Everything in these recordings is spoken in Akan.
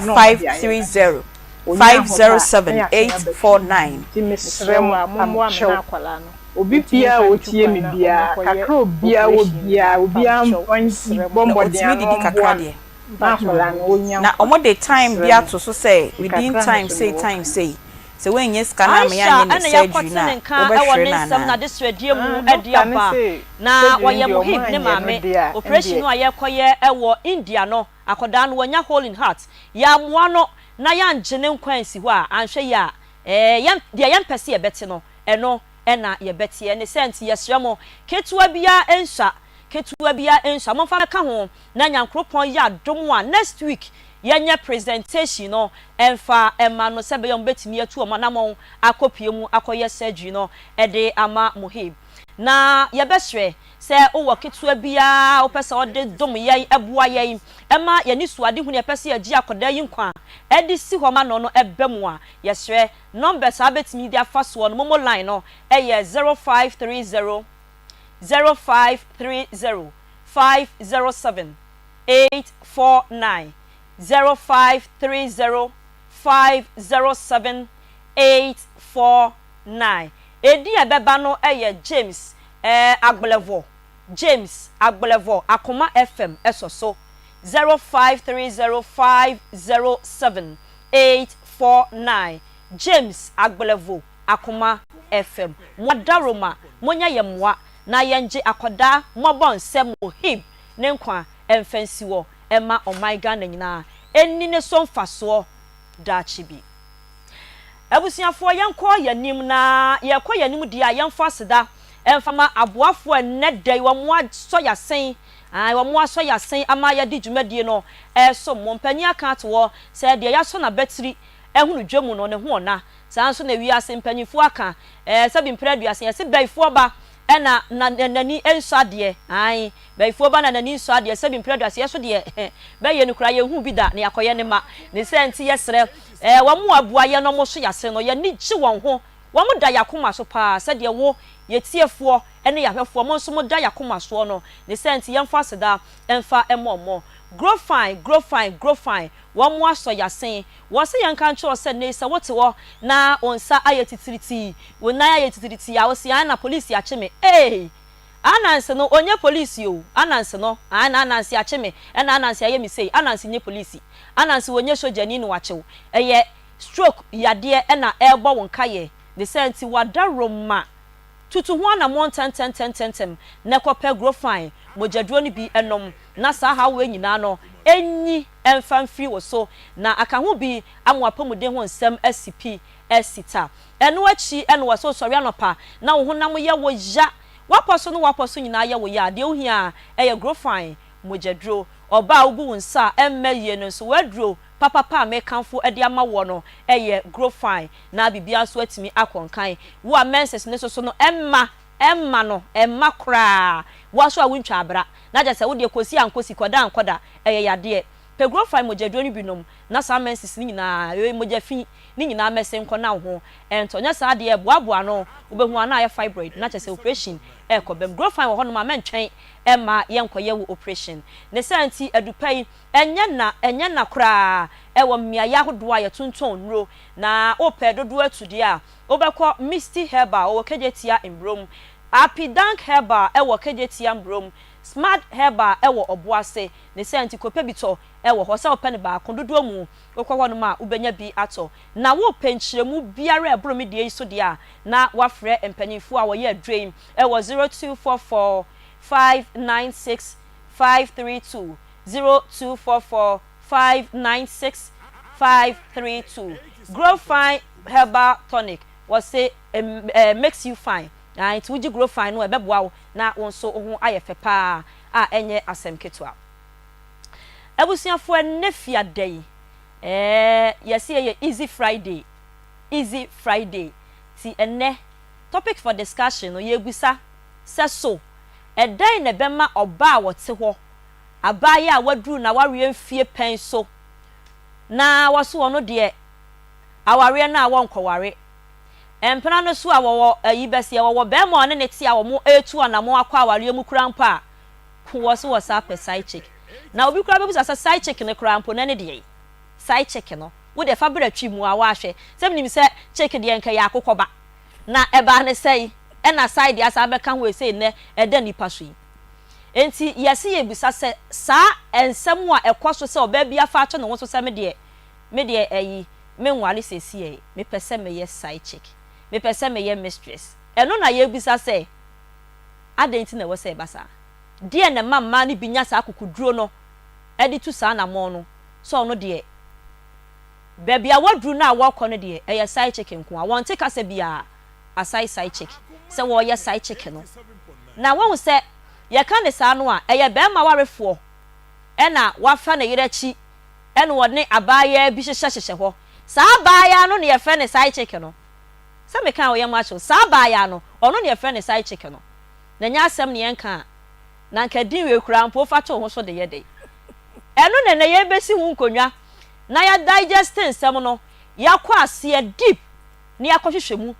Zero na ɔmo five de ayɛ three but zero onya five ahotɔ zero a na seven yɛasan eight aba four fie. nine. Nti mesrɛ Mesrɛ mo mo a mommoa me pamekyɛw na akwadaa no obi ntumi biara mfa a ntu otie kwan me na biara ɔmo nkɔyɛ kakra obiara wɔ operation no biara obiara mpamekyɛw mfa mesrɛ bɔ mo. Na mmɔden otumi ano didi kakra ɔmboa me deɛ. na Mpakyɛw akwadaa no ɔnya Na nkwa. ɔmo de time bi Mesrɛ mo ato so sɛ nti within kakra me time so sei mewɔ time ka no. sei. Sɛ woannya sika no ama Aisha yɛanyɛ ne na surgery yɛakɔte no ne a, nka wɔ wobɛhwere ne no nsɛm anaa? n'adesrɛdeɛ Ah, mu de doctor ne aba se na surgery wɔyɛ no deɛ ɔmo Mohib ne anyɛ no maame deɛ a operation ɛndeɛ no a yɛrekɔyɛ wɔ India no akwadaa no wanya hole in heart yɛamoa no na yɛangye ne nkwa ansi hɔ a anhwɛ yie a ɛɛ yɛn deɛ yɛmpɛ sɛ yɛbɛte no ɛno ɛna yɛbɛteɛ ne sɛ nti yɛsrɛ mo ketewa biara nsua ketewa biara nsua momfa bɛka ho na Nyankoropɔn yɛ adom a next week yɛnyɛ presentation no ɛmfa ɛma no sɛ bɛyɛ ɔmo bɛtumi atu ɔmo anamɔn akɔpie mu akɔyɛ surgery no ɛde ama Mohib na yɛbɛsrɛ sɛ wowɔ ketewa biara wopɛ sɛ ɔde dom yɛn ɛboa yɛn ɛma yɛne suade hu ne yɛpɛ sɛ yɛgye akɔdaa yi nkwa ɛde si hɔ ma no no ɛbɛ mu a yɛsrɛ numbers a bɛtumi de afa soɔ no momo line no ɛyɛ 0530 0530 507 849, 0530 507 849. Edi a ɛbɛba no ɛyɛ James Agblɛvɔ, James Agblɛvɔ, Akoma FM ɛsɔ so 0530 507 849, James Agblɛvɔ, Akoma FM. Mo adaroma monyɛ yɛ mmoa na yɛngye akɔdaa mmɔbɔ nsɛm Mohib ne nkwa ɛmfa nsi wɔ ɛma ɔman Ghana nyinaa ɛni ne so mfasoɔ daakye bi. Abusuafoɔ, yɛnkɔ yɛnim na yɛkɔ yɛnim deɛ a yɛmfa aseda ɛmfa ma aboafoɔ ɛnnɛ da yi wɔn asɔ yɛasen wɔn asɔ yɛasen ama yɛde dwumadie no ɛreso mo. Mpanyin aka ato hɔ sɛ deɛ yɛasɔ n'abatiri ɛhunu dwa mu no ne ho ɔna saa nso na wiase mpanyinfoɔ aka sɛbi mpere aduasa yɛsi bɛyifoɔ ba ɛna na n'ani nsɔ adeɛ ayi bɛyifoɔ ba na n'ani nsɔ adeɛ sɛbi mpere aduasa yɛ so deɛ bɛyɛ no kura yɛn hu bi da na yɛakɔyɛ ne ma ne sɛ nti yɛsrɛ wɔn mu aboa yɛn no wɔn so yɛase no yɛni gye wɔn ho wɔn da yɛakoma so paa sɛdeɛ wo yɛtiefoɔ ne yɛahwɛfoɔ mo nso mo da yɛakoma soɔ no ne sɛ nti yɛmfa aseda ɛmfa ɛmɔ ɔmɔ. Grow Fine, Grow Fine, Grow Fine, wɔn mo asɔ yɛasen wɔn sɛ yɛn ka nkyerɛ sɛ ne sɛ wote hɔ na wɔn nsa ayɛ titiritii, wɔn nan ayɛ titiritii a wɔsi an na polisi akye me ee Anansi no onye polisi o Anansi no an na Anansi akye me ɛna Anansi ayɛ me sei. Anansi nye polisi, Anansi wɔnyɛ sogyani na wakyew ɛyɛ stroke yadeɛ ɛna ɛrebɔ wɔn kayɛ ne sɛ nti wada roma tutu ho anammɔ ntɛntɛntɛntɛntɛm na ɛkɔpɛ Grow Fine mogyaduro no bi ɛnom na saa hawo nyinaa no ɛnyi ɛmfa mfiri wɔ so na aka ho bi ama apɔmuden ho nsɛm asi pi asi ta. Ɛno akyi ɛna wɔ so sɔre anɔpa na wo honam yɛ wo ya wapɔ so no wapɔ so nyinaa yɛ wo ya adeɛ ohia ɛyɛ Grow Fine mogyaduro. Ɔbaa a wobu wo nsa a ɛmma yie no nso waduro papapa a mekanfo ɛde ama wɔ no ɛyɛ Grow Fine na biribiara nso atumi akɔ nkan. Wo a menses ne soso no ɛmma ɛmma no ɛmma koraa wo aso a wontwa abra na gye sɛ wodeɛ kɔsi ankosi kɔda ankɔda ɛyɛ yadeɛ pɛ Grow Fine mogyaduro no binom na saa menses ne nyinaa ɛyɛ mogya fi ne nyinaa mɛse nkɔ na wo ho ɛntɔ nyɛ saa deɛ boaboa no wobɛhu ana ayɛ fibroid na kyerɛ sɛ operation ɛkɔ bɛm. Grow Fine wɔ hɔnom a mɛntwɛn ɛma yɛnkɔyɛ wo operation ne sɛ nti adupa yi ɛnyɛ na koraa ɛwɔ mmeayɛ ahodoɔ a yɛtontɔn nnuro na wopɛ dodoɔ atu deɛ a wobɛkɔ Misty Herbal ɔwɔ Kejetia Mbrom, Apidank Herbal ɛwɔ Kejetia Mbrom, Smart Herbal ɛwɔ Ɔboase ne sɛ nti kɔpɛ bi tɔ ɛwɔ hɔ sɛ wopɛ ne baako dodoɔ mu wokɔ hɔnom a wobɛnya bi atɔ. Na wopɛ nkyerɛmu biara ɛboro me deɛ yi so deɛ a na wafrɛ mpanyinfoɔ a wɔyɛ aduro yi ɛwɔ 0244 596 532, 0244 596 532. Grow Fine Herbal Tonic wɔse makes you fine na nti wogye Grow Fine no ɛbɛboa wo na wo nso wo ho ayɛ fɛ paa a ɛnyɛ asɛm ketewa. Abusuafoɔ, ɛnnɛ fiada yi yɛsi yɛ Easy Friday, Easy Friday ti ɛnnɛ topic for discussion no yɛbusa sɛ so ɛdɛn na ɛbɛma ɔbaa a wɔte hɔ abaayewa a waduru na wareɛ mfie pɛn so na wɔso wɔn deɛ awareɛ no a wɔnkɔware mpena no so a wɔwɔ ayi bɛsi wɔwɔ bɛrima a ɔne ne te a wɔn etu anamo akɔ awareɛ mu kura mpo a wɔ so wɔ saa pɛ side chick na obi kura bɛbusa sɛ side chick ne kura mpo na ne deɛ. Side chick no, wo deɛ fa bra twi mu a woahwɛ. Sɛ menim sɛ chick deɛ nka ɛyɛ akokɔ ba. Na ɛbaa no sɛn ɛna side deɛ asan abɛka ho ɛsei nnɛ ɛda nnipa so yi. Enti yɛse yɛbisa sɛ saa nsɛm a ɛkɔ so sɛ ɔbaa bi afa ato ne ho so sɛ me deɛ, me deɛ ayi, menware seesei, mepɛ sɛ meyɛ side chick, mepɛ sɛ meyɛ mistress. Ɛno na yɛrebisa sɛ adɛn nti na ɛwɔ sɛ ɛba saa? Deɛn na ɛma mmaa no bi nya saa akokoduro no de tu saa anammɔn no sɛ ɔno deɛ baabi a waduru no a wɔrekɔ no deɛ ɛyɛ side chick nko ara, wɔnte kasa biara aside side chick sɛ wɔreyɛ side chick no. Na woahu sɛ yɛka no saa no a, ɛyɛ barima warefoɔ na wafa ne yere akyi na ɔne abaayaa bi hyehyɛhyehyɛ hɔ. Saa abaayaa no na yɛfrɛ no side chick no. Sɛ meka a wo yam ahye wo. Saa abaayaa no, ɔno na yɛfrɛ no side chick no. Na ɛnyɛ asɛm na yɛnka a, na anka din wei koraa mpo wofa to wo ho so de yɛ dɛn? Ɛno na ɛnnɛ yɛrebɛsi ho nkonnwa na yɛadigeste nsɛm no, yɛakɔ aseɛ deep na yɛakɔhwehwɛ mu.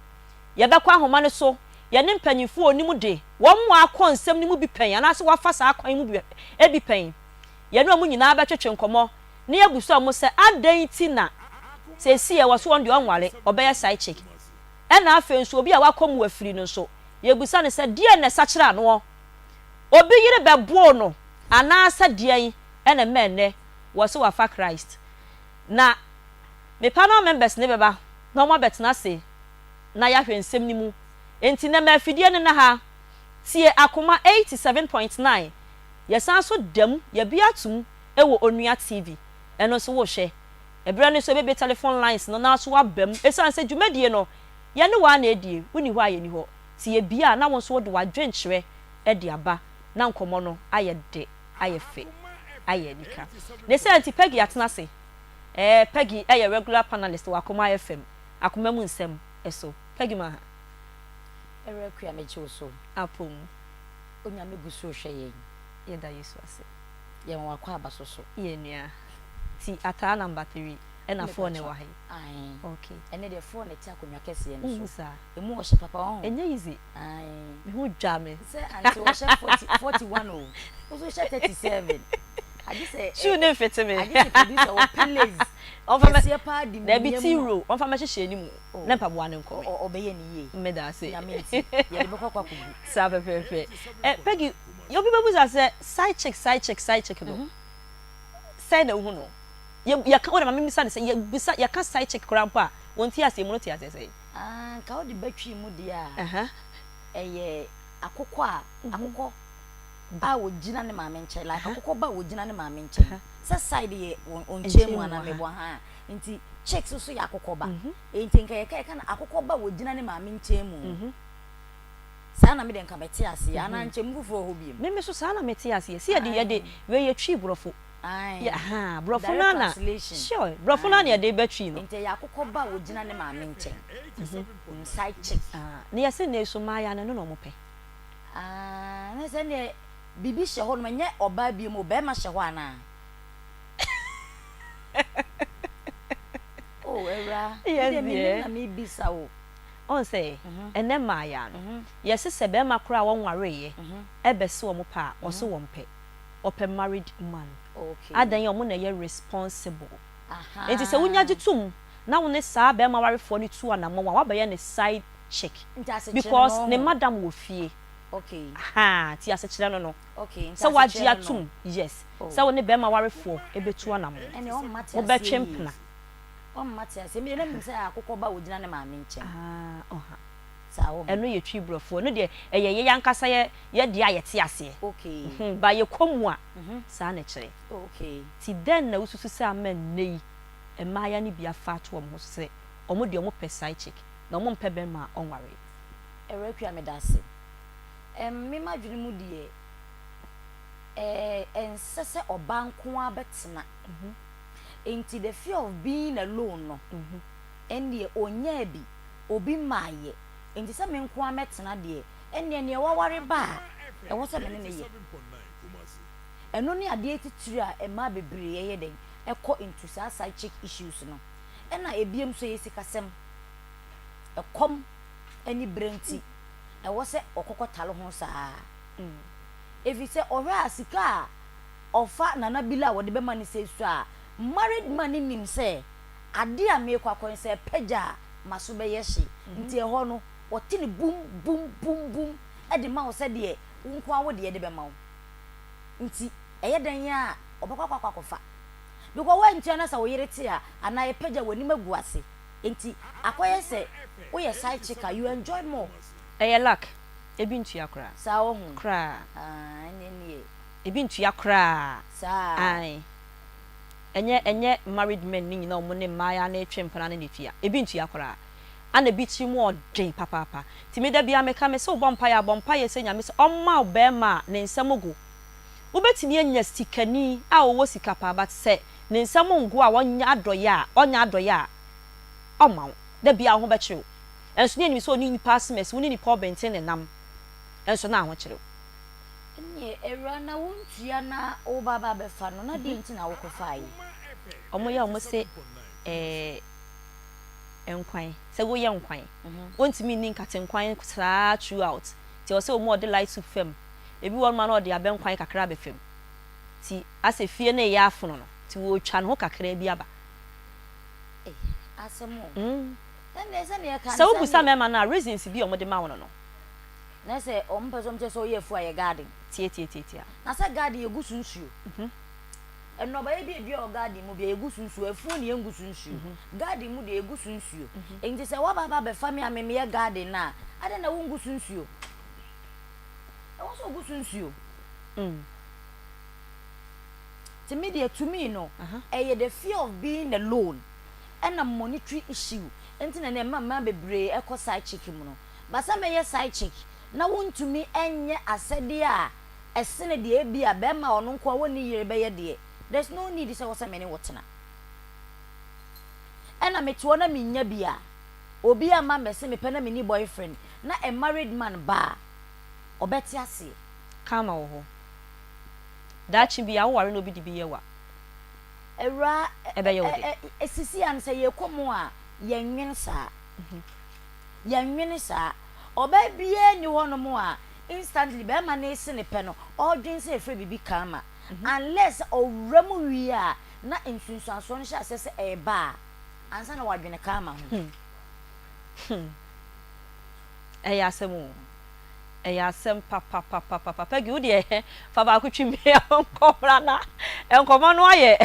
Yɛbɛkɔ ahoma no so, yɛne mpanyimfoɔ a wɔnim de, wɔn a wɔakɔ nsɛm no mu bi pɛn anaasɛ wɔafa saa kwan yi mu bi pɛn, yɛne wɔn nyinaa bɛtwetwe nkɔmmɔ na yɛabisa wɔn sɛ adɛn nti na seesei ɛwɔ sɛ wɔn deɛ ɔnware, ɔbɛyɛ side chick. Ɛna afei nso obi a wakɔ mu afiri no nso, yɛbisa no sɛ deɛn na ɛsakyera noɔ? Obi yere bɛboo no anaasɛ deɛn na ɛma ɛnnɛ wɔse wafa Christ? Na me panel members no bɛba na wɔabɛtena ase na yɛahwɛ nsɛm no mu. Enti nnɛ ma afidie no nna ha. Tie Akoma 87.9. Yɛsan nso da mu, yɛabue atom wɔ Onua TV. Ɛno nso wohwɛ. Ɛberɛ no nso yɛbɛbue telephone lines no na nso woaba mu. Ɛsiane sɛ dwumadie no, yɛne wo ara na ɛdie, wonni hɔ a yɛnni hɔ. Nti yɛbue a na wo nso wode w'adwenkyerɛ de aba na nkɔmmɔ no ayɛ dɛ, ayɛ fɛ, ayɛ anika. Ne saa nti Peggy atena ase. Ɛɛ, Peggy yɛ regular panelist wɔ Akoma FM, Akoma mu nsɛm so. Peggy ma ha. Ɛwerɛ Akua megye wo so. Apɔ mu. Onyame gu so rehwɛ yɛn. Yɛda Yesu ase. Yɛn w'akwaaba so so. Yɛn nua. Ti ataa number 3 ɛna 4 na ɛwɔ ha yi. Ae. Okay. Ɛnɛ deɛ 4 na ɛte akonnwa kɛseɛ no so. Wohu saa. Emu ɔhyɛ papa wahu. Ɛnyɛ easy. Ae. Me ho dwa me. Sɛ ante ɔhyɛ 40 41 o. Wo nso hyɛ 37. Agye sɛ. Shoe ne mfete me. Agye sɛ producer wɔ pillars. Ɔmfa mɛ. Kɛseɛ paa di Dabi mu. tea roll. Ɔmfa mɛhyehyɛ anim. Na mpaboa no nkɔ me. Ɔbɛyɛ ne yie. Meda ase. Nyame nti. Yɛde bɛkɔ akɔ akɔgu. Saa pɛpɛɛpɛ. Ɛ Peggy, obi bɛbusa sɛ side chick side chick side chick no, sɛn na wohu no? Yɛ yɛka wo de ma memmisa no sɛ yɛbisa yɛka side chick koraa mpo a, wɔn ti aseɛ mu no te aseɛ sɛn? Ah, nka wode ba twi mu deɛ a, ɛyɛ akokɔ a akokɔ a wɔgyina ne maame nkyɛn like akokɔ ba a wɔgyina ne maame nkyɛn sɛ side yɛ wɔn nkyɛn mu anaa meboa ha nti chicks nso yɛ akokɔ ba nti nka yɛka yɛka no akokɔ ba a wɔgyina ne maame nkyɛn mu. Saa na me deɛ nka mɛte aseɛ anaa nkyɛmu foforɔ wɔ hɔ biom? Me me so saa na mete aseɛ sɛ yɛde yɛde wei yɛ twi borɔfo Ae yɛ ahaa borɔfo direct no ara na translation sure borɔfo no ara na ae yɛde ba twi no. Nti ɛyɛ akokɔ ba a ɔgyina ne maame nkyɛn side chick. Ah na yɛse nnɛ yi so mmaayaa no ɛno na wɔpɛ. Ah na sɛ ɛnneɛ biribi hyɛ hɔ nom ɛnyɛ ɔbaa biom o barima hyɛ hɔ anaa? Oh awuraa me Yes deɛ mennim dear. na mebisa wo. Wohu sɛ, ɛnnɛ mmaayaa no, yɛse sɛ bɛɛma koraa a wɔnwareeɛ bɛse wɔn pɛ a, wɔse wɔmpɛ. Wɔpɛ married man. Adɛn a wɔn na ɛyɛ responsible. Enti sɛ wonya gye tom na wo ne saa bɛɛma warefoɔ no tu anamɔn a, woabɛyɛ ne side chick. Because ne madam wɔ fie. Ahaa, nti asekyerɛ no no. Sɛ woagye atom, yes, sɛ wo ne bɛɛma warefoɔ bɛtu anamɔn. Mobɛtwe mpena. Ɔmma te aseɛ. Me deɛ na menim sɛ akokɔ ba a ɔgyina ne maame nkyɛn. Ah ɔha. Saa wɔ ho. Ɛno yɛ twi brɔfoɔ. Ɛno deɛ ɛyɛ yɛn ankasa yɛ yɛ deɛ a yɛte aseɛ. Okay. Mhm ba yɛkɔ mu a saa na ɛkyerɛ. Okay. Nti dɛn na wosusu sɛ ama nnɛ yi mmaayaa no bi afa ato wɔn ho so sɛ wɔn deɛ wɔpɛ side chick na wɔmpɛ bɛrima a ɔnwaree? Awuraa Akua medase. Ɛm me m'adwene mu deɛ ɛɛ ɛnsɛ sɛ ɔbaa nko ara bɛtena. Enti the fear of being alone no, ɛnneɛ ɔnyaa bi, obi mmaeɛ, enti sɛ me nko ara mɛtena deɛ, ɛnneɛ neɛ waware ba a, ɛwɔ sɛ me ne no yɛ. Ɛno ne adeɛ titire a mmaa bebree yɛ dɛn, ɛkɔ into saa side chick issues no. Ɛna ɛbiom nso ɛyɛ sikasɛm, ɛkɔm ne berɛ nti, ɛwɔ sɛ ɔkɔkɔ tale ho saa. Ɛfiri sɛ ɔhwɛ a sika a ɔfa Nana Bila a wɔde bɛma no sɛ sua a, Married man no nim sɛ adeɛ a merekɔ akɔyɛ no sɛ ɛpagya a m'aso bɛyɛ hye. Nti ɛhɔ no ɔte no bum bum bum bum de ma wo sɛdeɛ wo nko ara wo deɛ de bɛma wo. Nti ɛyɛ dɛn ara a ɔbɛkɔ akɔ akɔfa. Because woantua na sɛ wo yere te a anaa ɛpagya w'anim agu ase. Nti akɔyɛ sɛ woyɛ side chick a you enjoy more. Ɛyɛ luck, ebi ntua koraa. Saa wohu? Koraa. Aah ɛnneɛ nie. Ebi ntua koraa. Saa. Ae. Ɛnyɛ ɛnyɛ married men no nyinaa a wɔn ne mmaayaa no retwe mpena no na etua. Ebi ntua koraa. Ana ebi tiri mu ɔden papaapa. Nti me da biara meka me se wobɔ mpaeɛ a bɔ mpaeɛ sɛ Nyame sɛ ɔmma wo barima a ne nsam go. Wobɛtumi anya sikani a ɔwɔ sika paa but sɛ ne nsam ngo a ɔnyɛ adɔeɛ a ɔnyɛ adɔeɛ a ɔmma wo. Da biara wo ho bɛkyere wo. Nso ne yɛnim sɛ ɔne nipa asem asi wo ne nipa ɔbenten na ɛnam nso na ahokyere wo. Ɛnneɛ awura na wontua na woba aba abɛfa no na deɛn nti na wokɔfaeɛ? Wɔn yɛ wɔn se ɛɛ nkwan sɛ woyɛ nkwan wontumi nni nkate nkwan saa throughout nti ɛwɔ sɛ wɔn a wɔde light soup fam ebi wɔ hɔ nom a na wɔde abɛ nkwan kakra abɛ fam nti asɛ fie no reyɛ afono no nti wɔretwa ne ho kakra bi aba. Ei asɛm o. Ɛnneɛ sɛdeɛ ɛka Sɛ no wobisa sɛdeɛ. mmarima no a reasons bi a wɔde ma wo no no. Na sɛ wɔn pɛ sɛ wɔn kyerɛ sɛ ɔyɛ afuo a yɛ garden. Tie tie tie tie a. Na sɛ garden yɛgu so nsuo. Nnɔbaeɛ bi a edua wɔ garden mu bia yɛgu so nsuo. Afuo na yɛngu so nsuo. Garden mu deɛ yɛgu so nsuo. Nti sɛ woaba aba abɛfa me a me meyɛ garden no a, adɛn na wongu so nsuo? Ɛwɔ sɛ wogu so nsuo. Nti me deɛ to me no, ɛyɛ the fear of being alone ɛna monetary issue nti na ɛma mmaa bebree ɛkɔ side chick mu no. But sɛ mɛyɛ side chick na wontumi nyɛ asɛdeɛ a ɛsene deɛ ebia bɛrima a ɔno nko a ɔnni yere bɛyɛ deɛ, there's no need sɛ ɛwɔ sɛ me ne wo tena. Ɛna mete hɔ na mennya bi a, obi amma mmɛse mepɛ na menni boyfriend na a married man ba a, ɔbɛte aseɛ. Karma wɔ hɔ. Daakye bi a woware na obi de bi yɛ wo a, Awuraa, ɛbɛyɛ wo dɛ. ɛ, sisi a no sɛ yɛkɔ mu a, yɛnnwene saa. Yɛnnwene saa. Ɔbaa biara nni hɔnom a instantly barima no rese no pɛ no, ɔredwene sɛ yɛfrɛ biribi karma. Unless sɛ ɔwura mu wie a, na nsunsuansoɔ no hyɛ aseɛ sɛ ɛreba a, ansa na wadwene karma ho. Ɛyɛ asɛm o. Ɛyɛ asɛm papapapapa. Peggy, wo deɛ fa baako twi me nkɔ mmra na nkɔmmɔ no ayɛ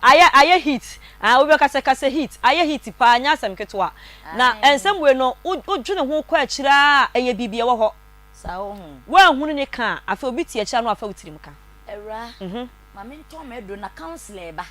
ayɛ ayɛ heat. Ah, wobɛka sɛ kasa heat. Ayɛ heat paa, nyɛ asɛm ketewa. Na nsɛm wei no, wodwene ho kɔ akyiri ara a, ɛyɛ biribi ɛwɔ hɔ. Saa wo ho. Woanhunu ne ka a, afei obi te akyiri a na wafa wo tirim ka. Awuraa, ma mentɔn m'aduro na councillor reba.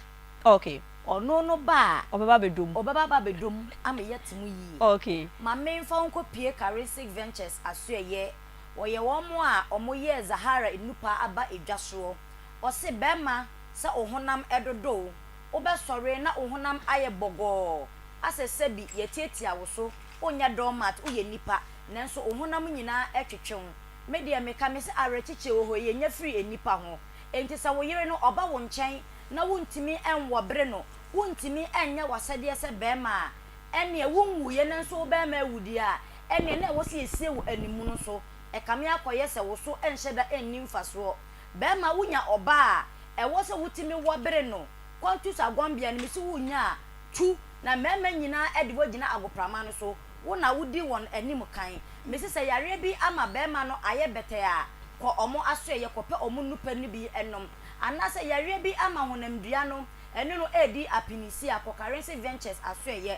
Okay. Ɔno no ba a. Ɔbɛba abɛdɔ mu. Ɔbɛba aba abɛdɔ mu ama yɛate mu yie. Okay. Ma memfa wo nkɔpue Karisik Ventures asoɛeɛ. Wɔyɛ wɔn a wɔyɛɛ Zahara nnupa aba dwa soɔ. Ɔse, Bɛrima, sɛ wo honam dodo wo, wobɛsɔre na wo honam ayɛ bɔgɔɔ asɛ sɛbi yɛatiatia wo so, wonyɛ doormat, woyɛ nipa, nanso wo honam nyinaa twetwe wo. Me deɛ meka, mese awerɛkyekyerɛ wɔ hɔ yi, yɛnya firi nnipa ho. Enti sɛ wo yere no, ɔba wo nkyɛn na wontumi nwɔbere no, wontumi nyɛ w'asɛdeɛ sɛ barima a, ɛnneɛ wonwuiɛ nanso wo barima awu deɛ a, ɛnneɛ na ɛwɔ sɛ yɛsie wo animono so. Ɛkame akɔyɛ sɛ wo so nhyɛ da nni mfasoɔ. Barima, wonya ɔbaa a, ɛwɔ sɛ wotumi wɔbere no. Kwantus Agɔnbea no, mese wonya a, tu, na mmarima nyinaa de wo agyina agoprama no so. Wo na wodi wɔn anim kan. Mese sɛ yareɛ bi ama barima no ayɛ bɛtɛɛ a, kɔ wɔn asoɛeɛ kɔpɛ wɔn nnupɛ no bi nom. Anaasɛ yareɛ bi ama honamdua no ɛne no redi apinisi a, kɔ Karense Ventures asoɛeɛ.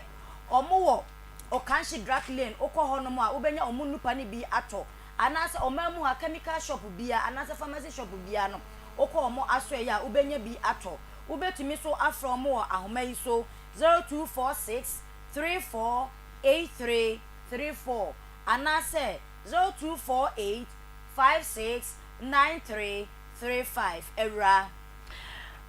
Wɔn wɔ Okanshi Drug Lane, wokɔ hɔ nom a wobɛnya wɔn nnupa no bi atɔ. Anaasɛ ɔman mu ha chemical shop biara anaasɛ pharmacy shop biara no, wokɔ wɔn asoɛeɛ a wobɛnya bi atɔ. Wobɛtumi nso afrɛ wɔn wɔ ahoma yi so, 0246 34 83 34 anaasɛ 0248 56 93 35 Awuraa.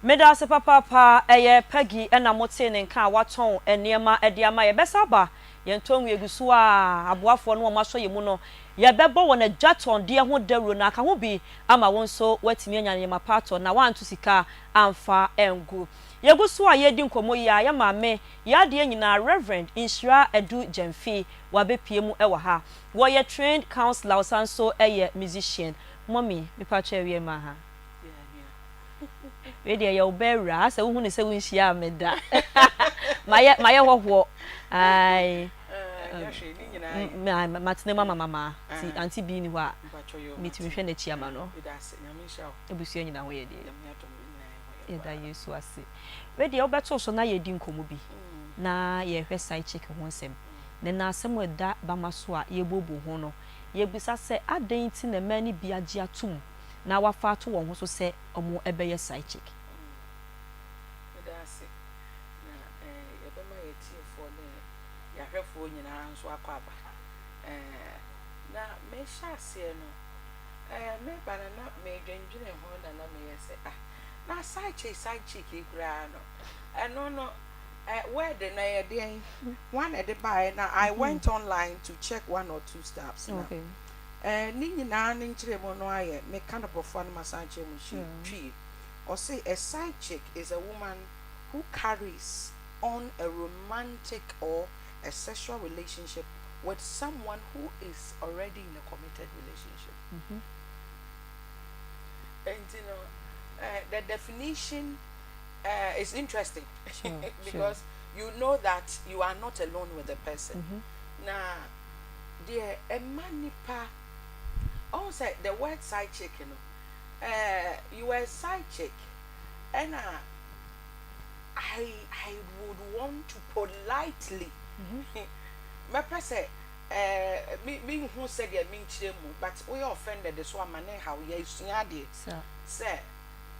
Medase papaapa, ɛyɛ Peggy na motee ne nka a watɔn nneɛma de ama yɛn. Bɛsa aba, yɛn tɔn gu so a aboafoɔ no a wɔasɔ yɛn mu no, yɛbɛbɔ wɔn adwatɔndeɛ ho dawuro na aka ho bi ama wo nso woatumi anya nneɛma pa atɔ na woanto sika amfa angu. Yɛgu so a yɛredi nkɔmmɔ yi a, yɛn maame, yɛn adeɛ nyinaa, Rev. Nhyira Adu Gyamfi, wabɛpue mu wɔ ha. Wɔyɛ trained counsellor, ɔsan nso yɛ musician. Mummy, mepakyɛ awie ma ha. Wei deɛ yɛ wo ba awura asɛ wohu no sɛ wonhyiaa me da. Mayɛ mayɛ hɔhoɔ ae matena mu ama mama nti auntie bi ni hɔ a metumi hwɛ n'akyi ama no. Abusua nyinaa ho yɛ deɛ. Yɛda Yesu ase. Wei deɛ wobɛto so na yɛdi nkɔmmɔ bi na yɛhwɛ side chick ho nsɛm. Na na asɛm a ɛda bama so a yɛbuobuo ho no, yɛbisa sɛ adɛn nti na mmaa no bi agye atom na wɔafa ato wɔn ho so sɛ wɔbɛyɛ side chick? Meda ase. Na yɛbɛma yɛn atiefoɔ ne yɛn ahwɛfoɔ nyinaa nso akɔ aba. Na mehyɛ aseɛ no, meba no na medwendwene ho na na meyɛ sɛ, ah, na side chick, side chick yi koraa no, ɛno no, word no ɛyɛ deɛn? Hwan na ɛde baeɛ? Na I went online to check one or two stuffs. Na ne nyinaa ne nkyerɛmu no ayɛ, meka no borɔfo a na masan akyerɛ mu hyi twi. Ɔse a side chick is a woman who carries on a romantic or a sexual relationship with someone who is already in a committed relationship. Enti no, the definition is interesting because you know that you are not alone with the person. Na deɛ ɛma nipa, ɔhu sɛ the word side chick no, you were a side chick, ɛna I would want to politely, mɛpɛ sɛ me me nhu sɛdeɛ menkyerɛ mu, but woyɛ offended so ama ne haw yɛsua adeɛ sɛ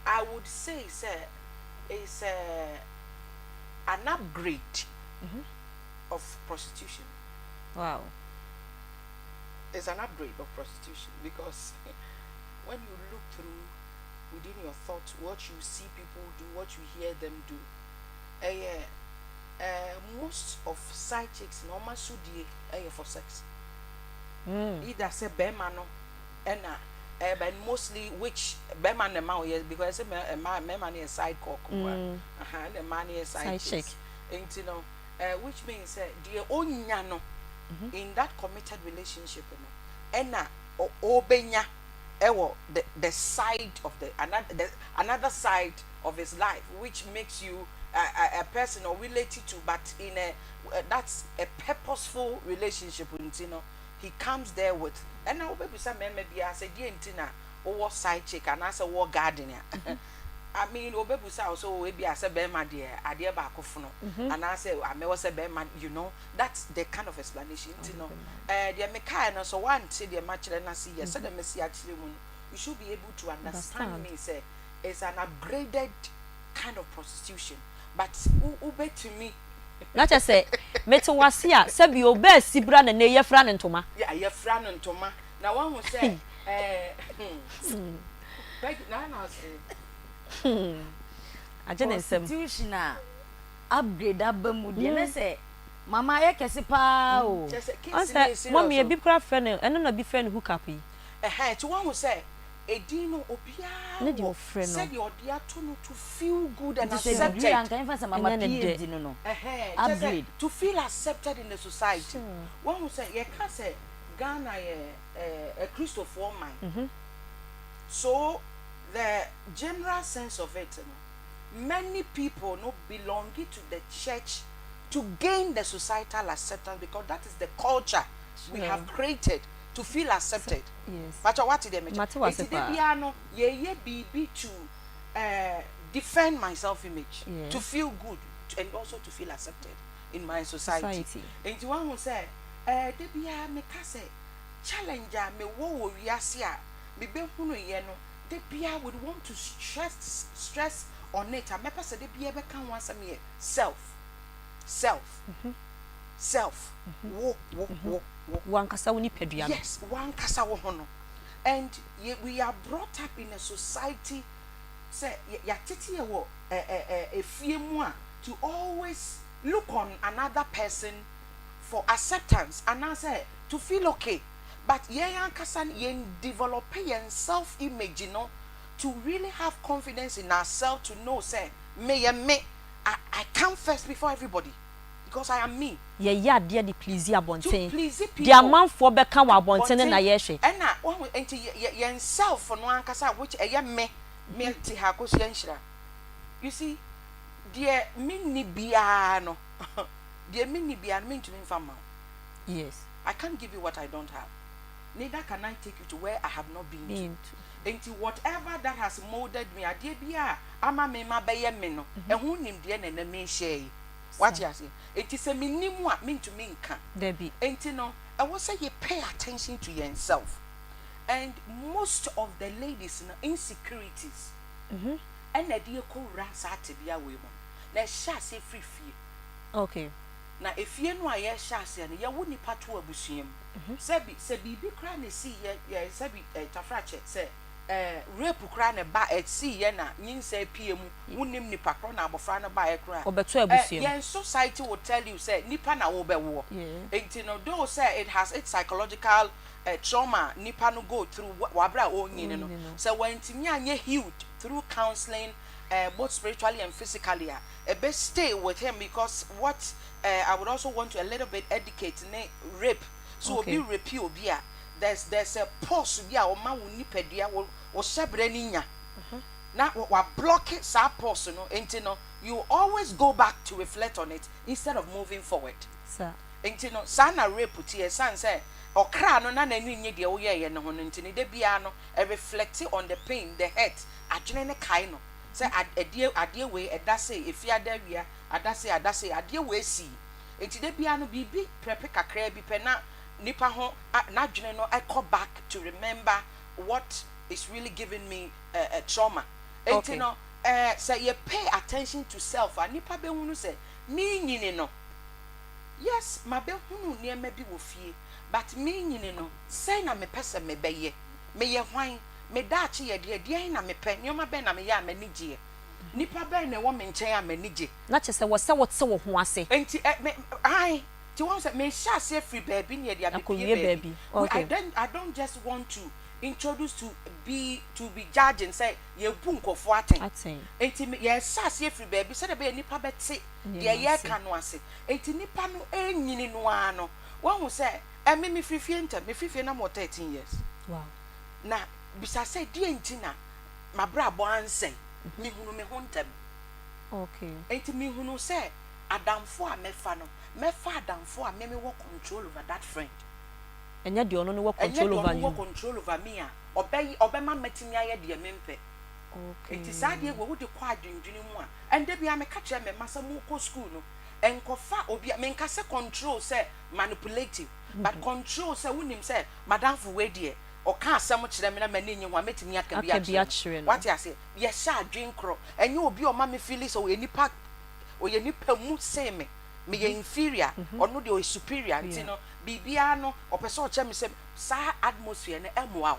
I would say sɛ it's an upgrade of prostitution. It's an upgrade of prostitution because when you look through within your thoughts what you see people do, what you hear them do, ɛyɛ most of side chicks na ɔma so die ɛyɛ for sex. Either sɛ bɛrima no ɛna but mostly which bɛrima na ɛma ɔyɛ because ɛsɛ mɛ mmarima no yɛ side cock aha, ɛna mmaa no yɛ side chicks. Nti no which means sɛ deɛ onya no in that committed relationship no ɛna ɔbɛnya ɛwɔ the side of the another side of his life, which makes you a person or related to, but in a that's a purposeful relationship. Nti no he comes there with, ɛna wobɛbisa mmarima biara sɛ deɛ nti na wowɔ side chick anaasɛ wowɔ garden a, I mean, wobɛbusa wo sɛ o ebi asɛ bɛrima deɛ adeɛ baako fono anaasɛ amɛwɔ sɛ bɛrima, that's the kind of explanation. Nti no deɛ mekae no so wante deɛ makyerɛ no ase yɛ sɛdeɛ mesi akyerɛ mu no, you should be able to understand me sɛ it's an upgraded kind of prostitution, but wobɛtumi Na kyerɛ sɛ mete wase a sɛbi ɔbaa si bra na ne yɛfra ne ntoma. Yɛfra no ntoma na wahu sɛ Peggy, na ase. Agye ne nsɛm. Prostitution a upgrade aba mu deɛ ne sɛ mama ayɛ kɛse paa o. Kyerɛ sɛ case no yɛ ɔsɛ serious mɔmi o. Ebi kora frɛ no ɛno na bi frɛ no hook up yi. Ɛhɛn, nti wahu sɛ edin no obiara Ne deɛ wɔ ɔfrɛ no. sɛdeɛ ɔde ato no to feel good and Nti sɛ degree accepted. anka yɛmfa sɛ mama Ɛnyɛ ne dɛ. PhD no. Ɛhɛn, kyerɛ sɛ Upgrade. to feel accepted in the society. Wahu sɛ yɛka sɛ Ghana yɛ Akristofoɔ man, so the general sense of it no, many people no belong to the church to gain the societal acceptance because that is the culture we have created to feel accepted. Pakyɛ, wate deɛ mekyɛ? Mate wase Eti de paa. biara no yɛyɛ biribi to defend my self image, to feel good and also to feel accepted in my society. Society. Nti wahu sɛ de biara meka sɛ challenge a mewɔ wɔ wiase a mebɛhunu yɛ no, de biara would want to stress on it a mɛpɛ sɛ de biara bɛka ho asɛm yɛ self, self, self, wo wo wo wo. Wankasa wo nipadua no. Yes, wankasa wo ho no, and we are brought up in a society sɛ yɛatete yɛ wɔ ɛ ɛ ɛ efie mu a to always look on another person for acceptance anaasɛ to feel okay, but yɛn ankasa no yɛn develop yɛn self image no to really have confidence in ourselves, to know sɛ me yɛ me, I come first before everybody because I am me. Yɛyɛ adeɛ de please abɔnten. To please people. Deɛ amanfoɔ bɛka wɔ abɔnten ne na yɛhwɛ. Ɛna wɔn nti yɛn self no ankasa, which ɛyɛ me, me te ha, Akosua Nhyira. You see, deɛ menni biara no, deɛ menni biara no, mentumi mfa mma wo. I can't give you what I don't have. Neither can I take you to where I have not been to. Been to. Enti whatever that has molded me, adeɛ biara a ama me mabɛyɛ me no, ɛho nimdeɛ na ɛnɛ merehyɛ yi. Wate aseɛ? Enti sɛ mennim a, mentumi nka. Dabi. Enti no, ɛwɔ sɛ yɛ pay attention to yɛn self. And most of the ladies no, insecurities ɛna ɛde yɛ kɔwura saa tebea wei mu. Na ɛhyɛ aseɛ firi fie. Na efie no a yɛhyɛ aseɛ no, yɛwo nipa to abusua mu. Sɛbi, sɛ biribi koraa na ɛsii yɛ, yɛ sɛbi, eh, tafrakyɛ, sɛ eh, rape koraa na ɛba, ɛsii yɛ na nyinsɛn pie mu, wonnim nipa korɔ na abɔfra no baeɛ koraa. Ɔbɛto Eh, abusua mu. yɛn society will tell you sɛ nipa na wobɛwoɔ. Enti no, though sɛ it has its psychological eh, trauma a nipa no go through wɔ wɔ abere a ɔrenyini no, Ɔrenyini no. sɛ wantumi anyɛ healed through counseling, eh, both spiritually and physically a, ɛbɛ stay with him because what eh, I would also want to a little bit educate ne rape. So obi rape obi a, there's there's a pause bi a ɔma wo nipadua wo wo hyɛbrɛ no nya na wa block saa pause no, nti no you always go back to reflect on it instead of moving forward. Nti no saa na rape teɛ, ɛsiane sɛ ɔkra no na n'ani nnye deɛ woyɛeɛ no ho no nti no, da biara no ɛreflect on the pain, the hurt, adwene no kae no sɛ adeɛ adeɛ wei ɛda sei, efi ada awia, ada sei, ada sei, adeɛ wei sii. Nti da biara no biribi prɛpe kakraa bi pɛ na nipa ho n'adwene no ɛkɔ back to remember what is really giving me trauma. Nti no eh, sɛ yɛ pay attention to self a, nipa bɛhunu sɛ menyini no, yes, mabɛhunu nneɛma bi wɔ fie, but menyini no, sɛn na mepɛ sɛ mebɛyɛ? Meyɛ hwan? Me daakye yɛ deɛ? Deɛn na mepɛ? Nneɛma bɛn na meyɛ a m'ani gyeɛ? Nipa bɛn na ɛwɔ me nkyɛn a m'ani gye? Na kyerɛ sɛ wɔ sɛ wote wo ho ase. Nti ɛ me ae nti woahu sɛ mehyɛ aseɛ firi baabi na yɛde abɛpie Akɔwie baabi. baabi. We I Okay. don't I don't just want to introduce to be judging sɛ yɛbu nkurɔfoɔ atɛn. Atɛn. Nti me yɛhyɛ aseɛ firi baabi sɛdeɛ ɛbɛyɛ nnipa bɛte deɛ Nneɛma ase. yɛreka no ase. Nti nnipa no renyini no ara no, woahu sɛ ɛ me mefiri fie ntɛm, mefiri fie na mewɔ 13 years. Na bisa sɛ deɛn nti na m'abrabɔ ansɛe? Mehunu me ho ntɛm. Enti mehunu sɛ adamfo a mɛfa no, mɛfa adamfo a me mewɔ control over that friend. Ɛnyɛ deɛ ɔno no wɔ Ɛnyɛ control deɛ over ɔno wɔ you. control over me a ɔbɛy ɔbɛma matumi ayɛ deɛ mempɛ. Enti saa adeɛ wei wode kɔ adwendwene mu a, and da biara meka kyerɛ me mma sɛ mokɔ school no, nkɔfa obi a, menka sɛ control sɛ manipulative, but control sɛ wonim sɛ madamfo wei deɛ ɔka asɛm kyerɛ me na m'ani nnye ho a, mɛtumi aka bi Aka bi akyerɛ no. akyerɛ no. Wate aseɛ? Yɛhyɛ adwene korɔ. Ɛnyɛ obi a ɔma me feeli sɛ ɔyɛ nipa, ɔyɛ nipa mu sen me. Meyɛ inferior, ɔno deɛ ɔyɛ superior. Nti no, biribiara no, ɔpɛ sɛ ɔkyerɛ me sɛ saa atmosphere no ɛmmoa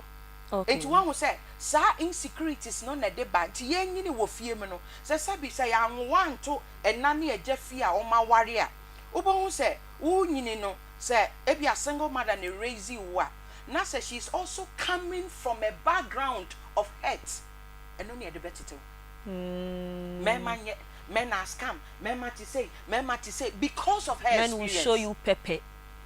wo. Nti woahu sɛ saa insecurities no na ɛde ba. Nti yɛnyini wɔ fie mu no, sɛ sɛbi sɛ yɛanwo wo anto ɛna ne agya fie a wɔaware a, wobɛhu sɛ wonyini no, sɛ ebia single mother na ɛraise wo a, na sɛ she is also coming from a background of hurt, ɛno ne ɛde bɛtete wo. Mmarima nyɛ, men are scam, mmarima te sei, mmarima te sei, because of her Men will show experience. you pepper,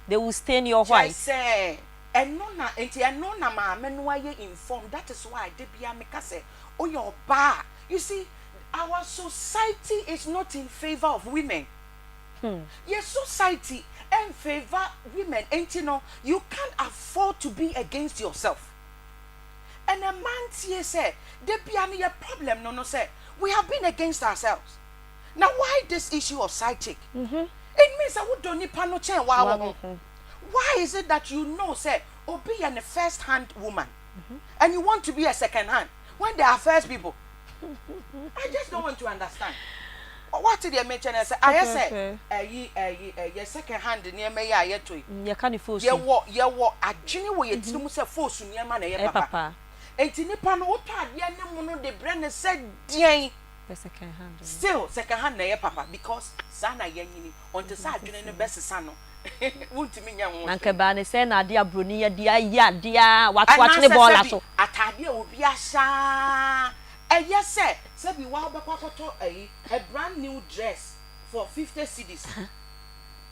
they will stain your Kyerɛ white. sɛ ɛno na, nti ɛno na maame no ayɛ informed, that is why da biara meka sɛ woyɛ ɔbaa a, you see, our society is not in favour of women. Yɛ society ɛnfavour women, nti no you can't afford to be against yourself. Ɛnɛ mmaa ntie sɛ da biara no yɛ problem no no sɛ we have been against ourselves. Na why this issue of side chick? It means sɛ wodɔ nipa no kyɛn waa wo ho. Why is it that you know sɛ obi yɛ ne first hand woman and you want to be a second hand when there are first people? I just don't want to understand. Wate deɛ mekyɛ no sɛ ayɛ sɛ ɛyi ɛyi ɛyɛ second hand nneɛma yi a yɛtɔ yi. Yɛka ne foosu. Yɛwɔ adwene wɔ yɛn tirim sɛ foosu nneɛma na ɛyɛ papa. Enti nipa no wotɔ adeɛ ne mu no de brɛ ne sɛ deɛn. Second hand. Still second hand na ɛyɛ papa because saa na yɛnyini ɔnte sɛ adwene no bɛsesa no, wontumi nyɛ ho Na nka hwee. ɛbaa ne sɛ na adeɛ a buroni yɛ de ayɛ adeɛ a wato akyene Anaasɛ bɔɔla sɛbi so. ataadeɛ a obi ahyɛ ara, ɛyɛ sɛ sɛbi waa wobɛkɔ akɔtɔ ayi a brand new dress for 50 cedis.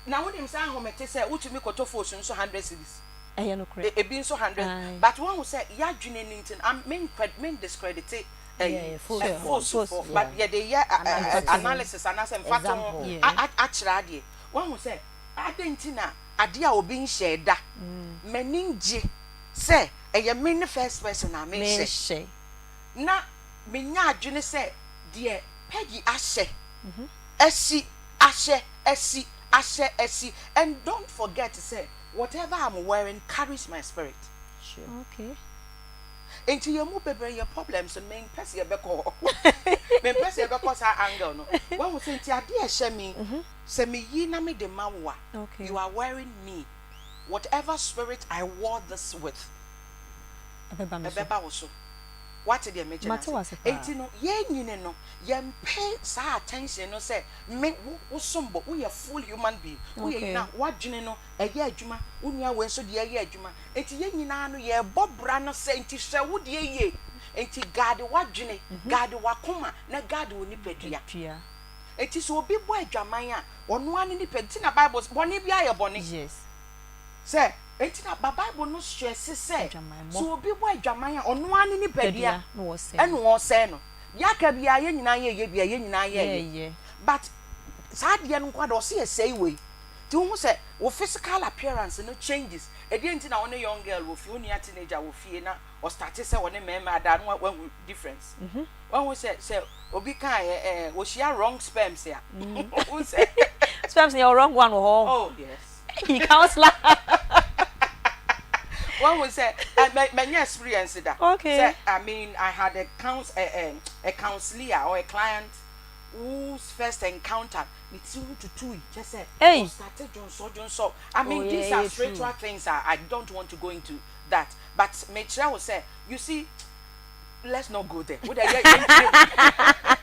Na wonim sɛ ahomete sɛ wotumi kɔtɔ foosu nso 100 cedis. Ɛyɛ nokorɛ. Ebi nso 100, but woahu sɛ yɛadwene no nti no, am- menkɔ men discredit. Ɛyi Fosufoɔ but yɛde yɛ analysis anaasɛ mfatoho akyerɛ adeɛ. Wahu sɛ adɛn nti na adeɛ a obi nhyɛɛ da m'ani ngye sɛ ɛyɛ me ne first person a mehyɛ na menya adwene sɛ deɛ Peggy ahyɛ asi ahyɛ asi ahyɛ asi and don't forget sɛ whatever I'm wearing carries my spirit. Okay. Nti yɛn mu bebree yɛ problems no mempɛ sɛ yɛbɛkɔ hɔ mempɛ sɛ yɛbɛkɔ saa angle no wahu sɛ nti adeɛ a ɛhyɛ me sɛ meyi na mede ma wo a you are wearing me whatever spirit I wore this with ɛbɛba wo so wate deɛ mekyɛ no ase nti no yɛnyini no yɛmpɛ saa attention no sɛ me wo wo sombo woyɛ full human being woyɛ na wadwene no ɛyɛ adwuma wo nua wei nso deɛ ɛyɛ adwuma Enti yɛn nyinaa no yɛrebɔ bra no sɛ nti hwɛ wo deɛ yie. Enti guard w'adwene, guard w'akoma na guard wo nipadua. Enti sɛ obi bɔ adwaman a, ɔno ara ne nipadua. Nti na Bible sɛ bɔne biara yɛ bɔne. Sɛ enti na ba Bible no stress sɛ sɛ obi bɔ adwaman a, ɔno ara ne nipadua ɛna ɔresɛe no. Deɛ aka biara yɛn nyinaa yɛyɛ bi a yɛn nyinaa yɛyɛ. But saa adeɛ no nko ara deɛ ɔse yɛsɛe wei. Nti wohu sɛ wo physical appearance no changes. Ɛdeɛn nti na wo ne young girl wɔ fie, wo nua teenager wɔ fie na ɔstarte sɛ ɔne mmarima ada a na wahu difference. Wahu sɛ sɛ obi kaa ɛ ɛ ɔhyia wrong sperms a, wohu sɛ. Sperms no yɛwɔ wrong one wɔ hɔ. Oh yes. He counselor. Wahu sɛ ɛ mɛ manya experience da. Okay. Sɛ I mean I had a couns ɛ ɛ a counselee or a client whose first encounter ne tiri ho tutui kyɛ sɛ ɔstarte dwonsɔ dwonsɔ I mean oh, these are spiritual things a I don't want to go into that but mekyerɛ wo sɛ you see let's not go there wo deɛ yɛ yɛnkyerɛ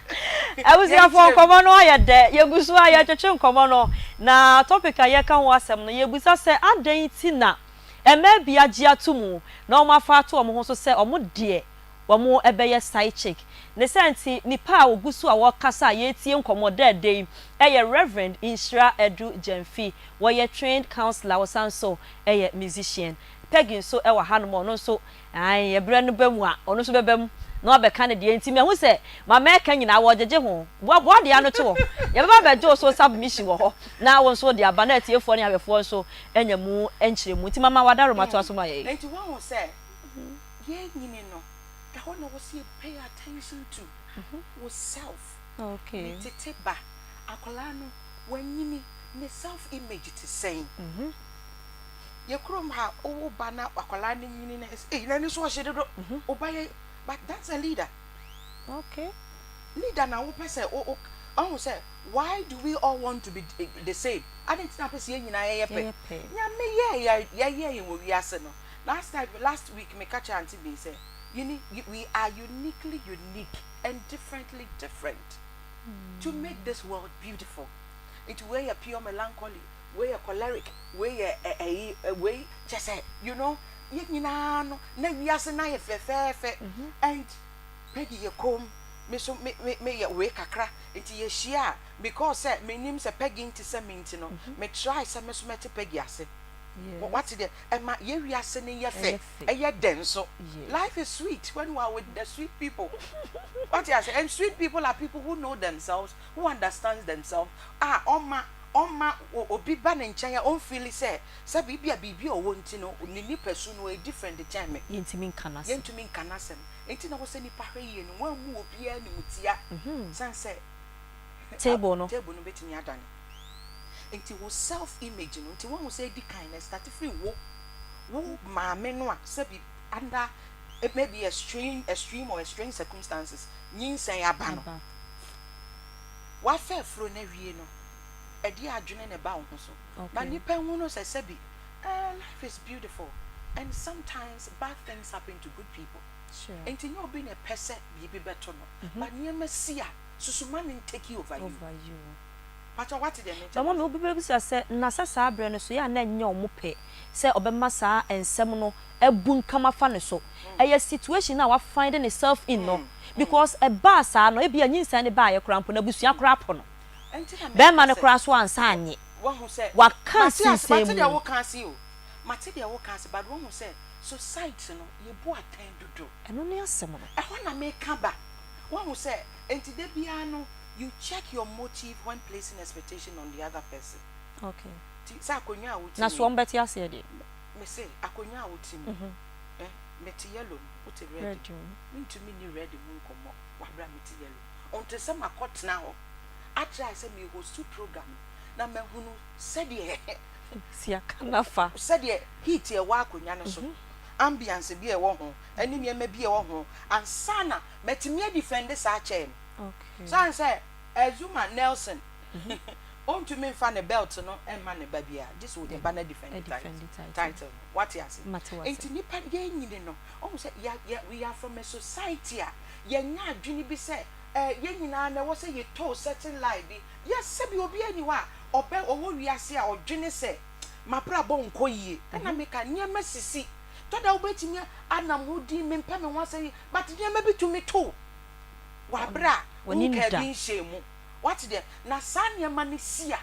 Abusuafoɔ nkɔmmɔ no ayɛ dɛ yɛgu so a yɛtwetwe nkɔmmɔ no na topic a yɛka ho asɛm no yɛbisa sɛ adɛn nti na mmaa bi agye ato mu na wɔn afa ato wɔn ho so sɛ wɔn deɛ wɔbɛyɛ side chick. Ne saa nti, nipa a ogu so a wɔrekasa a yɛretie nkɔmmɔ dɛɛdɛ yi yɛ Rev. Nhyira Adu Gyamfi. Wɔyɛ trained counsellor, ɔsan nso yɛ musician. Peggy nso wɔ hanom, ɔno nso, ae, ɛberɛ no ba mu a, ɔno nso bɛba mu na wabɛka ne deɛ. Nti mahu sɛ ma mɛka nyinaa wɔregyegye ho. Boaboa deɛ ano to hɔ. Yɛbɛba abɛgye wo so submission wɔ hɔ na wo nso wode aba na atiefoɔ ne ahwɛfoɔ nso anya mu nkyerɛmu. Nti mama w'adaworoma toa so ma yɛn. Nti woahu sɛ Yɛnyini no, ɛhɔ na wɔsi yɛ pay attention to wo self. Okay. Me tete ba, akwadaa no wanyini, ne self image te sɛn? Yɛ kurom ha, wowo ba na akwadaa no nyini na ɛsɛ, ei n'ani so ɔhye dodo, wo ba yɛ, but that's a leader. Okay. Leader na wopɛ sɛ wo wo ɔhu sɛ why do we all want to be the same? Adɛn nti na wopɛ sɛ yɛn nyinaa yɛyɛ pɛ? Nyame yɛɛ yɛyɛɛ yɛn wɔ wiase no. Last time last week me ka kyerɛ aunty Bee sɛ uni we are uniquely unique and differently different to make this world beautiful. Nti wei yɛ pure melancholy, wei yɛ choleric, wei yɛ ɛyi wei kyɛ sɛ you know yɛn nyinaa no na wiase no ayɛ fɛfɛɛfɛ and Peggy yɛ komm me so me me me yɛ wei kakra nti yɛhyia a because sɛ menim sɛ Peggy nte sɛ me nti no me try sɛ me so mɛte Peggy ase. Wate deɛ ɛma yɛ wiase no yɛ fɛ, ɛyɛ dɛ nso. Life is sweet when you are with the sweet people. Wate ase? And sweet people are people who know themselves, who understands themselves, a ɔma ɔma obi ba ne nkyɛn a ɔnfili sɛ sɛ biribi a biribi a ɔwɔ nti no ne nipasu no ɛyɛ different de kyɛn me. Yɛntumi nka n'asɛm. Yɛntumi nka n'asɛm. Nti na ɛwɔ sɛ nipa hwɛ yie no, wɔammu obiara animtia sane sɛ Table no. Table no bɛtumi adane. Nti wo self image no nti woahu sɛ edi kan no ɛstarte firi wo wo maame no a sɛbi under maybe a strange extreme or a strange circumstances nyinsɛn aba no wafa afuro no awie no ɛde adwene na ɛba wo ho so ma nipa hu no sɛ sɛbi eh, life is beautiful and sometimes bad things happen to good people nti nyɛ obi na ɛpɛ sɛ biribi bɛto no but nneɛma si a susu ma no ntake over you. Pakyɛ wate deɛ mekyɛ But no mummy ase? obi bɛbisa sɛ, na sɛ saa berɛ no so yɛ a na ɛnyɛ wɔn pɛ sɛ ɔbɛma saa nsɛm no abunkam afa ne so? Ɛyɛ situation no a wa find ne self in no because ɛbaa saa no ebia nyinsɛn no baeɛ koraa mpo no abusua koraa po no. Ɛnti na meka Bɛrima no sɛ koraa so ansa annye. wahu sɛ Waka mate ase nsinsɛn mate deɛ mu. woka ase o mate deɛ woka ase but wahu sɛ society no yɛbu atɛn dodo. Ɛno ne asɛm no. Ɛhɔ na meka ba. Woahu sɛ, enti da biara no, you check your motive when placing expectation on the other person. Okay. Nti sɛ akonnwa a wote Na mu so yi, wɔbɛte aseɛ deɛ? mese akonnwa a wote mu yi, eh, mete yellow mu, wote red mu. Red mu. Mentumi nni red mu nkɔmmɔ wɔ aberɛ a mete yellow mu. Until sɛ makɔtena hɔ, atry sɛ me host program na mahunu sɛdeɛ Si aka no afa. Sɛdeɛ heat a ɛwɔ akonnwa no so, ambiance bi a ɛwɔ ho, ɛne nneɛma bi a ɛwɔ ho ansa na matumi adifɛnde saa chair no. Sane sɛ Azuma Nelson ɔntumi mfa ne belt no mma ne ba biara gye sɛ ne ba no adifɛnde title no. Wate ase? Nti nnipa yɛnyini no, wohu sɛ yɛ, yɛ, we are from a society a yɛnya adwene bi sɛ eh, yɛn nyinaa na ɛwɔ sɛ yɛtɔ certain lie bi. Yes, sɛbi obiara nni hɔ a ɔbɛ, ɔwɔ wiase a ɔdwene sɛ m'abrabɔ nkɔ yie. Ɛna meka nneɛma sisi. Tɔ da wobɛtumi anam ho din mempɛ me ho asɛm yi but nneɛma bi tumi to wo wɔ aberɛ a wonkaa bi nhyɛɛ mu. Woate deɛ? Na saa nneɛma no si a,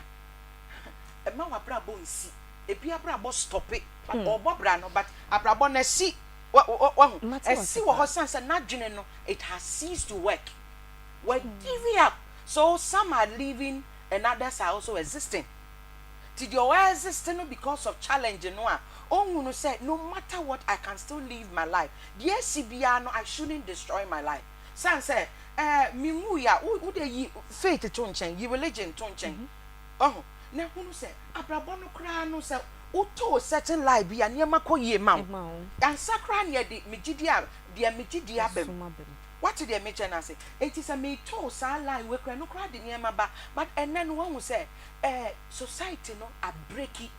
ɛmma w'abrabɔ nsi. Ebi abrabɔ stɔpe but ɔrebɔ bra no but abrabɔ no asi. Wahu? Asi wɔ hɔ sane sɛ n'adwene no it has ceased to work. Wa give up. So some are living and others are also existing. Nti deɛ ɔ exist no because of challenge no a ɔnhu no sɛ no matter what I can still live my life. Deɛ asi biara no I shouldn't destroy my life. Sane sɛ eh me nwuiɛ a wo wo deɛ yi faith to nkyɛn, yi religion to nkyɛn. Wahu? Na hunu sɛ abrabɔ no koraa no sɛ wotoo certain lie bi a nneɛma kɔ yie ma wo. Ansa koraa na yɛde me gyidie a deɛ megye die aba mu. Woate deɛ mekyɛ no ase? Enti sɛ metoo saa lie wei koraa ɛno koraa de nneɛma ba. But ɛnnɛ no wahu sɛ eh society no abreki.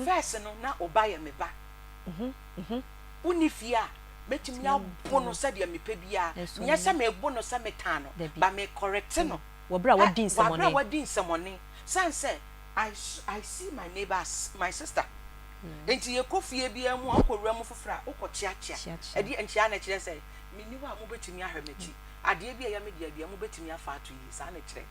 First no na wo ba yɛ me ba. Wonni fie a, mɛtumi abo no sɛdeɛ mepɛ biara. Nyɛ sɛ mebo no sɛ metan no, but me correct no. Wɔ berɛ a wadi Wɔ berɛ a nsɛmmɔne. wadi nsɛmmɔne. Sane sɛ I I see my neighbor as my sister. Enti yɛkɔ fie biara mu a, wokɔ wura mu foforɔ a, wokɔkyeakyea. Ɛdeɛ nkyea no kyerɛ sɛ, menni hɔ a mobɛtumi ahwɛ m'akyi. Adeɛ bi a ɛyɛ me dea biara, mobɛtumi afa ato yie. Saa na ɛkyerɛ.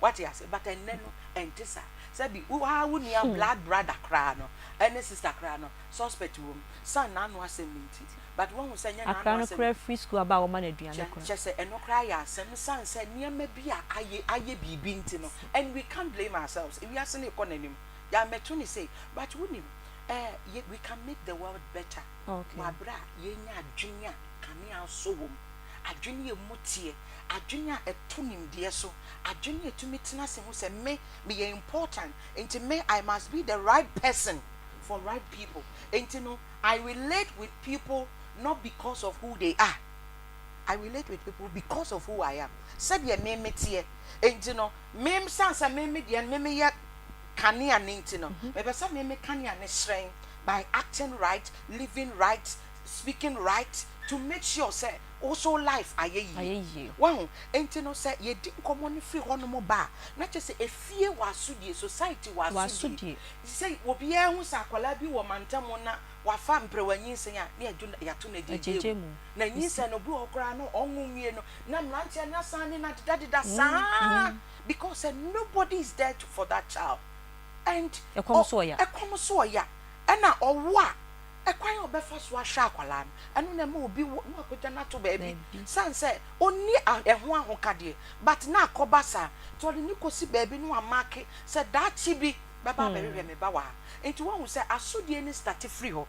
Wate ase? But ɛnnɛ no, ɛnte saa. Sɛbi, wo ara wo nua blood brother koraa no, ɛne sister koraa no, suspect wɔ mu. Sane n'ano asɛm no nti. But woahu sɛ ɛnyɛ Akora n'ano no asɛm. koraa firi sukuu aba a wɔma no aduane Kyɛ, koraa. kyɛ sɛ ɛno koraa yɛ asɛm. Sane sɛ nneɛma bi a ayɛ, ayɛ biribi nti no, and we can't blame ourselves. Ewiase no rekɔ n'anim. Yɛammɛto no sei. But wonim, eh, yɛ, we can make the world better Okay. wɔ aberɛ a yɛnya adwene a kanea asɔ wɔ mu. Adwene a emu teɛ, adwene a ɛto nimdeɛ so, adwene a ɛtumi tena ase hu sɛ me, meyɛ important, nti me, I must be the right person for right people. Nti no, I relate with people not because of who they are. I relate with people because of who I am. Sɛdeɛ me meteɛ. Nti no, me, sane sɛ me me deɛ no, me meyɛ kanea no nti no, mepɛ sɛ me me kanea no hyerɛn by acting right, living right, speaking right to make sure sɛ wo so life ayɛ yie. Ayɛ yie. Wahu? Enti no sɛ yɛdi nkɔmmɔ no firi hɔnom ba a, na kyerɛ sɛ efie wɔ asodie, society wɔ Wɔ asodie. asodie. Sɛ obiara hu sɛ akwadaa bi wɔ mantam na wafa mprɛwa nyinsɛn a, na yɛdwo no, yɛato no agyegye Agyegye mu. mu. Na Esi. nyinsɛn no, obi wɔ hɔ koraa no ɔnwo nwie no, na mmeranteɛ no asan ne no adedadeda saa because sɛ nobody is there to, for that child and Ɛkɔm ɔ, so ɔya. ɛkɔm so ɔya. Ɛna ɔwo a, ɛkwan a ɔbɛfa so ahwɛ akwadaa no, ɛno na ɛma obi wo na wakɔgya no ato baabi. Baabi. Sane sɛ ɔnni a ɛho ahokadeɛ, but na akɔba saa. Nti ɔde no kɔsi baabi na wamake sɛ daakye bi bɛba abɛhwehwɛ me ba wɔ ha. Nti woahu sɛ asodie no starte firi hɔ.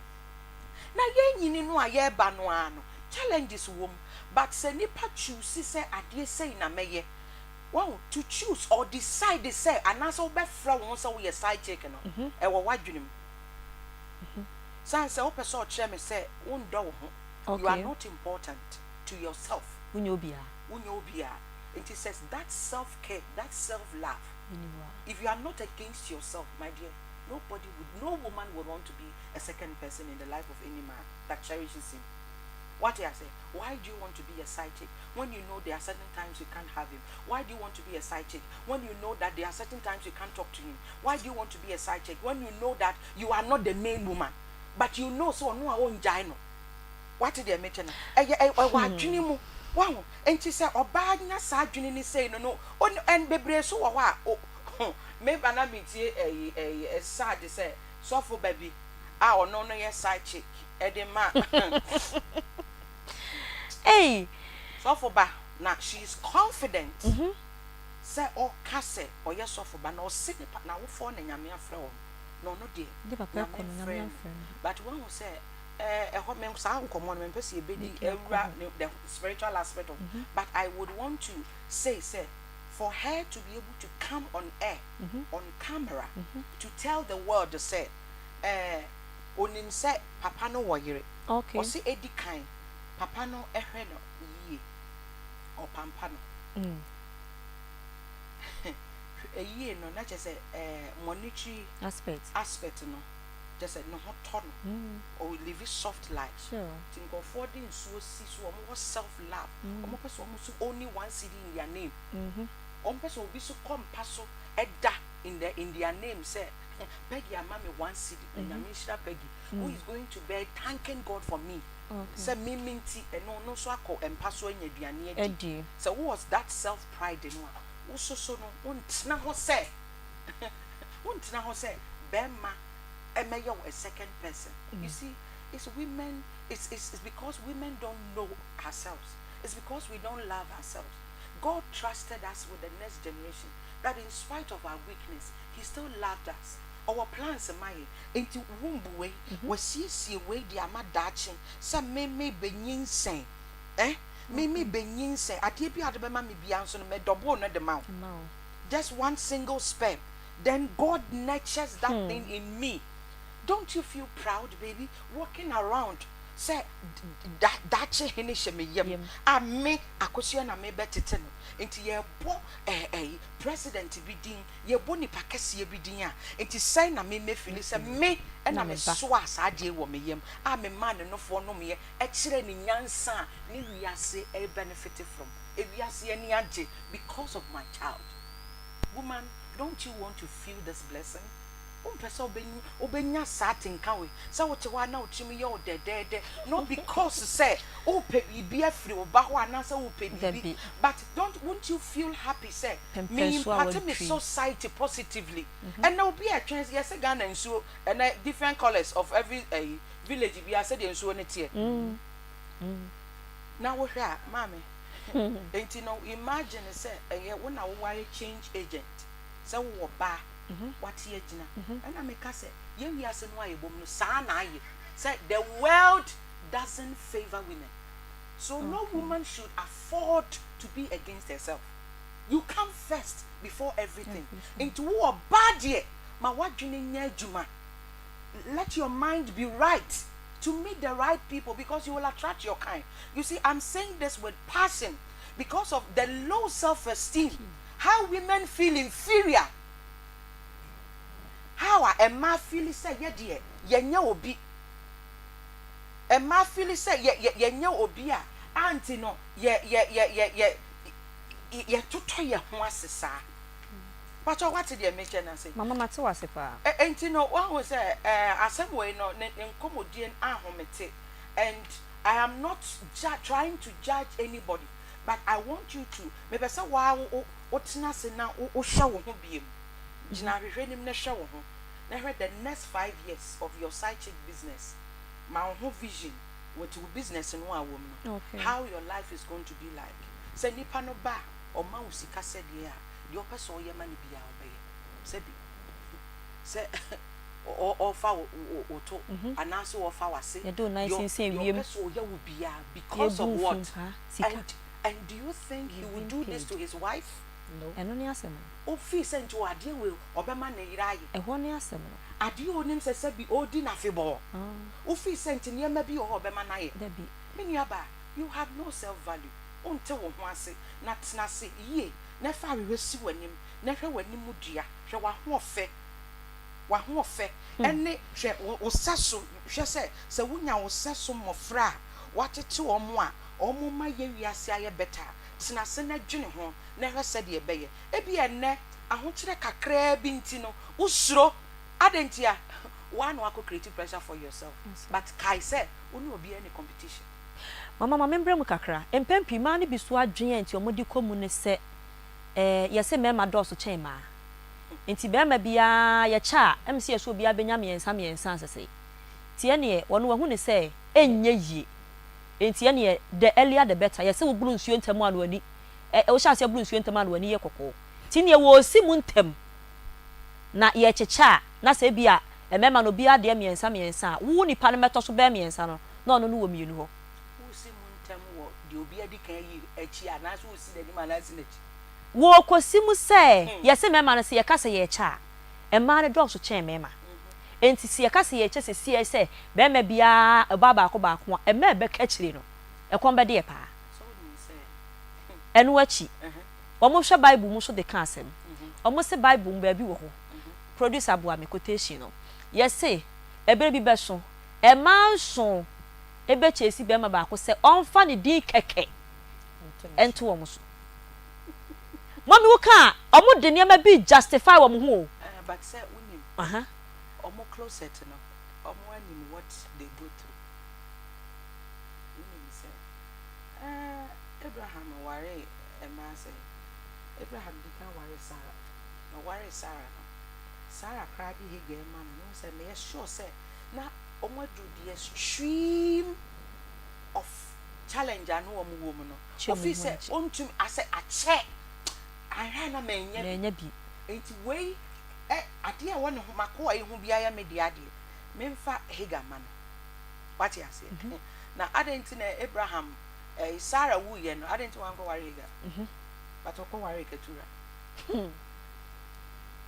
Na yɛnyini no a yɛreba no ara no, challenges wɔ mu, but sɛ nipa choose sɛ adeɛ sei na mɛyɛ, woahu, to choose or decide sɛ anaasɛ wobɛfrɛ wo ho sɛ woyɛ side chick no, ɛwɔ w'adwene mu. Sane sɛ wopɛ sɛ ɔkyerɛ me sɛ wondɔ wo ho, you are not important to yourself. Wonyɛ obiara. Wonyɛ obiara. Nti sɛ that self care, that self love, if you are not against yourself, my dear, nobody would, no woman would want to be a second person in the life of any man that cherishes him. Wate ase? Why do you want to be a side chick when you know there are certain times you can't have him? Why do you want to be a side chick when you know that there are certain times you can't talk to him? Why do you want to be a side chick when you know that you are not the main woman but you know sɛ ɔno a ɔngyae no? Wate deɛ mekyɛ no? Ɛyɛ ɛwɔ adwene mu. Wahu? Nti sɛ ɔbaa nya saa adwene no sei no no, ɔn ɛn bebree so wɔ hɔ a o meba na metie ɛyi ɛyi ɛsad sɛ sɔfo ba bi a ɔno no yɛ side chick ɛde ma Ei! Sɔfo ba. Na she is confident sɛ ɔka sɛ ɔyɛ sɔfo ba na ɔse ne pa n'awofoɔ na Nyame afrɛ wɔn na ɔno deɛ De papa Nyame ɛkɔ no, Nyame mfrɛɛ no amfrɛ no. but wahu sɛ ɛɛ ɛhɔ me saa nkɔmmɔ no mempɛ sɛ yɛbɛdi Bɛdi akɔ awura hɔ. ne the spiritual aspect of but I would want to say sɛ for her to be able to come on air on camera to tell the world sɛ ɛɛ onim sɛ papa no wɔ yere ɔse edi kan papa no hwɛ no yie ɔpampa no yie no na kyerɛ sɛ ɛɛ monetary aspect no kyerɛ sɛ ne ho tɔ no ɔ live soft life nti nkurɔfoɔ de nsuo si so wɔn wɔ self love wɔn pɛ sɛ wɔn so only one cedi in their name wɔn pɛ sɛ obi so kɔ mpa so ɛda in the in their name sɛ Peggy ama me one cedi na Nyame nhyira Peggy who is going to bed thanking God for me sɛ me me nti ɛno ɔno nso akɔ mpa so anya aduane adi. Sɛ wowɔ that self pride no a, wososo no wontena hɔ sɛ wontena hɔ sɛ bɛrima ɛmɛyɛ wo a second person. You see, it's women, it's, it's, it's because women don't know ourselves. It's because we don't love ourselves. God trusted us with the next generation that in spite of our weakness, He still loved us. Ɔwɔ plans ma yɛn. Enti womb wei, wasiesie wei de ama daakye sɛ me me bɛnyinsɛn eh, me me bɛnyinsɛn. Adeɛ bi a wode bɛma me biara nso no, mɛ double no de ma wo. Just one single sperm. Then God nurtures that thing in me. Don't you feel proud baby walking around sɛ da daakye hene hyɛ me yam a me Akosua na mebɛtete no. Enti yɛrebɔ eh ɛyi president bi din yɛbɔ nipa kɛseɛ bi din a, nti sɛn na me mɛ fili sɛ me na me soaa saa adeɛ yi wɔ me yam a me maa ne nofoɔ nomeɛ kyerɛɛ ne nyansa a ne wiase rebenefite from, ewiase ani agye because of my child. Woman, don't you want to feel this blessing? Wompɛ sɛ wobɛnya saa atenka wei sɛ wote hɔ a na wo tirim yɛ wo dɛdɛɛdɛ not because sɛ wopɛ biribi afiri wo ba hɔ anaasɛ wopɛ biribi but don't won't you feel happy sɛ me impact me society positively ɛnɛ obi a ɛtwɛn yɛsɛ Ghana nsuo ɛnɛ different colours of every ɛyi village biara sɛdeɛ nsuo no teɛ na wohwɛ a maame nti no imagine sɛ ɛyɛ wo na wowɔ ayɛ change agent sɛ wowɔ ba wate agyina ɛna meka sɛ yɛn wiase no a yɛbɔ mu no saa na ayɛ sɛ the world doesn't favour women so no woman should afford to be against herself you come first before everything nti wo ɔbaa deɛ ma w'adwene nyɛ adwuma let your mind be right to meet the right people because you will attract your kind you see I'm saying this with passion because of the low self-esteem how women feel inferior how a mmaa feel sɛ yɛ deɛ yɛnyɛ obi mmaa feel sɛ yɛ yɛ yɛnyɛ obi a anti no yɛ yɛ yɛ yɛ yɛ yɛtotɔ yɛ ho ase saa patɔ wate deɛ mekyɛ no ase. Mama mate wase paa. Enti no wahu sɛ ɛɛ asɛm wei no ne ne nkɔmmɔdie no ahomete and I am not ju trying to judge anybody but I want you to mepɛ sɛ waa wo wotena ase na wo wohwɛ wo ho biem gyina ahwehwɛ anim na hwɛ wo ho na hwɛ the next 5 years of your side chick business ma wo ho vision with wo business no a wɔ mu no how your life is going to be like sɛ nipa no ba a ɔma wo sika sɛdeɛ a deɛ ɔpɛ sɛ ɔyɛ ma no biara ɔbɛyɛ sɛbi sɛ ɔfa wo wo to anaasɛ ɔfa w'ase Yɛde wo nan deɛ sensɛn deɛ wiem. ɔpɛ sɛ ɔyɛ wo biara because of Yɛbu what mfumpa sika. and do you think he would do this to his wife? Ɛno ne asɛm no. Ofii sɛ nti adeɛ wei ɔbɛma ne yere ayɛ. Ɛhɔ ne asɛm no. Adeɛ a onim sɛ sɛbi ɔredi n'afebɔɔ. Ofii sɛ nti nneɛma bi wɔ hɔ a ɔbɛma no ayɛ. Dabi. Me nuabaa, you have no self value. Wonte wo ho ase na tena ase yie na fa ahwehwɛ si w'anim na hwɛ w'anim dua, hwɛ w'ahoɔfɛ, w'ahoɔfɛ ɛne hwɛ wo wo sɛso hwɛ sɛ sɛ wonya wo sɛso mmɔfra a wɔatete wɔn a wɔn ma yɛ wiase ayɛ better a, tena ase na dwene ho na hwɛ sɛdeɛ ɛbɛyɛ. Ebi ɛnnɛ ahokyerɛ kakraa bi nti no wosuro adɛn nti a woa na wakɔ create pressure for yourself but kae sɛ wo ne obiara ni competition. Mama ma membrɛ mu kakra. Mpɛn pii mmaa no bi so adwene a nti wɔde kɔ mu ne sɛ ɛɛ yɛsɛ mmarima dɔɔso kyɛn mmaa. Nti barima biara yɛkyɛ a ɛm sɛ yɛsɛ obiara bɛnya mmiɛnsa mmiɛnsa asese. Nti ɛneɛ wɔn wahu ne sɛ ɛnyɛ yie. Nti ɛneɛ the earlier the better. Yɛsɛ woburu nsuo ntɛm a no ani. Ɛ, wohyɛ aseɛ boro nsuo ntɛm a na w'ani yɛ kɔkɔɔ. Nti neɛ wɔresi mu ntɛm na yɛrekyekyɛ a, na sɛ ebia mmarima no obiara deɛ mmiɛnsa mmiɛnsa a, wo nipa no mmɛtɔ so bɛyɛ mmiɛnsa no, na ɔno no wɔ mmienu hɔ. Woresi mu ntɛm wɔ deɛ obi adi kan ayi akyi anaasɛ woresi n'anim anaa si n'akyi? Wɔrekɔsi mu sɛ, yɛse mmarima no sɛ yɛka sɛ yɛrekyɛ a, mmaa no dɔɔso kyɛn mmarima. Enti sɛ yɛka sɛ yɛrekyɛ seesei sɛ barima biara ɔbaa baako baako a, mmaa a ɛbɛka akyire no, ɛkɔm bɛde yɛ paa. Ɛno akyi, wɔhwɛ Bible mu nso de ka asɛm. Wɔse Bible mu baabi wɔ hɔ, producer boa me quotation no, yɛse ɛberɛ bi bɛso, mmaa nson bɛkyɛsi barima baako sɛ ɔmfa ne din kɛkɛ nto wɔn so. Mummy wo ka a, wɔn de nneɛma bi justify wɔn ho o. But sɛ wonim, wɔn closet no, wɔn anim what they go through. Wonim sɛ. Ɛɛ, Abraham waree mmaa sɛn? Abraham di kan waree Sara. Na ɔwaree Sara no, Sara koraa de Hagar rema no no, wohu sɛ meyɛ sure sɛ na wɔaduru the extreme of challenge a na wɔn wɔ mu no. Ofii sɛ ɔntumi, asɛ akyɛ, anhwɛ a na manya bi. Enti wei, ɛ, adeɛ a ɛwɔ ne ho, m'akoa yi ho biara yɛ me dea deɛ, memfa Hagar mma no. Wate aseɛ? Na adɛn nti na Abraham, eh, Sarah wuiɛ no, adɛn nti wankɔware Hagar? But ɔkɔwaree Ketura.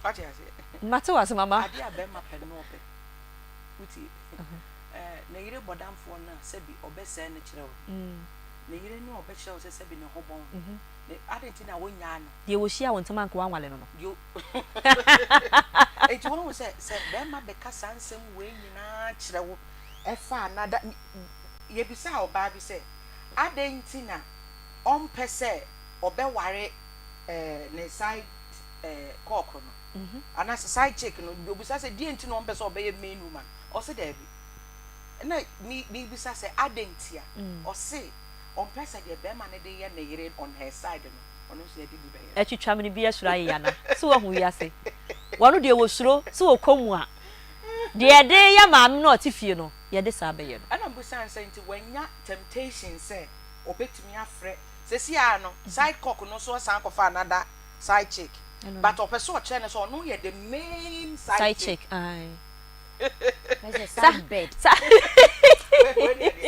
Wate aseɛ? Mate wo ase, mama. Adeɛ a bɛrima pɛ no na ɔpɛ. Wotie? Eh, ne yere bɔdamfoɔ no a sɛbi ɔbɛsɛe no kyerɛ wo no, ne yere no a ɔbɛkyerɛ wo sɛ sɛbi ne ho bɔn no, ne, adɛn nti na wonnyaa no? Deɛ wɔhyiaa wo ntɛm anka woanwale no no. Deɛ Enti woahu sɛ, sɛ bɛrima bɛka saa nsɛm wei nyinaa kyerɛ wo, ɛfa another, yɛbisaa ɔbaa bi sɛ adɛn nti na ɔmpɛ sɛ ɔbɛware eh, ne side eh, cock no anaasɛ side chick no, obisa sɛ deɛ nti na ɔmpɛ sɛ ɔbɛyɛ main woman, ɔse daabi. Ɛna me mebisa sɛ adɛn ntia, ɔse ɔmpɛ sɛ deɛ bɛrima no de yɛ ne yere on her side no, ɔno nso yɛde bi bɛyɛ no. Atwitwa mene bi asuro ayeyɛ ana? So wahu wiase? Wɔno deɛ wɔsuro sɛ wɔkɔ mu a. Deɛ yɛde reyɛ maame no a ɔte fie no, yɛde saa bɛyɛ no. Ɛna mbisaa no sɛ nti wanya temptation sɛ ɔbɛtumi afrɛ sɛsi ara no side cock no nso ɔsan kɔfa another side chick but ɔpɛ sɛ ɔkyerɛ no sɛ ɔno yɛ the main side chick. Ae. Side bed.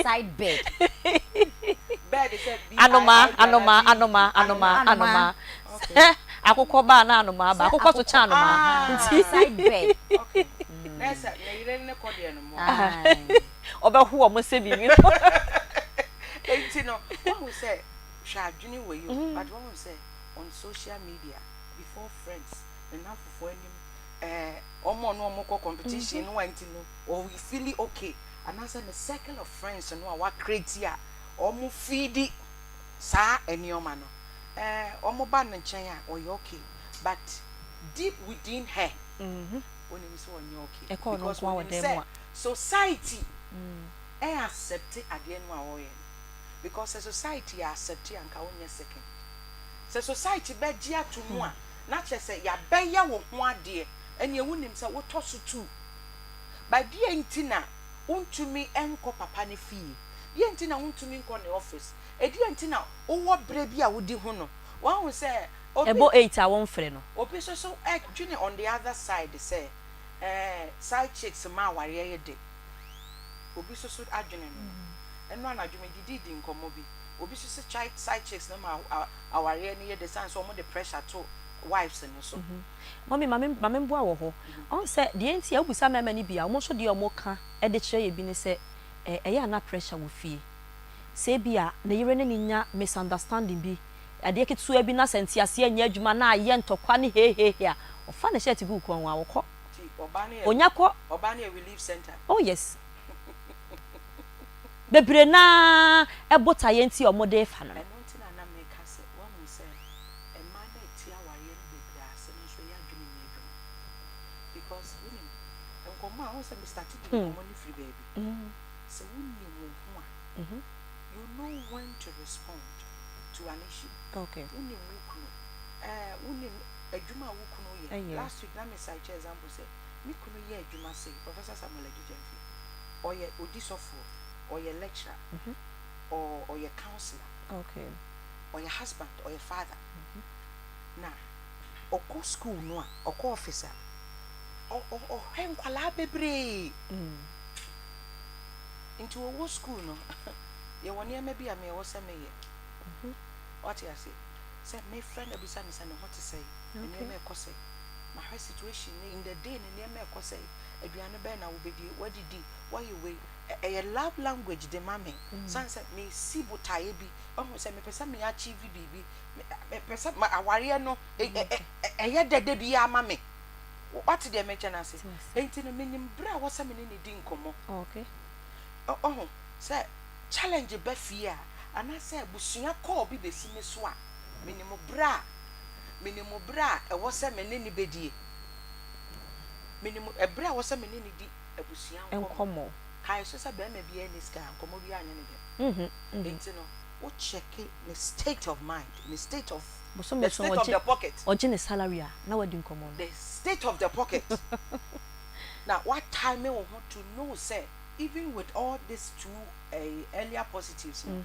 Side bed. Bed sɛ B I Anomaa, I D anaa anomaa, B E D? anomaa, anomaa, anomaa. Sɛ akokɔ ba a na anomaa ba. Akokɔ so kyɛn anomaa. Nti. Side bed. Okay. Na ɛsɛ ne yere ne kɔ deɛ no mo. Ɔbɛho wɔn sɛ biribi no. Enti no, wahu sɛ hwɛ adwene wɔ yi o, but wahu sɛ on social media before friends, ne nnamfofoɔ anim, ɛɛ wɔn a ɔne wɔn kɔ competition no a nti no, ɔ feeli okay anaasɛ ne circle of friends no a wa create a wɔn feedi saa nneɛma no, ɛɛ wɔn ba ne nkyɛn a ɔyɛ okay but deep within her onim sɛ ɔnyɛ okay Ɛkɔ ɔno because nko ara wɔ onim dan sɛ mu a. society ɛ accept adeɛ no a ɔreyɛ no because sɛ society accept a nka wonyɛ second sɛ society bɛgye ato mu a na kyerɛ sɛ yɛabɛyɛ wo ho adeɛ ɛneɛ wonim sɛ wotɔ so two but deɛ nti na wontumi nkɔ papa no fie deɛ nti na wontumi nkɔ ne office ɛdeɛ nti na wowɔ berɛ bi a wodi ho no wahu sɛ obi Ɛbɔ eight a womfrɛ no. Obi nso so dwene on the other side sɛ ɛɛ side chicks ma awareɛ yɛ dɛ. Obi nso so adwene no no. Ɛno anadwo me didii di nkɔmmɔ bi. Obi nso se side chicks no ma awareɛ no yɛ dɛ sane sɛ wɔn de pressure to wives no so. Mummy ma me ma me mboa wɔ hɔ. Ɔhu sɛ deɛ nti a wobisa mmarima no bi a wɔn nso deɛ wɔka de kyerɛ yɛ bi ne sɛ ɛyɛ a na pressure wɔ fie. Sɛ ebia ne yere ne no nya misunderstanding bi, adeɛ ketewa bi na sɛ nteaseɛ nyɛ adwuma na ayɛ ntɔkwa ne heeheehe a, ɔfa ne shirt gu wo kɔn ho a, ɔkɔ. Nti ɔbaa no yɛ Ɔnya kɔ. ɔbaa no yɛ relief center. Oh yes. Bebree no ara botaeɛ nti a wɔde refa no no. Ɛno nti na na meka sɛ, woahu sɛ mmaa no a ɛte awareɛ no bebree ase no nso ɛyɛ adwene nyɛ adwuma. Because wonim, nkɔmmɔ a, wohu sɛ me starte di nkɔmmɔ no firi baabi. Sɛ wonim wo ho a, you know when to respond to an issue. Wonim wo kunu, eh, wonim adwuma a wo kunu yɛ. Last week na me cite example sɛ, me kunu yɛ adwuma sei, Professor Samuel Adu Gyamfi, ɔyɛ odi sɔfoɔ, ɔyɛ lecturer, ɔyɛ counsellor. Ɔyɛ husband, ɔyɛ father. Na ɔkɔ school no a, ɔkɔ office a, ɔhwɛ nkwadaa bebree. Nti ɔwɔ school no, yɛwɔ nneɛma bi a me ɛwɔ sɛ meyɛ. Wate ase? Sɛ mefrɛ no abisa no sɛ ne ho te sɛn, ne nneɛma ɛkɔ sɛn. Mahwɛ situation no in the day ne nneɛma ɛkɔ sɛn, aduane bɛn na wobɛdie, woadidi, woayɛ wei. Ɛyɛ love language de ma me. Sane sɛ mesi botaeɛ bi, wahu sɛ mepɛ sɛ me achieve biribi, mepɛ sɛ awareɛ no ɛyɛ dɛ da biara ma me. Wate deɛ mekyɛ no ase? Enti no menim berɛ a ɛwɔ sɛ me ne no di nkɔmmɔ. Wahu sɛ challenge ba fie a, anaasɛ abusua call bi bɛsi me so a, menim berɛ a, menim berɛ a ɛwɔ sɛ me ne no bɛdie. Menim ɛberɛ a ɛwɔ sɛ me ne no di abusua nkɔmmɔ. Kae nso sɛ barima biara nni sika a, nkɔmmɔ biara nyɛ ne dɛ. Enti no, wo check ne state of mind, ne state of, Bosome the so state of ɔgye the pocket. ɔgye ne salary a, na wadi nkɔmmɔ no. The state of the pocket. Na wa time wo ho to know sɛ even with all these two eh, earlier positives no,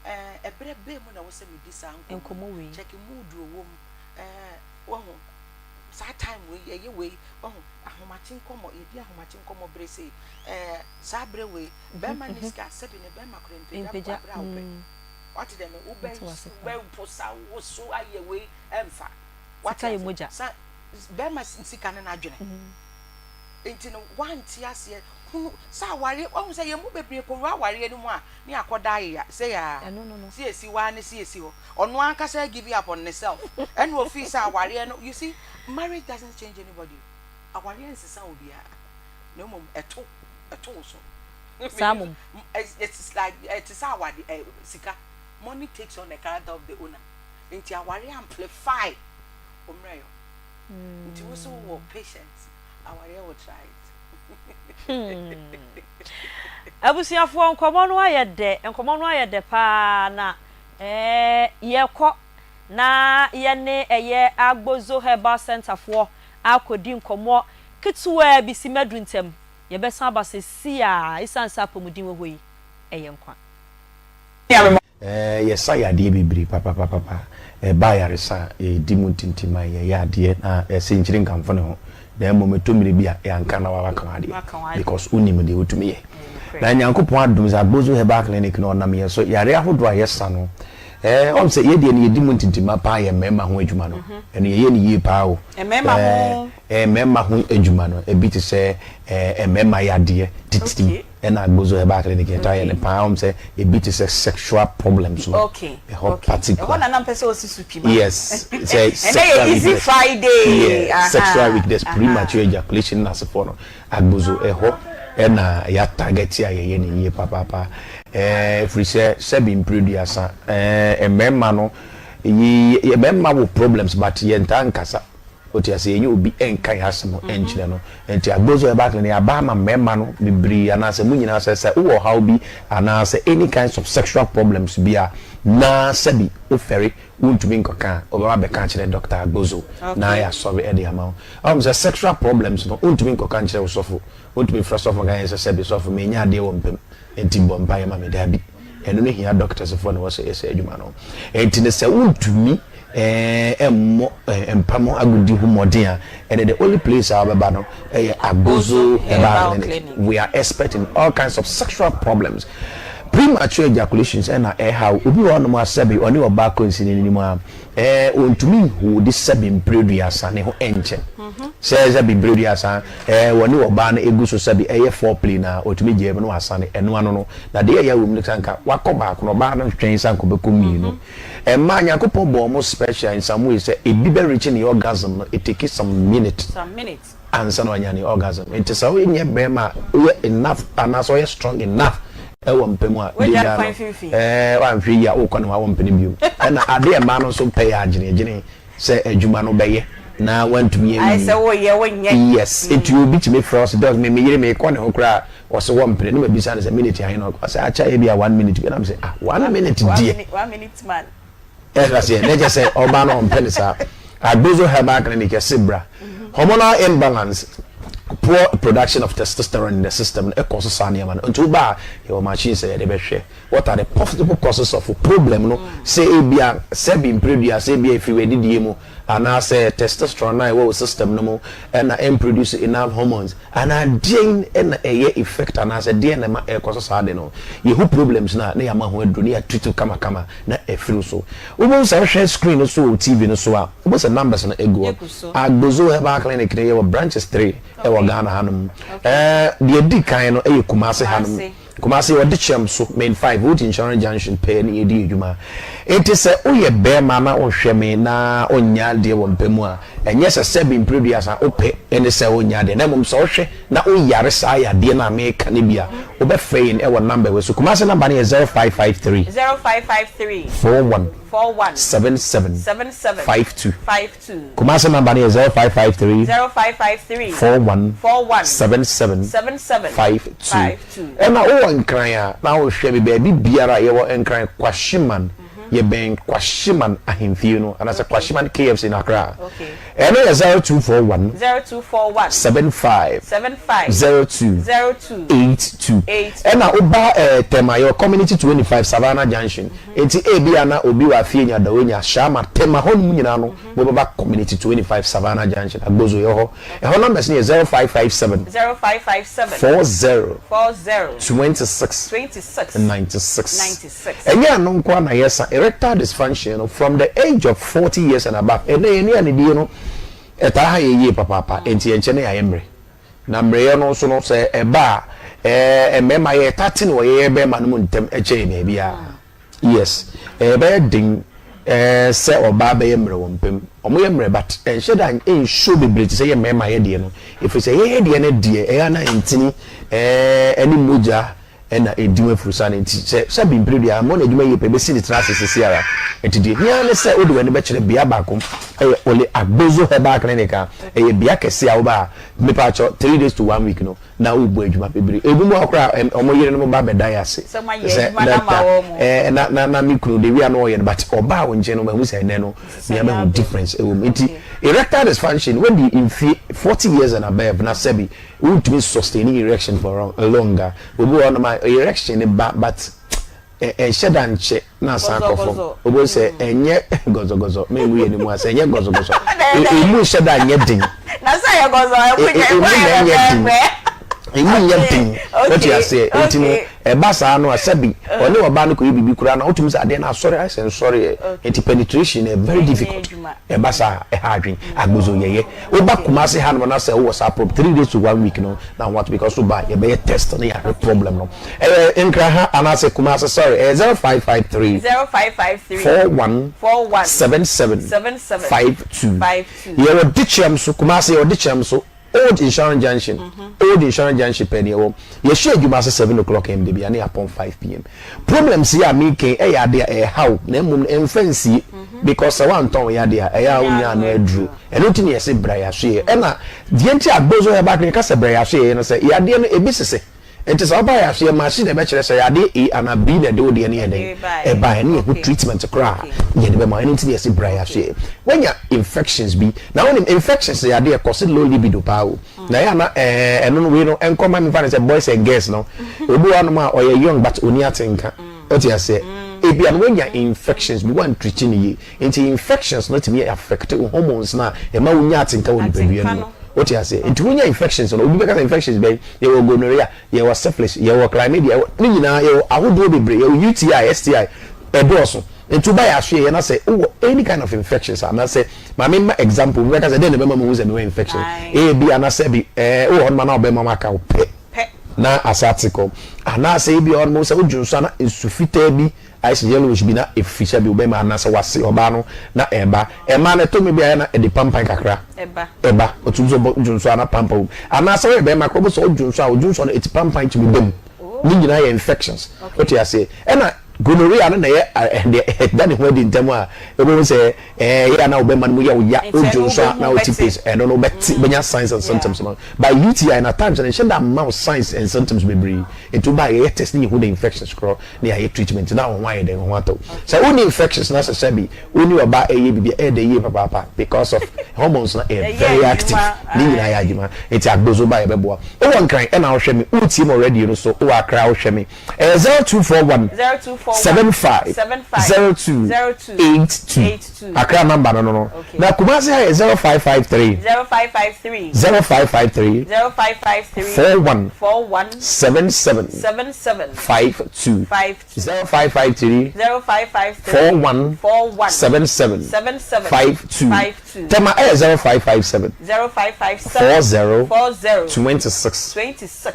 eh, ɛberɛ bɛn mu na ɛwɔ sɛ medi saa nkɔmmɔ Nkɔmmɔ yi? wei. Check mood a ɔwɔ mu, eh, wahu, saa time wei yɛyɛ wei, wahu, ahomakye nkɔmmɔ, yɛdi ahomakye nkɔmmɔ berɛ sei, eh, saa berɛ wei, bɛrima nni sika a, sɛbi ne bɛrima koraa mpagya Mpagya, kɔ berɛ a wopɛ. mm. Wate deɛ me, wobɛ, Mate w'ase paa. wobɛposa wo so ayɛ wei, ɛmfa. Wate Sika yɛ ase? mogya. Sa, bɛrima sika ne n'adwene. Nti no, woante aseɛ, hunu sɛ awareɛ, wahu sɛ yɛn mu bebree kɔwura awareɛ no mu a, ne akɔda ayeya, sei aa, Ɛno no no. sei esi hɔ aa ne sei esi hɔ. Ɔno ankasa give up on ne self, ɛna ofii sɛ awareɛ no, you see, marriage doesn't change anybody o, awareɛ nsesa obiara, na mmom ɛto, ɛto wo so. Saa mmom. It's like, ɛte sɛ awade, ɛ, sika, money takes on the character of the owner, nti awareɛ amplify wo mmerɛyɔ. Nti wo so wowɔ patience, awareɛ will try it. Hmm. Abusuafoɔ nkɔmmɔ no ayɛ dɛ, nkɔmmɔ no ayɛ dɛ paa na ɛɛ yɛkɔ na yɛne ɛyɛ Agbozo Herbal Centre foɔ akɔdi nkɔmmɔ ketewaa bi si madu ntɛm. Yɛbɛsan aba seesei ara esiane sɛ apɔmuden wɔ hɔ yi, ɛyɛ nkwa. Yɛsa yadeɛ bebree papapapapa. Ɛba ayaresa a, yɛdi mu ntintiman, yɛyɛ adeɛ na yɛse nkyiri nkamfo ne ho. Na mmom ɛtɔ mmerɛ bi a, yɛanka na waka w'adeɛ because wonim deɛ wotumi yɛ. Na Nyankopɔn adom sɛ Agbozo Herbal Clinic no ɔnam yɛn so, yareɛ ahodoɔ a yɛsa no, ɔhu sɛ yɛdeɛ no yɛdi mu ntintimma paa yɛ mmarima ho adwuma no, ɛno yɛyɛ no yie paa o. Mmarima ho. Mmarima ho adwuma no, ebi te sɛ mmarima yadeɛ titiriw ɛna Agbozo Herbal Clinic yɛtaa yɛ no paa. Wohu sɛ ebi te sɛ sexual problems no, ɛhɔ particular. Ɛhɔ na na mpɛ sɛ osi so pi ma. Yes, sɛ sexual weakness. Ɛnɛ yɛ easy Friday. Yeah, sexual weakness, premature ejaculation na asefoɔ no, Agbozo ɛhɔ ɛna yɛ target a yɛyɛ no yie papaapa. Ɛfiri sɛ sɛbi mprɛduasa, mmarima no, mmarima wɔ problems but yɛntaa nkasa. Wote aseɛ? Yɛnyɛ obi nka yɛn asɛm nkyerɛ no. Nti Agbozo Herbal Clinic yɛaba ama mmarima no bebree anaasɛ mo nyinaa sɛ sɛ wowɔ ɔhaw bi anaasɛ any kinds of sexual problems bi a na sɛbi wofɛre wontumi nkɔka a, wobɛba abɛka akyerɛ Doctor Agbozo na yɛasɔre de ama wo. Woahu sɛ sexual problems no wontumi nkɔka nkyerɛ wo sɔfo, wontumi mfrɛ sɔfo nka sɛ sɛbi sɔfo menya adeɛ wɔ mpam nti bɔ mpaeɛ ma me, daabi. Ɛno no hia doctors foɔ na wɔsɛ yɛ saa adwuma no. Nti no sɛ wontumi mmɔ mpa mu agodi ho mmɔden a, ɛnɛ the only place a wobɛba no ɛyɛ Agbozo Herbal Clinic. We are expert in all kinds of sexual problems. Premature ejaculations ɛna ɛhaw obi wɔ hɔnom a sɛbe ɔne ɔbaa kɔ nsini no mu a ɛɛ ɔntumi nholdi sɛbe mprɛduasa ne ho ɛnkyɛ. Sɛ sɛbe mprɛduasa ɛɛ wɔne ɔbaa no egu so sɛbe ɛyɛ foreplay na ɔtumi gyaa mu na wasane ɛno ano no. Na deɛ ɛyɛ wɔ mu ne sɛ anka wakɔ baako no ɔbaa no twɛn sɛ anka ɔbɛkɔ mmienu. Mmaa Nyankopɔn bɔɔ wɔn special in some ways sɛ ebi bɛ reach ne orgasm no it take some minute Some minutes. ansa na wanya ne orgasm. Nti sɛ wonyɛ barima a woyɛ enough anaasɛ ɔyɛ strong enough ɛwɔ mpa mu a Wagya da biara kwan no mfimfini. ɛɛ wanhwɛ yie a wokɔ ne hɔ a wompene bio. Ɛna adeɛ mmaa no nso pɛ yɛ agyeneagyene sɛ adwuma no bɛyɛ na wantumi Ayɛ sɛ anwie. woyɛ wonyɛ. Yes, nti obi tumi frɛ wo sɛ doc me me yere meekɔ ne ho koraa Ɔse wɔmpene na mabisa no sɛ minute ahe na ɔka ɔse akyɛ ebia one minute bi na mese ah one minute deɛ One minute man. Ɛhwɛ aseɛ na kyɛ sɛ ɔbaa no ɔmpɛ ne saa. Agbozo herbal clinic yɛse bra. Hormonal imbalance. Poor production of testosterone in the system no ɛkɔ so saa nneɛma no. Nti woba a, yɛwɔ machines a yɛde bɛhwɛ what are the possible causes of wo problem no, sɛ ebia sɛbi mprɛdua, sɛ ebia ɛfiri w'adidie mu, anaasɛ testosterone no a ɛwɔ wo system no mu na ɛmproduce enough hormones, anaa deɛn na ɛyɛ effect anaasɛ deɛn na ɛma ɛkɔ so saa ade no. Yɛhu problems no a, na yɛama ho aduro na yɛatreat wo kamakama na afiri wo so. Wobɛhu sɛ wohwɛ screen no so wɔ wo TV no so a, wobɛhu sɛ numbers no gu hɔ. Agbozo Herbal Clinic no yɛwɔ branches three wɔ Ghana hanom. Deɛ ɛdi kan no yɛ Kumasi hanom. Kumasi yɛwɔ Dekyɛm so, Main 5, Wood Insurance Junction pɛɛ na yɛdi adwuma. Enti sɛ woyɛ barima na wohwɛ me na wonyɛ adeɛ wɔ mpa mu a, ɛnyɛ sɛ sɛbe mprɛduasa wopɛ ne sɛ wonyɛ adeɛ, na mmom sɛ wohwɛ na woyare saa yadeɛ no a mereka no bi a, wobɛfrɛ yɛn wɔ number wei so. Kumasi number no yɛ 0553. 0553. 41. 41. 77. 77. 52. 52. Kumasi number no yɛ 0553. 0553. 41. 41. 77. 77. 52. 52. Ɛna wowɔ Nkran a na wohwɛ me baabi biara a yɛwɔ Nkran Kwashiman yɛbɛn Kwashiman ahemfie no anaasɛ Kwashiman KFC in Accra. Ɛno yɛ 0241. 0241. 75. 75. 02. 02. 82. 82. Ɛna woba eh, Tema yɛwɔ Community 25 Savannah Junction. Enti ebia na obi wɔ afie nya da onya Shama Tema hɔ nom nyinaa no mobɛba Community 25 Savannah Junction Agbozo yɛwɔ hɔ. Ɛhɔ numbers no yɛ 0557. 0557. 40. 40. 26. 26. 96. 96. Ɛnyɛ ɛno nko ara na yɛsa erectile dysfunction no from the age of 40 years and above. Ɛnnɛ yɛn nnuanedie no ɛtaa ha yɛn yie papaapa enti ɛnkyɛ na yɛayɛ mmerɛ. Na mmerɛyɛ no nso no sɛ ɛba a ɛɛ mmarima yɛtaa te no wɔ yɛn barima no mu ntɛm kyɛn baabiara. Yes, ɛbɛyɛ den sɛ ɔbaa bɛyɛ mmerɛ wɔ mpa mu. Wɔyɛ mmerɛ but ɛnhyɛ da nsuo bebree te sɛ yɛ mmarima yɛ deɛ no. Ɛfiri sɛ yɛyɛ deɛ no deɛ ɛyɛ a na ntini ne mogya na ɛdi mu afurusane nti sɛ sɛbi mpere deɛ ammɔ n'adwuma yie pɛ ɛbɛsi ne tiri ase sisi ara. Nti deɛ ɛhia ne sɛ wode w'ani bɛkyerɛ bea baako ɛyɛ Ole Agbozo Herbal Clinic a ɛyɛ bea kɛseɛ a woba a mepaakyɛw 3 days to one week no na wobɔ adwuma bebree. Ebinom wɔ hɔ koraa a, wɔn yerenom ba bɛda yɛn ase Sɛ moayɛ sɛ adwuma no ama doctor, wɔn. eh, na, na, na me kunu de wia na ɔyɛ no, but ɔbaa wo nkyɛn no, mahu sɛ ɛnnɛ no, me a mahu difference ɛwɔ mu. Nti, erectile dysfunction, wadi mfie 40 years and above na sɛbi, wontumi sustain erection for long a, obi wɔ hɔnom a, erection no ba, but Ɛnhyɛ da nkyɛ na asan akɔ fam. Wobɛhu sɛ ɛnyɛ gɔzɔgɔzɔ, mengu yɛn mu ase, ɛnyɛ gɔzɔgɔzɔ. Emu nhyɛ da nyɛ den. Na sɛ ɛyɛ gɔzɔ, ɛmu nyɛ Emu na ɛnyɛ den. Emu nyɛ den. Wote aseɛ? Nti no, ɛba saa no a, sɛbi ɔne ɔbaa no kɔyɛ biribi koraa no a, wotumi sɛ adeɛ no asɔre ayɛ sɛ nsɔreɛ. Nti penetration no yɛ very difficult. Ɛba saa a, ɛha adwene. Agbozo yɛyɛ. Woba Kumasi hanom na sɛ wowɔ saa problem, 3 days to 1 week no, na what because woba a, yɛbɛyɛ test na yɛahwɛ problem no. Ɛyɛ Nkran ha anaasɛ Kumasi sorry ɛyɛ 0553 0553 41 41 77 77 52 52. Yɛwɔ Dekyerɛm so Kumasi yɛwɔ Dekyerɛm so Old Insurance Junction Old Insurance Junction pɛɛ na yɛwɔ. Yɛhyɛ adwuma ase 7 o'clock am da biara na yɛapɔn 5 pm. Problems yi a mereka yi ɛyɛ ade a ɛhaw na mmom no ɛmfa nsie because sɛ woantɔn wo yadeɛ a ɛyɛ a wonnya ano aduro. Ɛno nti na yɛse bra yɛasoɛeɛ. Ɛna deɛ nti a Agbozo Herbal Clinic ka sɛ bra yɛasoɛeɛ no sɛ yadeɛ no ebi sese. Nti sɛ woba yɛ aso yɛ machine na ɛbɛkyerɛ sɛ yadeɛ A anaa B na ɛde wo deɛ no yɛ dɛn ɛbaeɛ ne yɛhu treatment koraa a yɛde bɛma wo. Ɛno nti na yɛse bra yɛ aso yɛ. Woanya infections bi na wonim infections yɛ adeɛ ɛkɔse low libido paa o. Na ɛyɛ a na ɛɛ ɛno no wei no ɛnkɔ ma memfa no sɛ boys and girls no. Obi wɔ hɔnom a ɔyɛ young but ɔnni atenka. Wote aseɛ? Ebia no woanya infections bi woantreat no yie nti infections no tumi affect wo hormones no a ɛma wonya atenka wɔ nipadua no mu. Wote aseɛ? Nti wonya infections no, obi bɛka sɛ infections bɛn? Yɛwɔ gonorrhea, yɛwɔ syphilis, yɛwɔ chlamydia, yɛwɔ ne nyinaa yɛwɔ ahodoɔ bebree, yɛwɔ UTI, STI, ɛdɔɔso. Nti woba yɛ asoɛeɛ na sɛ wowɔ any kind of infections anaasɛ, ma me mma example, obi bɛka sɛ dɛn na ɛbɛma mahu sɛ mewɔ infection? Ebia na sɛbi ɛɛ wowɔ hɔnom a na wo bɛrima aka wo pɛ na ase ate kɔ, anaasɛ ebia hɔnom sɛ wodwo nso a na nsu fitaa bi Ayɛ sɛ yellowish bi na ɛfiri sɛ bi ɔbɛrima anaasɛ wase ɔbaa no na ɛreba. Mmaa no ɛtɔ mmerɛ bi a ɛyɛ na ɛde pampan kakra ɛba. Ɔtumi sɛ ɔbɔ dwonsɔ a na pampan wɔ mu. Anaasɛ woyɛ bɛrima koraa wobɛhu sɛ wodwonsɔ a wo dwonsɔ no ɛti pampan tumi ba mu. Ne nyinaa yɛ infections. Wote aseɛ? Ɛna. Gonorrhea no na ɛyɛ deɛ ɛda ne ho adi ntɛm a wobɛhu sɛ ɛyɛ a na wo bɛma no mu yɛ wo ya, wodwo nso a na wote pains, ɛno no wobɛte, wobɛnya signs and symptoms no. But UTI no at times no ɛnhyɛ da mma wo signs and symptoms bebree, nti woba a yɛyɛ test ne yɛhu the infections korɔ na yɛayɛ treatment na wo ho ayɛ dɛn, wo ho atɔ wo. Sɛ wonni infections na sɛ sɛbi wo ne ɔbaa ɛyɛ biribi a ɛyɛ dɛ yie papaapa because of hormones no ɛyɛ very active ne nyinaa yɛ adwuma nti agbozo ba yɛbɛboa wo. Wowɔ Nkran ɛna wohwɛ me, woretie me wɔ radio no so, wowɔ Accra wohwɛ me, Ɛyɛ 0241 75 02 82. Accra number no no no. Na Kumasi ha yɛ 0553 0553 41 77 52. 0553 41 77 52. Tema ɛyɛ 0557 40 26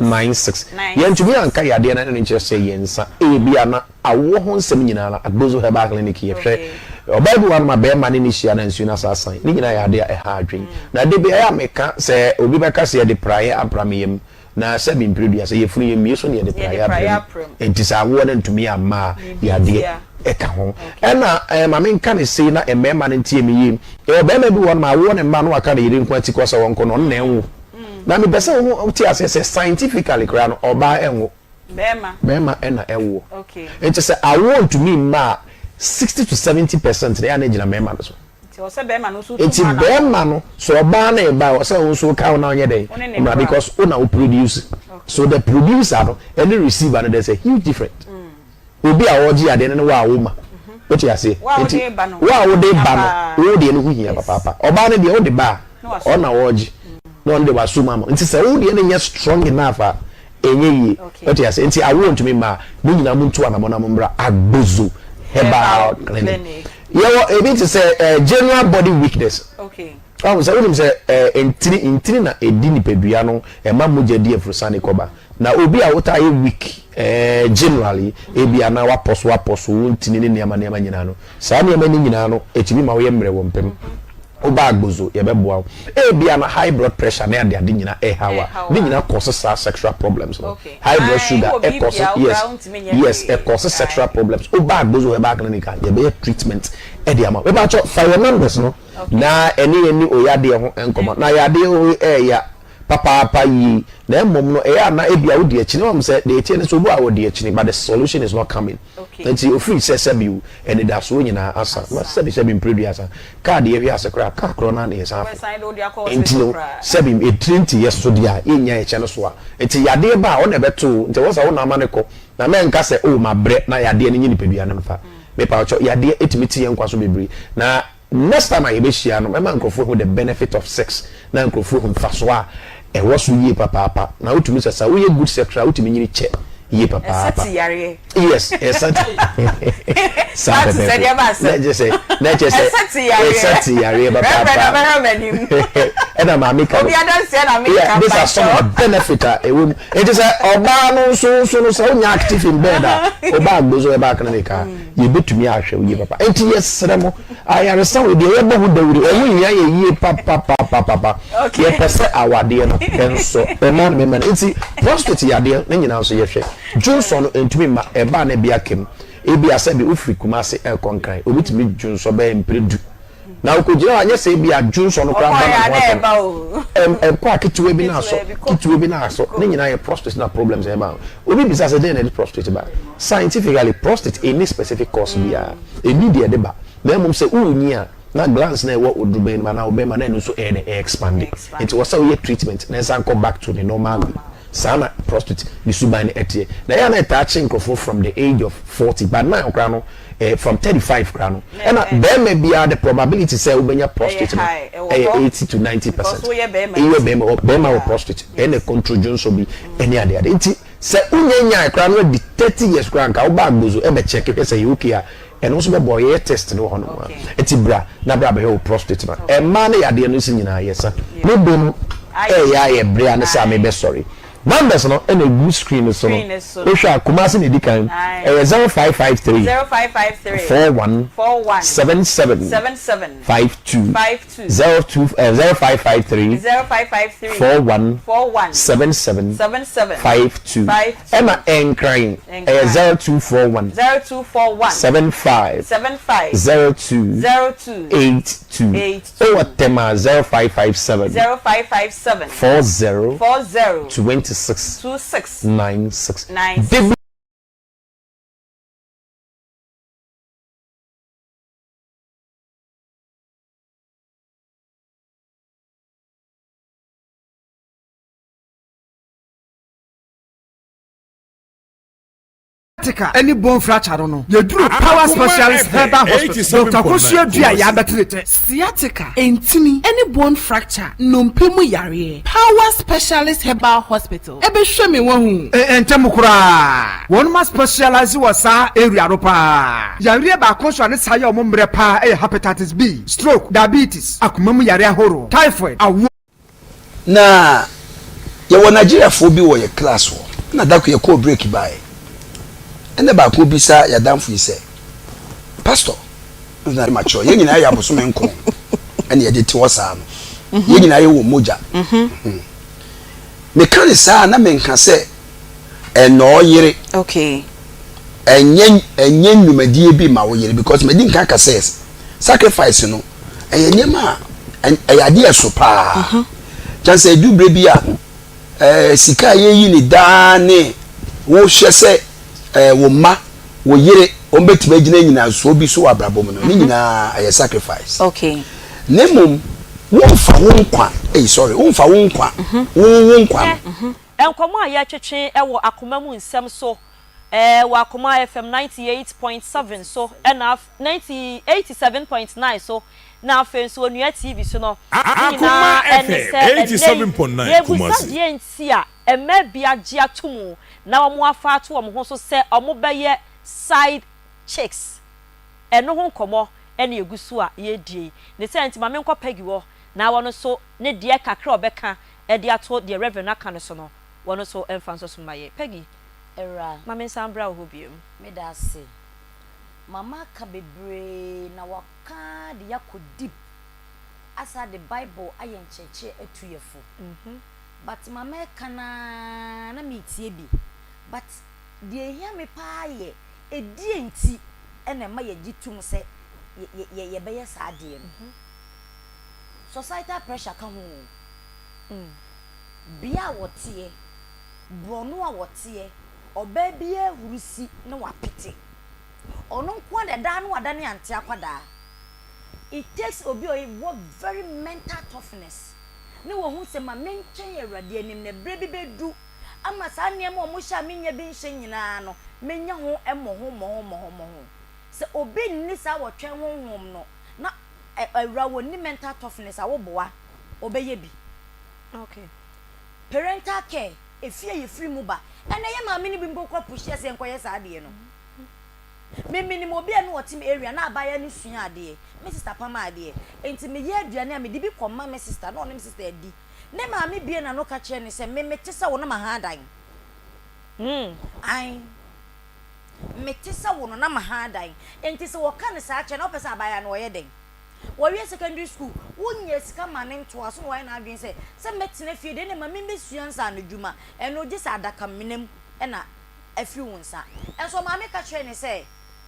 96. Yɛantumi anka yadeɛ no ɛno nkyerɛ sɛ yɛn nsa. Ebia na awoɔ ho nsɛm nyinaa no Agbozo Herbal Clinic yɛhwɛ. Ɔbaa bi wɔ hanom a barima ne no hyia na nsuo no asa asan. Ne nyinaa yɛ adeɛ a ɛha adwene. Na da bi ɛyɛ a meka sɛ obi bɛka sɛ yɛde praeɛ apra me yam. Na sɛbi mprɛdua sɛ yɛfunu yɛmmie so na yɛde praeɛ apra mu. Enti sɛ awoɔ no antumi amma a yadeɛ ɛka ho. Ɛna eh, ma menka no sei na mmarima no ntie me yie. Yɛwɔ barima bi wɔ hɔnom a awoɔ no mma na waka ne yere nko atikɔ sɛ ɔnkɔ no, ɔno na ɛnwo. Na mepɛ sɛ wo te aseɛ sɛ scientifically koraa no ɔbaa ɛnwo. Barima ɛna ɛwoɔ. Nti sɛ awoɔ ntumi mma a 60 to 70 percent no ɛyɛ a na ɛgyina mmarima no so. Nti barima no sɛ ɔbaa no reba a ɛwɔ sɛ wo nso woka wo na wonyɛ dɛn mmra because wo na wo produce. So the producer no ɛne receiver no there's a huge difference. Obi a ɔregye adeɛ no ne wo a woma. Wote aseɛ? Nti wo a wode ba no, wo deɛ no ho hia papaapa. Ɔbaa no deɛ wode ba a, ɔno na ɔregye. Na ɔno deɛ wasom ama wo. Nti sɛ wo deɛ no nyɛ strong enough a, ɛnyɛ yie. Wote aseɛ? Nti awoɔ ntumi mma a, mo nyinaa montu anamɔ na mommra Agbozo Herbal Clinic. Yɛwɔ ebi te sɛ general body weakness. Wahu sɛ wonim sɛ ntini ntini na ɛdi nipadua no, ɛma mogya di afurusane kɔba. Na obi a wotaa yɛ weak eh, generally, ebia na wapɔ so apɔ so, wo ntini ne nneɛma nneɛma nyinaa no, saa nneɛma no nyinaa no, ɛtumi ma woyɛ mmerɛ wɔ mpam. Woba Agbozo, yɛbɛboa wo. Ebia na high blood pressure ne adeade nyinaa ɛreha wo a, ne nyinaa cause saa sexual problems no. High blood sugar ɛcause, yes, yes, ɛcause sexual problems. Woba Agbozo Herbal Clinic a, yɛbɛyɛ treatment ɛde ama wo. Mepakyɛw, fa yɛn numbers no na ɛne yɛn nni oyadeɛ ho nkɔmmɔ. Na yadeɛ wei ɛɛya. Papaapa yie, na mmom no ɛyɛ a na ebia wodi akyini, woahu sɛ deɛ ɛteɛ ne sɛ obi wɔ hɔ a ɔdi akyini but the solution is not coming, nti ofiri sɛ sɛbi o anidasoɔ nyinaa asa, na sɛbi sɛbi mprɛdua asa, car deɛ ɛhwe ase koraa car korɔ no ara na yɛsan afa, nti no sɛbi ɛtiri nti yɛ so deɛ a yɛnnya ɛkyɛ no so a, nti yadeɛ ba a wo na ɛbɛto wo, nti ɛwɔ sɛ wo na ama no kɔ, na mɛnka sɛ oh mabrɛ na yadeɛ no nye nipadua no mfa, mepawokyɛw yadeɛ ɛtumi te yɛn nkwa so bebree, na. Next time a yɛbɛhyia no, mɛma nkurɔfoɔ ahu the benefit of sex, na nkurɔfoɔ ahu mfasoɔ a ɛwɔ so yie papaapa. Na wotumi sɛ sɛ woyɛ good sexual a, wotumi nyini kyɛ yie papaapa. Ɛsa ti yareɛ. Yes, ɛsa ti. Saa pɛpɛɛpɛ. Na kyerɛ sɛ, na kyerɛ sɛ, ɛsa ti yareɛ. Ɛsa ti yareɛ papaapa. Reverend ɔbɛhwɛ m'anim. Ɛna maame ka no. Obi adanseɛ na meka. Yeah, these are some of the benefit a ɛwɔ mu. Nti sɛ ɔbaa no nso nso no sɛ wonya active in bed a, ɔbaa agbozo ɛbaa clinic a. Yɛbɛtumi ahwɛ wo yie papa. Enti yɛsrɛ mo, ayaresa wei deɛ yɛbɔ ho dawuro, ɛho hia yɛ yie papapapapa. Yɛpɛ sɛ awadeɛ no nsɔ mmaa ne mmarima no. Enti prostate yadeɛ ne nyinaa nso yɛhwɛ. Dwonsɔ no ɛntumi mma, ɛba a na ebi aka mu. Ebia sɛbe wofiri Kumasi rekɔ Nkran, obi tumi dwonsɔ bɛyɛ mprɛ du. Na okogyina hɔ a, nyɛ sɛ ebia dwonsɔ no koraa ba na ne ho atɔ no. Ɛkɔ a ketewa bi na asɔ, ketewa bi na asɔ. Ne nyinaa yɛ prostate na problems na ɛba. Obi bisa sɛ dɛn na ɛde prostate ba? Scientifically, prostate nni specific cause biara. Ɛnni deɛ ɛde ba. Na mmom sɛ worenyin a, na glands no a ɛwɔ wo dorobɛn no mu anaa wo bɛrima no, ɛno nso ɛyɛ dɛn? Ɛexpande. Nti wɔ sɛ woyɛ treatment na ɛsan kɔ back to ne normal way. Saa na prostate ne suban no ɛteɛ. Na ɛyɛ a na ɛtaa kye nkurɔfoɔ from the age of 40, but now koraa no, eh, from 35 koraa no, ɛna bɛrima biara the probability sɛ wobɛnya prostate no ɛyɛ 80 to 90%. Woyɛ bɛrima, bɛrima wɔ prostate, ɛna control dwonsɔ bi ɛne ade ade. Nti sɛ wonya nyae koraa no adi 30 years koraa nka woba agbozo ɛbɛ check hwɛ sɛ ɛyɛ okay a, ɛno nso bɛboa wo. Yɛyɛ test no wɔ hɔnom a. Nti bra na bra bɛhwɛ wo prostate no. Mmaa no yadeɛ no nso nyinaa yɛsa. Me bɛ no ɛyɛ ayɛ bere a ne sɛ a mebɛsɔre. Numbers no na egu screen no so no. Wohwɛ a Kumasi na edi kan. Ɛyɛ 0553 41 77 52 02 0553 41 77 52 Ɛna Nkran ɛyɛ 0241 75 02 82 Wowɔ Tema 0557 40 26 96 Da bi. Sciatica ne bone fracture no no, yɛduru Power Specialist Herbal Hospital, Doctor Akosua Dua yɛabɛtene tɛ. Sciatica, ntini, ne bone fracture, nnompe mu yareɛ, Power Specialist Herbal Hospital bɛhwɛ me wahu. Ntɛm koraa, wɔnom a specialise wɔ saa area no paa. Yareɛ baako nso a ne saa yɛ wɔn mmerɛ paa yɛ Hepatitis B, stroke, diabetes, akoma mu yareɛ ahoroɔ, typhoid, awoɔ. Na yɛwɔ Nigeriafoɔ bi wɔ yɛ class hɔ ɛna da ko yɛkɔɔ break baeɛ ɛna baako bisa yɛadamfo yi sɛ pastor na makyerɛ yɛn nyinaa yɛ abosome nko ɛna yɛde te hɔ saa no mhm. yɛn nyinaa yɛwɔ mogya mhm. Mhm. meka ne saa na menka sɛ ɛnɔɔ yere ɛnyɛ ɛnyɛ nnwumadie bi ma wo yere because madi nka ka sɛ Sacrifice no, ɛyɛ nneɛma a ɛyɛ adeɛ ɛso paa. Mhm. Kyɛn sɛ edu bere bi a ɛɛ sika a yɛyi ne daa ne wohwɛ sɛ ɛɛ wo mma, wo yere, wɔn bɛtumi agyina nyinasoɔ bi so wɔ abrabɔ mu no, ne mhm. nyinaa ɛyɛ sacrifice. Okay. Na mmom womfa wo nkwa, ɛyi sorry, womfa wo nkwa, mhm. wo wo nkwa no. Nkɔmmɔ a yɛretwetwe wɔ akoma mu nsɛm so wɔ Akoma FM 98.7 so na 87.9 so na afei nso Onua TV so no, ne nyinaa ne sɛ ɛnnɛ yi yɛrebisa deɛ nti a mmaa bi agye ato mu na wɔafa ato wɔn ho so sɛ wɔbɛyɛ side chicks. Ɛno ho nkɔmmɔ na ɛgu so a yɛredie yi. Ne saa nti ma menkɔ Peggy hɔ na ɔno nso ne deɛ kakra a ɔbɛka de ato deɛ Reverend aka no so no, wɔn nso mfa nso so mma yɛn. Peggy, Awura. ma mensan mbra wo hɔ biom. Meda ase. Mama aka bebree na waka de akɔ deep asa de bible ayɛ nkyerɛkyerɛ atu yɛ fo. But mama ɛka no ara na meretie bi but deɛ ɛhia me paa yɛ ɛdeɛn nti na ɛma yɛgye tom sɛ yɛbɛyɛ saa adeɛ no. Societal pressure ka ho o. Bea a wɔteɛ, borɔno a wɔteɛ, ɔbaa biara huru si na wapete. Ɔno nko ara na ɛdaa no wadane ante akwadaa. It takes obi a ɔwɔ very mental toughness ne wahu sɛ ma mentwɛn Awurade anim na berɛ bi bɛdu ama saa nneɛma a wɔhyɛ a mennya bi nhyɛ nyinaa no mɛnya ho mmɔho mmɔho mmɔho mmɔho. Sɛ obi nni saa ɔtwɛn honhom no na awura wɔnni mental toughness a woboa ɔbɛyɛ bi. Okay. Parental care, efie a yɛfiri mu ba, ɛnɛ yɛ maame no bi mpo kɔ push yɛ sɛ yɛnkɔyɛ saa adeɛ no. Me menim obi a na ɔte me area na abaayewa no sua adeɛ, me sister pam adeɛ, nti meyɛ aduane a mede bi kɔma me sister na ɔne me sister adi. Ne maame bue n'ano ka kyerɛ no sɛ me mete sɛ wo na maha adan. Ae. Mete sɛ wo no na maha adan. Enti sɛ wɔka no saa kyerɛ no a, wopɛ sɛ abaayewa no ɔyɛ dɛn? Wɔwie secondary school, wonnya sika ma no ntoa so na wayɛ n'adwene sɛ, sɛ mɛtena fie deɛ ɛnneɛ ma memmɛsua nsaanodwuma. Ɛno gye sɛ adakamena mu na afiri wo nsa. Nso ɔmaame ka kyerɛɛ no sɛ,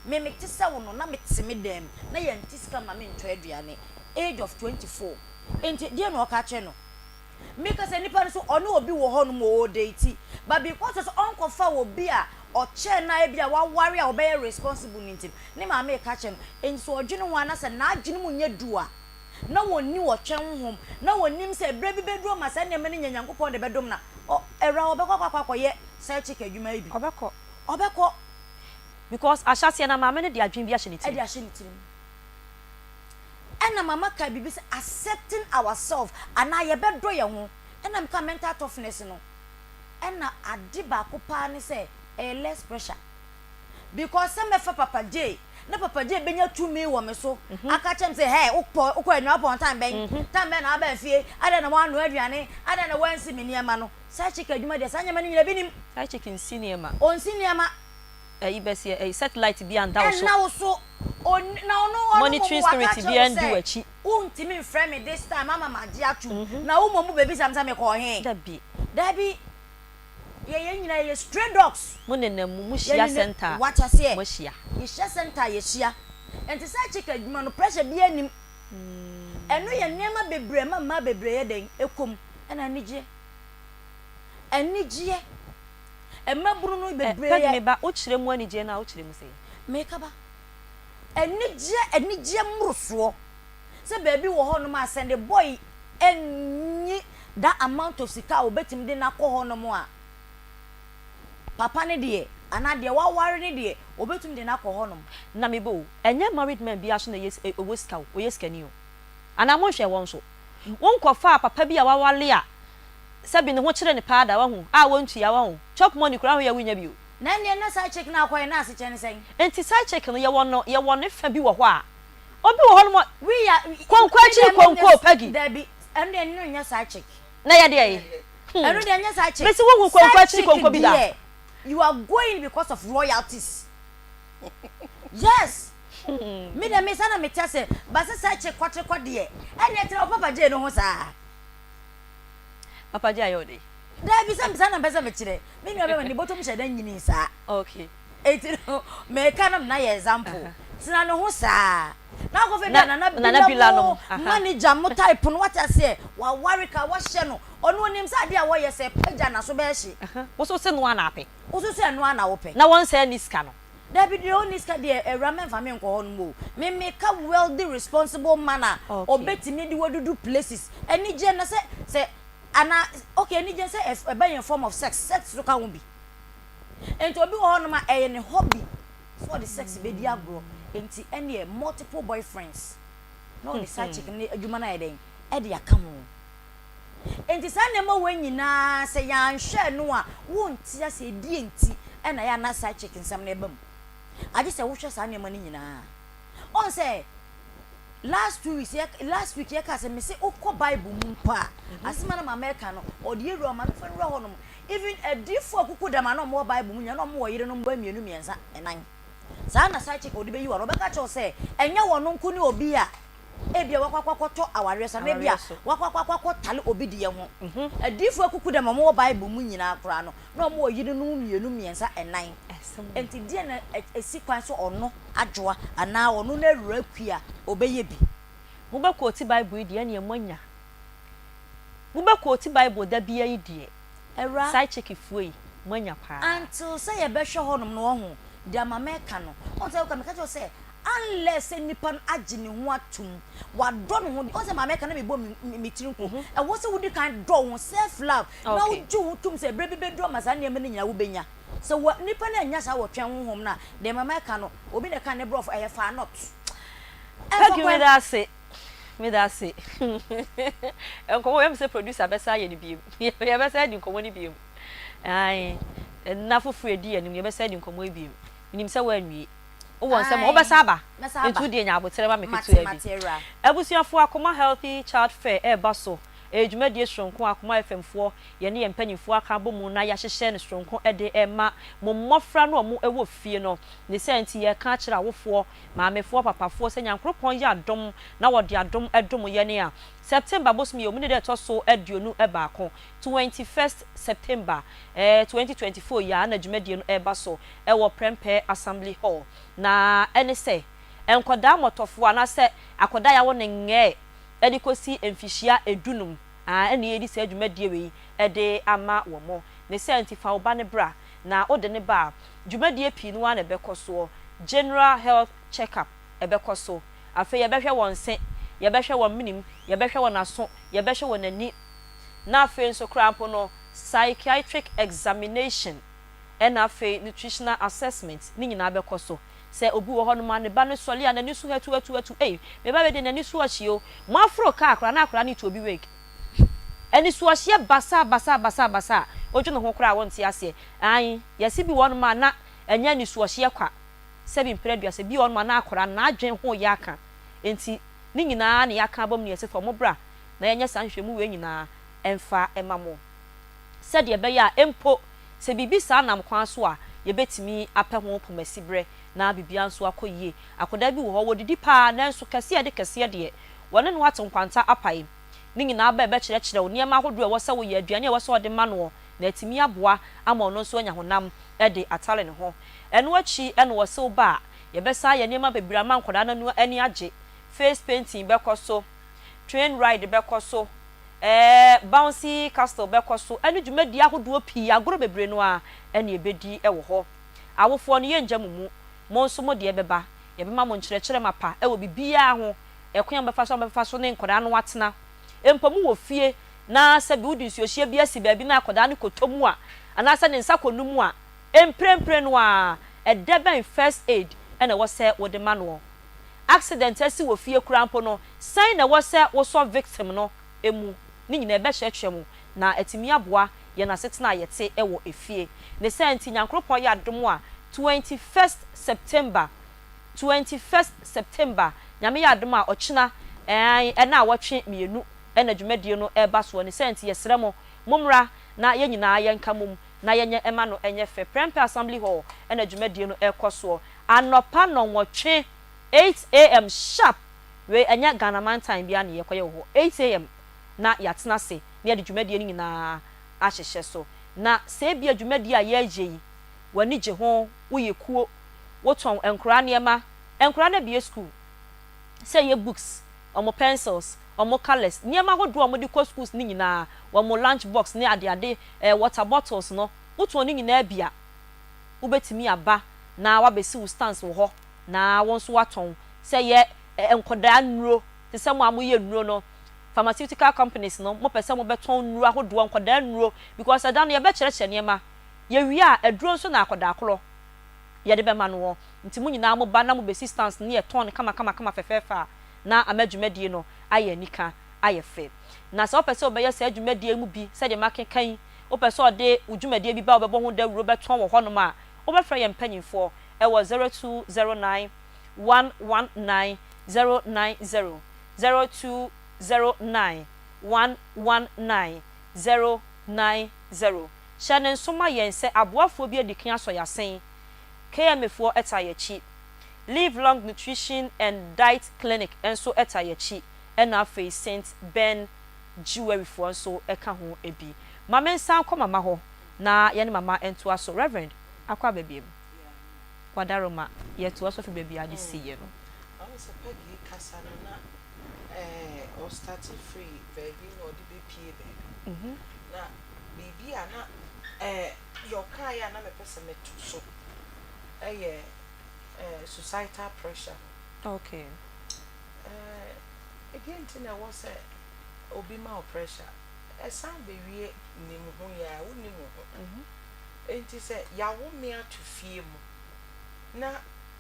me mete sɛ wo no na mete me dan mu na yɛnte sika mma mentɔ aduane. Age of 24. Enti deɛn na ɔka akyerɛ no? Meka sɛ nipa no so ɔne obi wɔ hɔ nom ɔɔdate but because sɛ ɔnkɔfa obi a ɔkyɛn no a ebia waware a ɔbɛyɛ responsible no nti no ne maame reka kyerɛ no enti sɛ ɔdwene ho a na sɛ n'adwene mu nyɛ du a na wɔnni ɔtwɛn honhom na wɔnnim sɛ berɛ bi bɛduru ama saa nneɛma no nya Nyankopɔn de bɛdom no a ɔ awura ɔbɛkɔ akɔ akɔ akɔyɛ side chick adwuma yi bi Ɔbɛkɔ. ɔbɛkɔ. Because ahyɛaseɛ no maame no de adwene bi ahyɛ ne tirim. De ahyɛ ne tirim. Ɛna mama kaa biribi sɛ accepting ourselves anaa yɛbɛdɔ yɛn ho. Ɛna mekaa mental toughness no. Ɛna ade baako paa ne sɛ ɛyɛ less pressure. Because sɛ mɛfa Papa Jay na Papa Jay bɛnya tumi wɔ me so aka kyerɛ me sɛ hey wokɔ wokɔ adwuma wopɔn time bɛn? Time bɛn na waba fie? Adɛn na woannoa aduane? Adɛn na woansi me nneɛma no? Side chick adwuma deɛ saa nneɛma no nyinaa bi nim. Side chick nsi nneɛma. Ɔnsi nneɛma. Ɛyi bɛsi ɛyi satellite bi anda wo so. Ɛnna wo so. Ɔn na ɔno ɔno mmom Monitoring waka spirit akyerɛ bi wo ɛndi sɛ w'akyi. wontumi mfrɛ me this time ama magye atom. Na wo mmom wobɛbisa me sɛ mekɔɔ he? Dabi. Dabi. Yɛ yɛn nyinaa yɛyɛ stray dogs. Mo nenam mu, mo Yɛn hyia ne center a, wate aseɛ? mo ahyia. Yɛhyia center a yɛhyia. Nti side chick adwuma no pressure biara nnim. Ɛno yɛ nneɛma bebree a ɛma mmaa bebree yɛ dɛn? Ɛkɔ mu. Ɛna anigyeɛ. Anigyeɛ. Mmabunu no Ɛ, bebree Peggy yɛ. me ba, wokyerɛ mu anigyeɛ no a, wokyerɛ mu sɛn? Meka ba. Anigyeɛ, anigyeɛ mmorosoɔ. Sɛ baabi wɔ hɔnom a sɛ ne boy nni that amount of sika a obetumi de no akɔ hɔnom a, papa no deɛ anaa deɛ waware no deɛ, obetumi de no akɔ hɔnom. Na me ba o, ɛnyɛ married man biara so na ɛyɛ ɔwɔ sika o, ɔyɛ sikani o. Anaa monhwɛɛ wɔn so? Wonkɔfaa papa bi a waware a sɛbi ne ho kyere no paa da, wahu, a wontua, wahu, chop money koraa ho yɛ a wonnya bi o. Na ɛnneɛ na side chick no akɔyɛ no asekyerɛ ne sɛn? Nti side chick no yɛwɔ no, yɛwɔ ne fa bi wɔ hɔ a, Obi wɔ hɔnom a, We are konko akyiri konko o, Peggy. Dabi, ɛno deɛ ɛno nyɛ side chick. Na yɛ deɛ yi? Hmm. Ɛno deɛ nyɛ side chick. Mesi wohu konko Side akyiri chick konko bi da? deɛ, you are going because of royalties. Yes. Me deɛ me saa na mete ase. Ba sɛ side chick kɔtere kɔ deɛ, ɛnneɛ tena wo papa Jay no ho saa. Papa Jay ayɛ wo dɛn? Dabi, sɛ saa na mpɛ sɛ mekyerɛ. Me nua bɛma ne bɔtɔm hyɛ da nyinii saa. Okay. Enti no, meka no na yɛ example. Tena ne ho saa. Na akɔfɛ bi a Na nana Nana bila Bila mo, nom, aha. manager mo type no, wate aseɛ, waware ka, wahyɛ no. Ɔno onim sɛ adeɛ a wɔyɛ sɛ pagya n'aso bɛyɛ hye. Aha. Wo nso se noa na apɛ. Wo nso se ɛnoa na wopɛ. Na wɔnsɛe ne sika no. Dabi deɛ ɔnni sika deɛ awura mɛmfa me nkɔ hɔ nom o. Me meka wealthy responsible man a Okay. ɔbɛtumi de wadudu places. Anigyeɛ na sɛ sɛ anaa okay anigyeɛ sɛ ɛba in form of sex, sex nso ka ho bi. Enti obi wɔ hɔnom a ɛyɛ ne hobby sɛ ɔde sex bɛdi agorɔ. Enti ɛneɛ multiple boyfriends na ɔde side chick no adwuma no ayɛ dɛn ɛde aka ho. Enti saa nneɛma wei nyinaa sɛ yɛanhwɛ no a wonte aseɛ ɛdeɛ nti ɛna ɛyɛ a na side chick nsɛm no ɛba mu. Agye sɛ wohwɛ saa nneɛma no nyinaa. Ɔn sɛ last 2 weeks yɛ last week yɛka sɛ mese wokɔ Bible mu mpo a asɛm a na maame ɛka no ɔde awura ɔma mefa nwura hɔnom. Even adiyifo akuku dam a na wɔwɔ Bible mu nyinaa, na wɔwɔ yerenom bɛyɛ mmienu, mmiɛnsa, nnan. Saa na side chick a wɔde bɛyi wo ano. Ɔbɛka akyerɛ wo sɛ ɛnyɛ wɔn nko ne obi a ebia wakɔ akɔ akɔtɔ awareɛ so anaa ebia Awareɛ so. wakɔ akɔ akɔ akɔtale obi deɛ ho. Adiyifo akuku dam a wɔwɔ Bible mu nyinaa koraa no, na wɔwɔ yerenom mmienu, mmiɛnsa, nnan. Asɛm o. Enti deɛn na ɛsi kwan sɛ ɔno adwoa anaa ɔno n'awuraa kua ɔbɛyɛ bi? Mobɛkɔɔti Bible yi deɛ, ɛnneɛ moanya. Mobɛkɔɔti Bible da biara yi deɛ, Awuraa. Side chick foɔ yi, moanya paa. Until sɛ yɛbɛhwɛ hɔnom no wahu deɛ ama mɛka no. Wohu sɛ woka meka kyerɛ wo sɛ unless sɛ nipa no agye ne ho atum, wadɔ ne ho, wohu sɛ maame ka na mebɔ me me tiri nko. Ɛwɔ sɛ wodi kan dɔ wo ho, self love, na Okay. wogye wo ho tom sɛ berɛ bi bɛdu ama saa nneɛma no nyinaa wobɛnya. Sɛ wa nipa no annya saa wɔtwɛn honhom no a, deɛ maame ɛka no, obi na ɛka ne borɔfo, ɛyɛ faa not. Ɛmfa Peggy kwan. meda ase. Meda ase. Nkɔmmɔ wei, ɛyɛ me sɛ producer bɛsan ayɛ no bio. Yɛbɛsan adi nkɔmmɔ no bio. Ae, nna foforɔ a ɛdi yɛn anim no, yɛbɛsan adi nkɔmmɔ yi bio. Menim sɛ woanwie. Wowɔ nsɛm a, wobɛsan aba. Nti wo deɛ nya aboterɛ ma me ketewa bi. Abusuafoɔ, Akoma Healthy Child Fair reba so. Ɛyɛ dwumadie soronko a Akoma FM foɔ, yɛne yɛn mpanimfoɔ aka abɔ mu na yɛahyehyɛ no soronko de rema mo mmɔfra no a wɔwɔ fie no. Ne saa nti, yɛreka akyerɛ awofoɔ Maamefoɔ, papafoɔ, sɛ Nyankoropɔn yɛ adom na wɔde adom dom yɛn a, September bosome yi, ɔmu ne da ɛtɔ so 21, 21st September, eh, 2024 yi ara na dwumadie no reba so wɔ Prempeh Assembly Hall. Na ɛne sɛ, nkwadaa mmɔtɔfoɔ anaasɛ akwadaa a yɛawo no ngɛɛ de kɔsi mfihyia dunum, ah, ɛna yɛredi saa dwumadie wei de ama wɔn. Ne saa nti, fa wo ba no bra. Na wode no ba a, dwumadie pii no ara na ɛbɛkɔ soɔ. General health check up ɛbɛkɔ so. Afei yɛbɛhwɛ wɔn se, yɛbɛhwɛ wɔn menem, yɛbɛhwɛ wɔn aso, yɛbɛhwɛ wɔn ani. Na afei nso koraa mpo no, psychiatric examination ɛna afei nutritional assessment ne nyinaa bɛkɔ so. Sɛ obi wɔ hɔnom a ne ba no sɔre a n'ani so hatuhatuhatu, ei, me ba wei deɛ n'ani so ɔhye o. Moaforo kaa koraa na akwadaa no retu obi wig. Anisoɔhyeɛ basaa basaa basaa basaa a wodwene ho koraa a wonte aseɛ. Aane, yɛse bi wɔ hɔnom a na ɛnyɛ anisoɔhyeɛ kwa, sɛbi mprɛ aduasa, bi wɔ hɔnom a na akwadaa no n'adwene ho reyɛ aka. Enti ne nyinaa na yɛaka abom na yɛse fa wɔn bra na yɛnyɛ saa nhwehwɛmu wei nyinaa mfa mma mo. sɛdeɛ ɛbɛyɛ a mpo sɛ biribi saa nam kwan so a, yɛbɛtumi apɛ ho pomasiberɛ na biribiara nso akɔ yie. Akwadaa bi wɔ hɔ, wɔdidi pa ara nanso kɛseɛ a ɛde kɛseɛ deɛ, wɔne no ate nkwanta apae. Ne nyinaa ba a ɛbɛkyerɛkyerɛ wo nneɛma ahodoɔ a ɛwɔ sɛ woyɛ, aduane a ɛwɔ sɛ wɔde ma noɔ na atumi aboa ama ɔno nso anya honam de atare ne ho. Ɛno akyi na wɔse wo ba a, yɛbɛsan ayɛ nneɛma bebree ama nkwadaa no ani agye. Face painting bɛkɔ so, train ride bɛkɔ so, ɛɛ bouncy castle bɛkɔ so, ɛne dwumadie ahodoɔ pii, agorɔ bebree no ara na yɛbɛdi wɔ hɔ. Awofoɔ no, yɛnngya mo mu, mo nso mo deɛ bɛba. Yɛbɛma mo nkyerɛkyerɛ mapa wɔ biribiara ho, ɛkwan a mobɛfa so a mobɛfa so ne nkwadaa no atena. Mpo mowɔ fie na sɛbi wode nsuohyeɛ bi asi baabi na akwadaa no kɔtɔ mu a, anaasɛ ne nsa kɔnu mu a, mprempren no ara, ɛdɛ bɛn first aid na ɛwɔ sɛ wode ma noɔ? Accident asi wɔ fie koraa mpo no, sɛn na ɛwɔ sɛ wosɔ victim no mu? Ne nyinaa ɛbɛkyerɛkyerɛ mo na atumi aboa yɛn asetena a yɛte wɔ efie. Ne saa nti, Nyankoropɔn yɛ adom a, 21st September, 21st September, Nyame yɛ adom a, ɔkyena, ɛɛn, ɛnaawɔtwe mienu na dwumadie no reba soɔ. Ne saa nti, yɛsrɛ mo, mommra na yɛn nyinaa yɛnka mmom na yɛnyɛ mma no nyɛ fɛ. Prempeh Assembly Hall na dwumadie no rekɔ soɔ. Anɔpa nnɔnwɔtwe, 8 AM sharp, wei ɛnyɛ Ghana mantan biara na yɛrekɔyɛ wɔ hɔ, 8 AM na yɛatena ase na yɛde dwumadie no nyinaa ahyehyɛ so. Na sɛ ebia dwumadie a yɛreyɛ yi, w'ani gye ho, woyɛ kuo, wotɔn nkoraa nneɛma, nkoraa no abue sukuu, sɛ ɛyɛ books, wɔn pencils, wɔn colours, nneɛma ahodoɔ a wɔde kɔ schools no nyinaa, wɔn lunch box ne adeade, eh, water bottles no, wotɔn ne nyinaa bi a, wobɛtumi aba na woabɛsi wo stands wɔ hɔ na wo nso woatɔn. Sɛ ɛyɛ eh, nkwadaa nnuro, te sɛ mo a moyɛ nnuro no, pharmaceutical companies no, mopɛ sɛ mobɛtɔn nnuro ahodoɔ, nkwadaa nnuro, because ɛda no yɛbɛkyerɛkyerɛ nneɛma, yɛwie a, aduro nso na akwadaa korɔ yɛde bɛma noɔ. Nti mo nyinaa moba na mobɛsi stands no na yɛtɔn no kamakamakama fɛfɛɛfɛ a, na ama dwumadie no ayɛ anika, ayɛ fɛ. Na sɛ wopɛ sɛ wobɛyɛ saa dwumadie yi mu bi sɛdeɛ makeka yi, wopɛ sɛ ɔde wo dwumadie bi ba a wobɛbɔ ho dawuro bɛtɔn wɔ hɔnom a, wobɛfrɛ yɛn mpanimfoɔ wɔ 0209 119 090, 0209 119 090. Hyɛ no nso ma yɛn sɛ aboafoɔ bi adi kan asɔ yɛn asen. KMA foɔ taa yɛn akyi. Live Long Nutrition and Diet Clinic nso taa yɛn akyi, ɛna afei Saint Ben Jewelry foɔ nso ka ho bi. Ma me nsan nkɔ Mama hɔ na yɛne Mama ntoa so. Reverend, akɔ aba biom. Wadaroma, yɛtoa so firi baabi a ade siiɛ no. Wahu sɛ Peggy rekasa no na ɛɛ ɔstarte firi baabi na ɔde bɛpue baabi. Na biribi a na ɛɛ deɛ ɔkaeɛ a na mepɛ sɛ meto so yɛ eh, societal pressure no. Okay. Eh, ɛdeɛ nti na ɛwɔ sɛ obi ma wo pressure? Ɛsan bɛwie nim ho yi a, wonnim wo ho. Mm-hmm. Enti sɛ yɛawo me ato fie mu na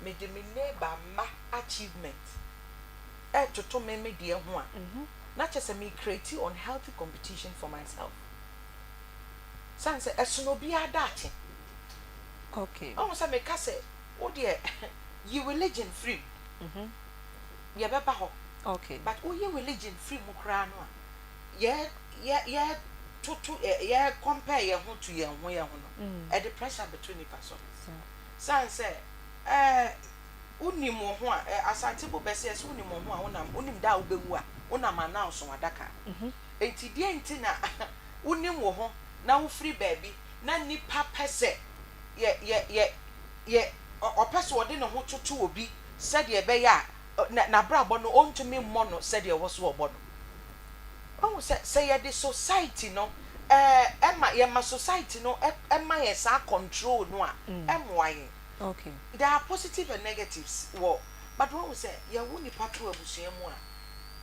mede me neighbor mma achievement ɛretoto me me deɛ ho a, mm-hmm. na kyerɛ sɛ me create unhealthy competition for myself. Sane sɛ ɛsono obiara daakye. Okay. Ɔhu sɛ meka sɛ wo deɛ yi religion firi mu. Yɛbɛba hɔ. Okay. But woyi religion firi mu koraa no a, yɛ yɛ yɛ toto yɛ compare yɛn ho to yɛn ho yɛn ho no, ɛde pressure bɛto nipa so. Sane sɛ ɛɛ wonim wo ho a, Asante bo bɛsɛ sɛ wonim wo ho a wonam wonim da a wobɛwu a wonam announce w'adaka. Enti deɛ nti na wonim wo ho na wofiri baabi na nipa pɛ sɛ yɛ yɛ yɛ yɛ ɔpɛ sɛ ɔde ne ho toto obi sɛdeɛ ɛbɛyɛ a na n'abrabɔ no ɔntumi mmɔ no sɛdeɛ ɛwɔ so ɔbɔ no. Wahu sɛ sɛ yɛde society no ɛɛ ɛma yɛma society no ɛma yɛn saa control no a ɛmmoa yɛn. Okay. There are positive and negatives wɔ but wahu sɛ yɛwo nipa to abusua mu a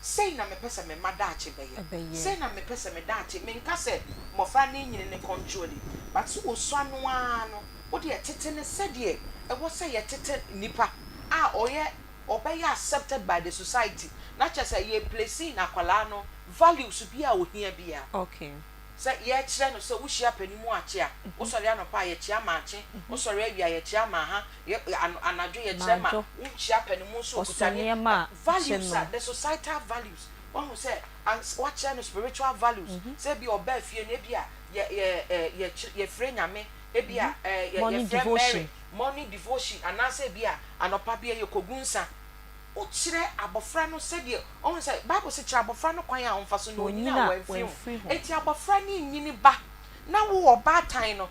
sei na mepɛ sɛ me mma daakye bɛyɛ, sei na mepɛ sɛ me daakye, menka sɛ mmɔfra no renyini no controlling, but sɛ wɔsua no ara no, wo deɛ tete no sɛdeɛ ɛwɔ sɛ yɛtete nipa a ɔyɛ, ɔbɛyɛ accepted by the society, na kyerɛ sɛ yɛ placing akwadaa no values bi a ɔhia biara. Okay. Sɛ yɛkyerɛ no sɛ wohyia panin mu akye a, wosɔre anɔpa a yɛkyea maakye, wosɔre awia yɛkyea maaha, yɛ anadwo yɛkyerɛ ma wonkyia panin mu nso okuta ne values a the societal values wahu sɛ ans wakyerɛ no spiritual values sɛ ebi ɔbaa fie no ebi a yɛ yɛ ɛ yɛkyerɛ yɛfrɛ Nyame, ebia ɛ yɛ Morning yɛfrɛ Mary, devotion. morning devotion, anaasɛ ebia anɔpa bia yɛkɔgu nsa. Wokyerɛ abɔfra no sɛdeɛ, ɔhu sɛ Bible se kyerɛ abɔfra no kwan a ɔmfa so na ɔnyini Ɔnyini a a, wamfiri ho. wamfiri ho. Enti abɔfra no renyini ba na wo ɔbaatan no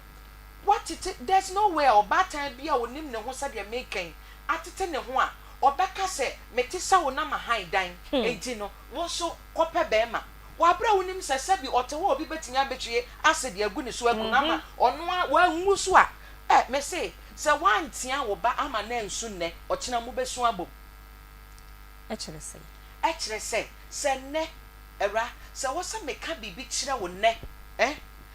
woatete, there's no way a ɔbaatan bi a ɔnim ne ho sɛdeɛ meka yi atete ne ho a ɔbɛka sɛ mete sɛ wo na mahan dan enti no wo nso kɔpɛ bɛrima wɔ aberɛ a wonim sɛ sɛbi ɔte hɔ a obi bɛtumi abɛtwie acid agu ne so aku no ama ɔno ara wanwu so a Eh, mese, sɛ woantea wo ba ama no ansu nnɛ, ɔkyena mobɛsu abom. Ɛkyerɛ sɛn? Ɛkyerɛ sɛ, sɛ nnɛ, Awuraa, sɛ ɛwɔ sɛ meka biribi kyerɛ wo nnɛ, eh,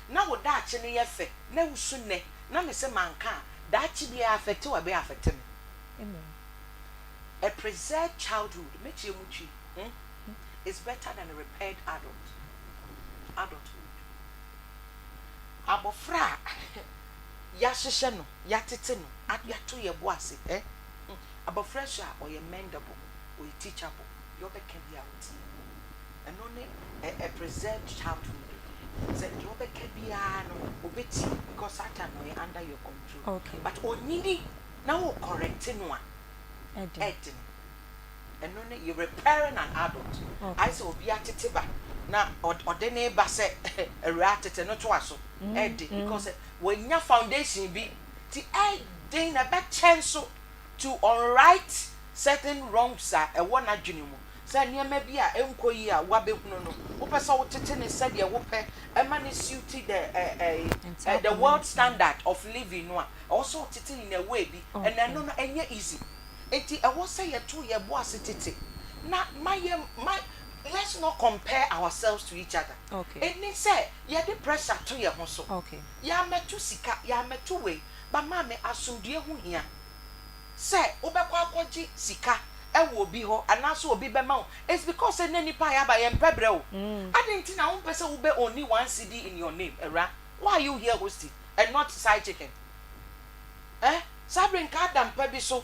na wo daakye no yɛ fɛ, na wusu nnɛ, na mese manka a, daakye biara afɛte wo a, ɛbɛyɛ afɛte me. Mmom. A preserved childhood, mɛkyerɛ mu twi, hmm, is better than a repaired adult, adulthood. Abɔfra a yɛahyehyɛ no, yɛatete no, yɛato yɛn bo ase eh, abɔfra su a ɔyɛ mendable, ɔyɛ teachable, deɛ ɔbɛka biara ɔtie. Ɛno ne a preserved childhood no. Sɛ deɛ ɔbɛka biara no ɔbɛtie because saa time no ɔyɛ under your control. Okay. But ɔnyini na wo correct no a, Ɛden. ɛden. Ɛno ne you repairing an adult. Okay. Ayɛ sɛ obi atete ba na ɔde ne ba sɛ awuraa tete no toa so. Ɛden because wanya foundation bi nti ɛden na ɛbɛkyɛ nso to unright certain wrongs a ɛwɔ n'adwene mu sɛ nneɛma bi a ɛnkɔ yie a wabɛhunu no wopɛ sɛ wotete no sɛdeɛ wopɛ ɛma no suit the eh, eh, the world standard of living no a ɛwɔ sɛ wotete no in a way bi ɛna ɛno no ɛnyɛ easy nti ɛwɔ sɛ yɛto yɛn bo ase tete na ma yɛ ma let's not compare ourselves to each other ɛnni sɛ Yɛde pressure to yɛn ho so. Yɛammɛto sika, yɛammɛto wei, but maame asomdwoeɛ ho hia. Sɛ wobɛkɔ akɔgye sika wɔ obi hɔ anaasɛ obi bɛma wo, it's because sɛ nnɛ nnipa a yɛaba yɛmpɛ brɛ o. Adɛn nti na wompɛ sɛ wobɛ owni one cedi in your name, awura? Why are you here hosting and not side chicken? Eh saa bere nka ada mpa bi so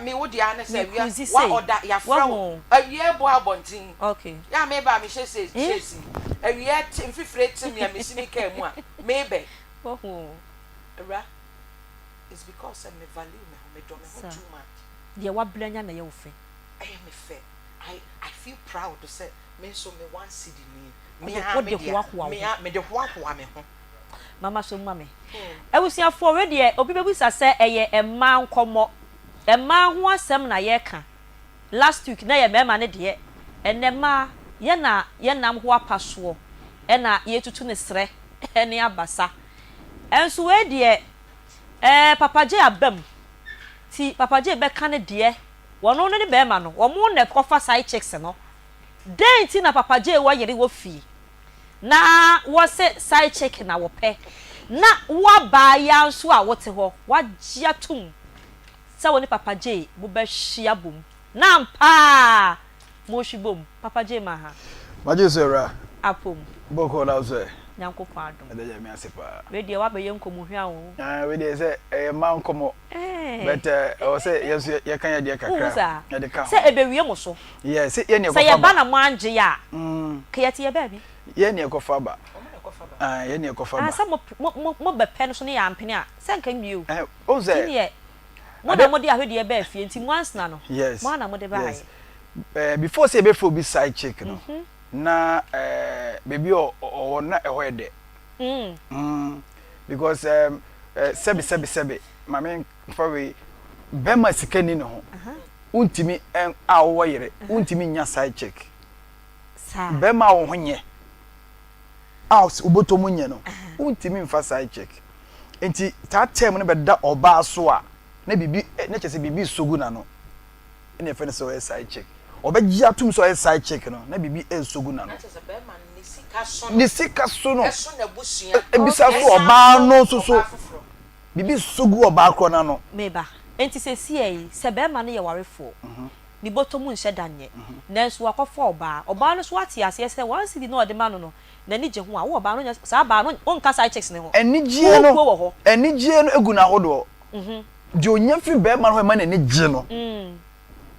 me wo deɛ ara ne sɛ awia Mekuzi wa sei, ɔda yɛafrɛ wo wahu o. awia ɛbɔ abɔnten Okay. yɛ a meba a mehyɛ sei Eh? hyɛ si awia te mfifire te me a mesi me kaa mu a mebɛ Wahu o. awura it's because sɛ me value me ho medɔ me ho Sa. too much. Deɛ wabrɛ anya na ɛyɛ wo fɛ. Ɛyɛ me fɛ I I feel proud sɛ me nso me one cedi nie me Wode ara wode me dea hoahoa wo me ho. ara mede hoahoa me ho. Mama so ma me. Abusuafoɔ wei deɛ obi bɛbisa sɛ ɛyɛ mmaa nkɔmmɔ. Mmaa ho asɛm na yɛreka. Last week na ɛyɛ mmarima no deɛ. Ɛnnɛ mmaa, yɛn na yɛnam ho apa soɔ ɛna yɛretutu no serɛ ne abasa. Ɛnso wei deɛ ɛɛ Papa Jay aba mu. Nti Papa Jay bɛka ne deɛ. Wɔno ne ne barima no, wɔn na ɛkɔfa side chicks no. Dɛn nti na Papa Jay wɔ yere wɔ fie? Na wɔse side chick na wɔpɛ. Na wo abaayaa nso a wote hɔ, woagye atom sɛ wo ne Papa Jay mobɛhwe abom. Na ampa ara mohwe bom. Papa Jay ma ha. Magye so awura. Apom. Bɔkɔɔ na wo so ɛ? Nyankopɔn adom. Meda Nyame ase paa. Wei deɛ woabɛyɛ nkɔmmɔhwa oo. Aah wei deɛ sɛ ɛyɛ mmaa nkɔmmɔ. But ɛwɔ sɛ yɛn nso yɛka yɛn deɛ Wohu kakra saa? yɛde ka ho. Sɛ ɛbɛwie mo so. Yeah, sɛ yɛn na Sɛ ɛkɔfa yɛba ba. na moangye a, ka yɛte yɛ baabi. Yɛn na ɛkɔfa ba. Ah, yɛn na ɛkɔfa Ah, ba. sɛ mo mo mo mobɛpɛ no so ne yɛampene a, sɛ nka nwie o. Eh, wohu Nti sɛ neɛ, mo na ade. mode ahwedeɛ baa fie, nti mo ansena no, Yes, mo ara na mode yes. baeɛ. Eh, before sɛ yɛbɛfrɛ obi side chick no, na eh, baabi a ɔwɔ no na ɛhɔ yɛ dɛ. Mm, because um, eh, sɛbi sɛbi sɛbi, ma me nfa wei, bɛrima sika ni ne ho, wontumi a wowɔ yere, wontumi nya side chick. Bɛrima a wo ho nyɛ, a wobɔtɔ mu nyɛ no, wontumi nfa side chick. Nti saa term no bɛda ɔbaa so a, na biribi, na kyerɛ sɛ biribi resɔ gu n'ano. Ɛna yɛfrɛ no sɛ ɔyɛ side chick. Ɔbɛgye atom sɛ ɔyɛ side chick no, na biribi resɔ gu n'ano. Na kyerɛ sɛ bɛrima no ne sika so no. Ne sika so no. Ɛso n'abusua. Ebisa so ɔbaa no nso so. Biribi sɔ gu ɔbaa korɔ no ano. Me ba, enti seesei yi, sɛ barima no yɛ warefoɔ, ne bɔtɔ mu nhyɛ da nyɛ, nanso wakɔfa ɔbaa, ɔbaa no nso ate aseɛ sɛ one cedi no a ɔde ma no no, n'ani gye ho a, wo ɔbaa no nyɛ saa baa no, wonka side chicks no ho. Anigyeɛ no, Wo kuo wɔ hɔ. anigyeɛ no gu no ahodoɔ. Deɛ ɔnya firi barima no hɔ a ɛma n'ani gye no,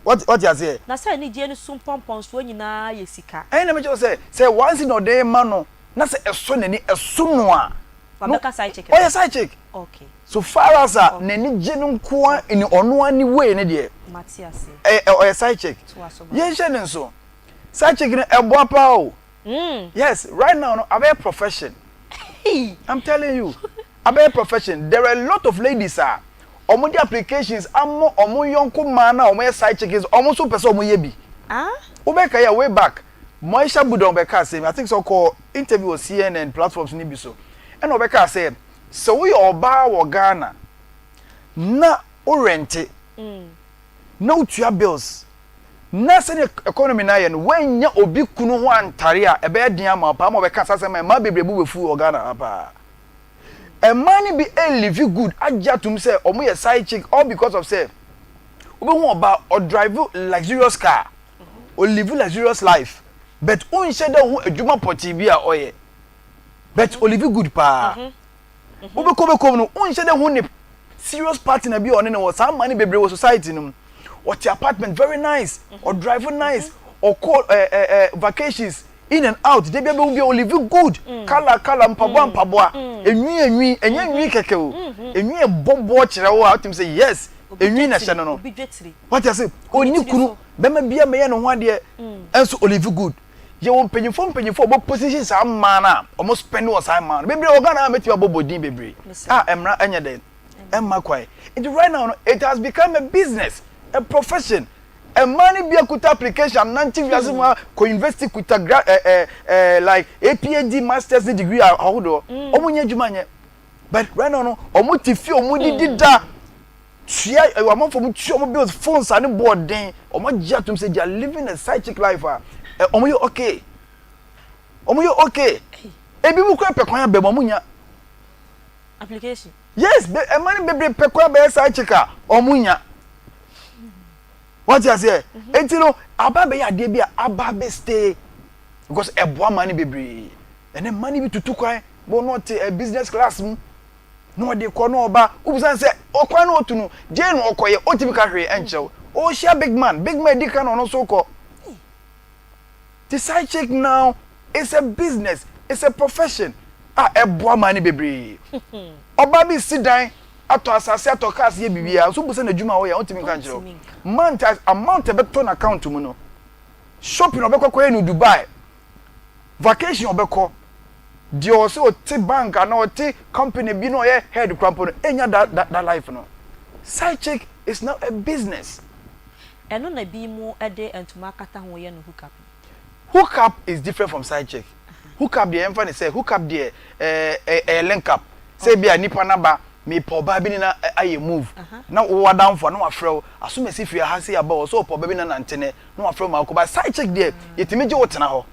wate, wate aseɛ? Na sɛ anigyeɛ no so mpɔmpɔnsoɔ nyinaa yɛ sika. Ɛna mekyerɛ wo sɛ, sɛ one cedi na ɔde rema no. na sɛ ɛsɔ n'ani, ɛso no a, no, Wabɛka side chick no. ɔyɛ side chick. Okay. So far as a n'ani gye no nko ara in ɔno ara ne way no deɛ, Mate aseɛ. ɛyɛ, ɔyɛ side chick. Toa so ma me. Yɛnhyɛ no nso, side chick no ɛboa paa o. Yes, right now no, abɛyɛ profession. I'm telling you, abɛyɛ profession. There are a lot of ladies a wɔn de applications ama wɔn yɔnko mmaa no a wɔyɛ side chickens, wɔn nso pɛ sɛ wɔyɛ bi. Wobɛka yɛ way back, Moesha Boduong bɛka asɛm, I think sɛ ɔkɔ interview wɔ CNN platforms no bi so, ɛna ɔbɛka sɛ, sɛ woyɛ ɔbaa wɔ Ghana na wo rente, na wotua bills, na sɛdeɛ economy no ayɛ no, woannya obi kunu ho antare a, ɛbɛyɛ den ama wo paa ma wɔbɛka saa asɛm ma mmaa bebree bo bɛfu wɔ Ghana ha paa. Mmaa no bi live good agye atom sɛ wɔn yɛ side chick all because of sɛ wobɛhu ɔbaa ɔdrive luxurious car, ɔlive luxurious life but wonhyɛ da hu adwuma pɔtee bi a ɔyɛ but ɔlive good paa. Wobɛkɔ bɛkɔ mu no wonhyɛ da hu ne serious partner bi a ɔne no wɔ. Saa mmaa no bebree wɔ society no mu. Ɔte apartment very nice, ɔdrive nice, ɔkɔ ɛɛ ɛɛ vacations in and out. Da bi abɛhu bi a ɔlive good, colour colour, mpaboa mpaboa, enwi enwi, ɛnyɛ nwi kɛkɛ o, enwi ɛbɔ boɔ kyerɛ wo a wotumi sɛ yes, enwi na ɛhyɛ no no. Wate ase? Ɔnni kunu, bɛrima bi ammɛyɛ ne ho adeɛ, ɛnso ɔlive good. Yɛwɔ mpanyinfoɔ mpanyinfoɔ a wɔn position saa mmaa no a wɔn spend wɔ saa mmaa no bebree wɔ Ghana a mɛtumi abɔbɔ din bebree a mmara ɛnyɛ dɛn ɛmma kwan. Nti right now no it has become a business, a profession. Mmaa no bi akuta application anante wiase mu a kɔ university kuta gra ɛ ɛ ɛ like APHD masters ne degree ahodoɔ wɔn nyɛ adwuma nyɛ but right now no wɔn te fie wɔn didi da. Tua ɛwɔ amanfoɔ ɔmo tua ɔmo bills phones a ne boɔ den ɔmo agye atom sɛ they are living a side chick life a ɛ ɔmo yɛ okay ɔmo yɛ okay ebi mu kura pɛ kwan abɛm ɔmo nya application yes be ɛma ne bebree pɛ kwan abɛyɛ side chick a ɔmo nya wate aseɛ mhm. eti no aba abɛyɛ adeɛ bi a aba abɛ stay because ɛboa ma ne bebree ɛnɛ mma ne bi tutu kwan bɔ no ɔte ɛ business class mu. na ɔde kɔ na ɔba wobisa no sɛ ɔkwan na ɔtu no gye na ɔkɔyɛ ɔntumi ka hwee ɛnkyerɛ wo ɔhyia big man big man di kan na ɔno nso kɔ the side chick now is a business it's a profession a ɛboa maa ne bebree ɔbaa bi si dan atɔ asase atɔ cars yɛ biribiara nso busa n'adwuma a ɔyɛ ɔntumi nka nkyerɛ wo month amount ɛbɛtɔ n'account mu no shopping ɔbɛkɔ kɔyɛ no Dubai Vacation ɔbɛkɔ, deɛ ɔsɛ ɔte bank anaa ɔte company bi na ɔyɛ head koraa mpo no, ɛnya that, that, that life no. Side chick is now a business. Ɛno na bi mo de ntoma akata ho yɛ no hook up no. Hook up is different from side chick. Hook up deɛ yɛmfa no sɛ hook up deɛ ɛɛ ɛyɛ link up. Sɛ ebi a nipa no aba mepɛ ɔbaa bi ne no ayɛ move na wo w'adamfo a na wafrɛ wo asomasi firi ha sei aba o ɔsɛ ɔpɛ ɔbaa bi ne no nante nɛ na wafrɛ wo ma wokɔ but side chick deɛ yɛtumi gye wo tena hɔ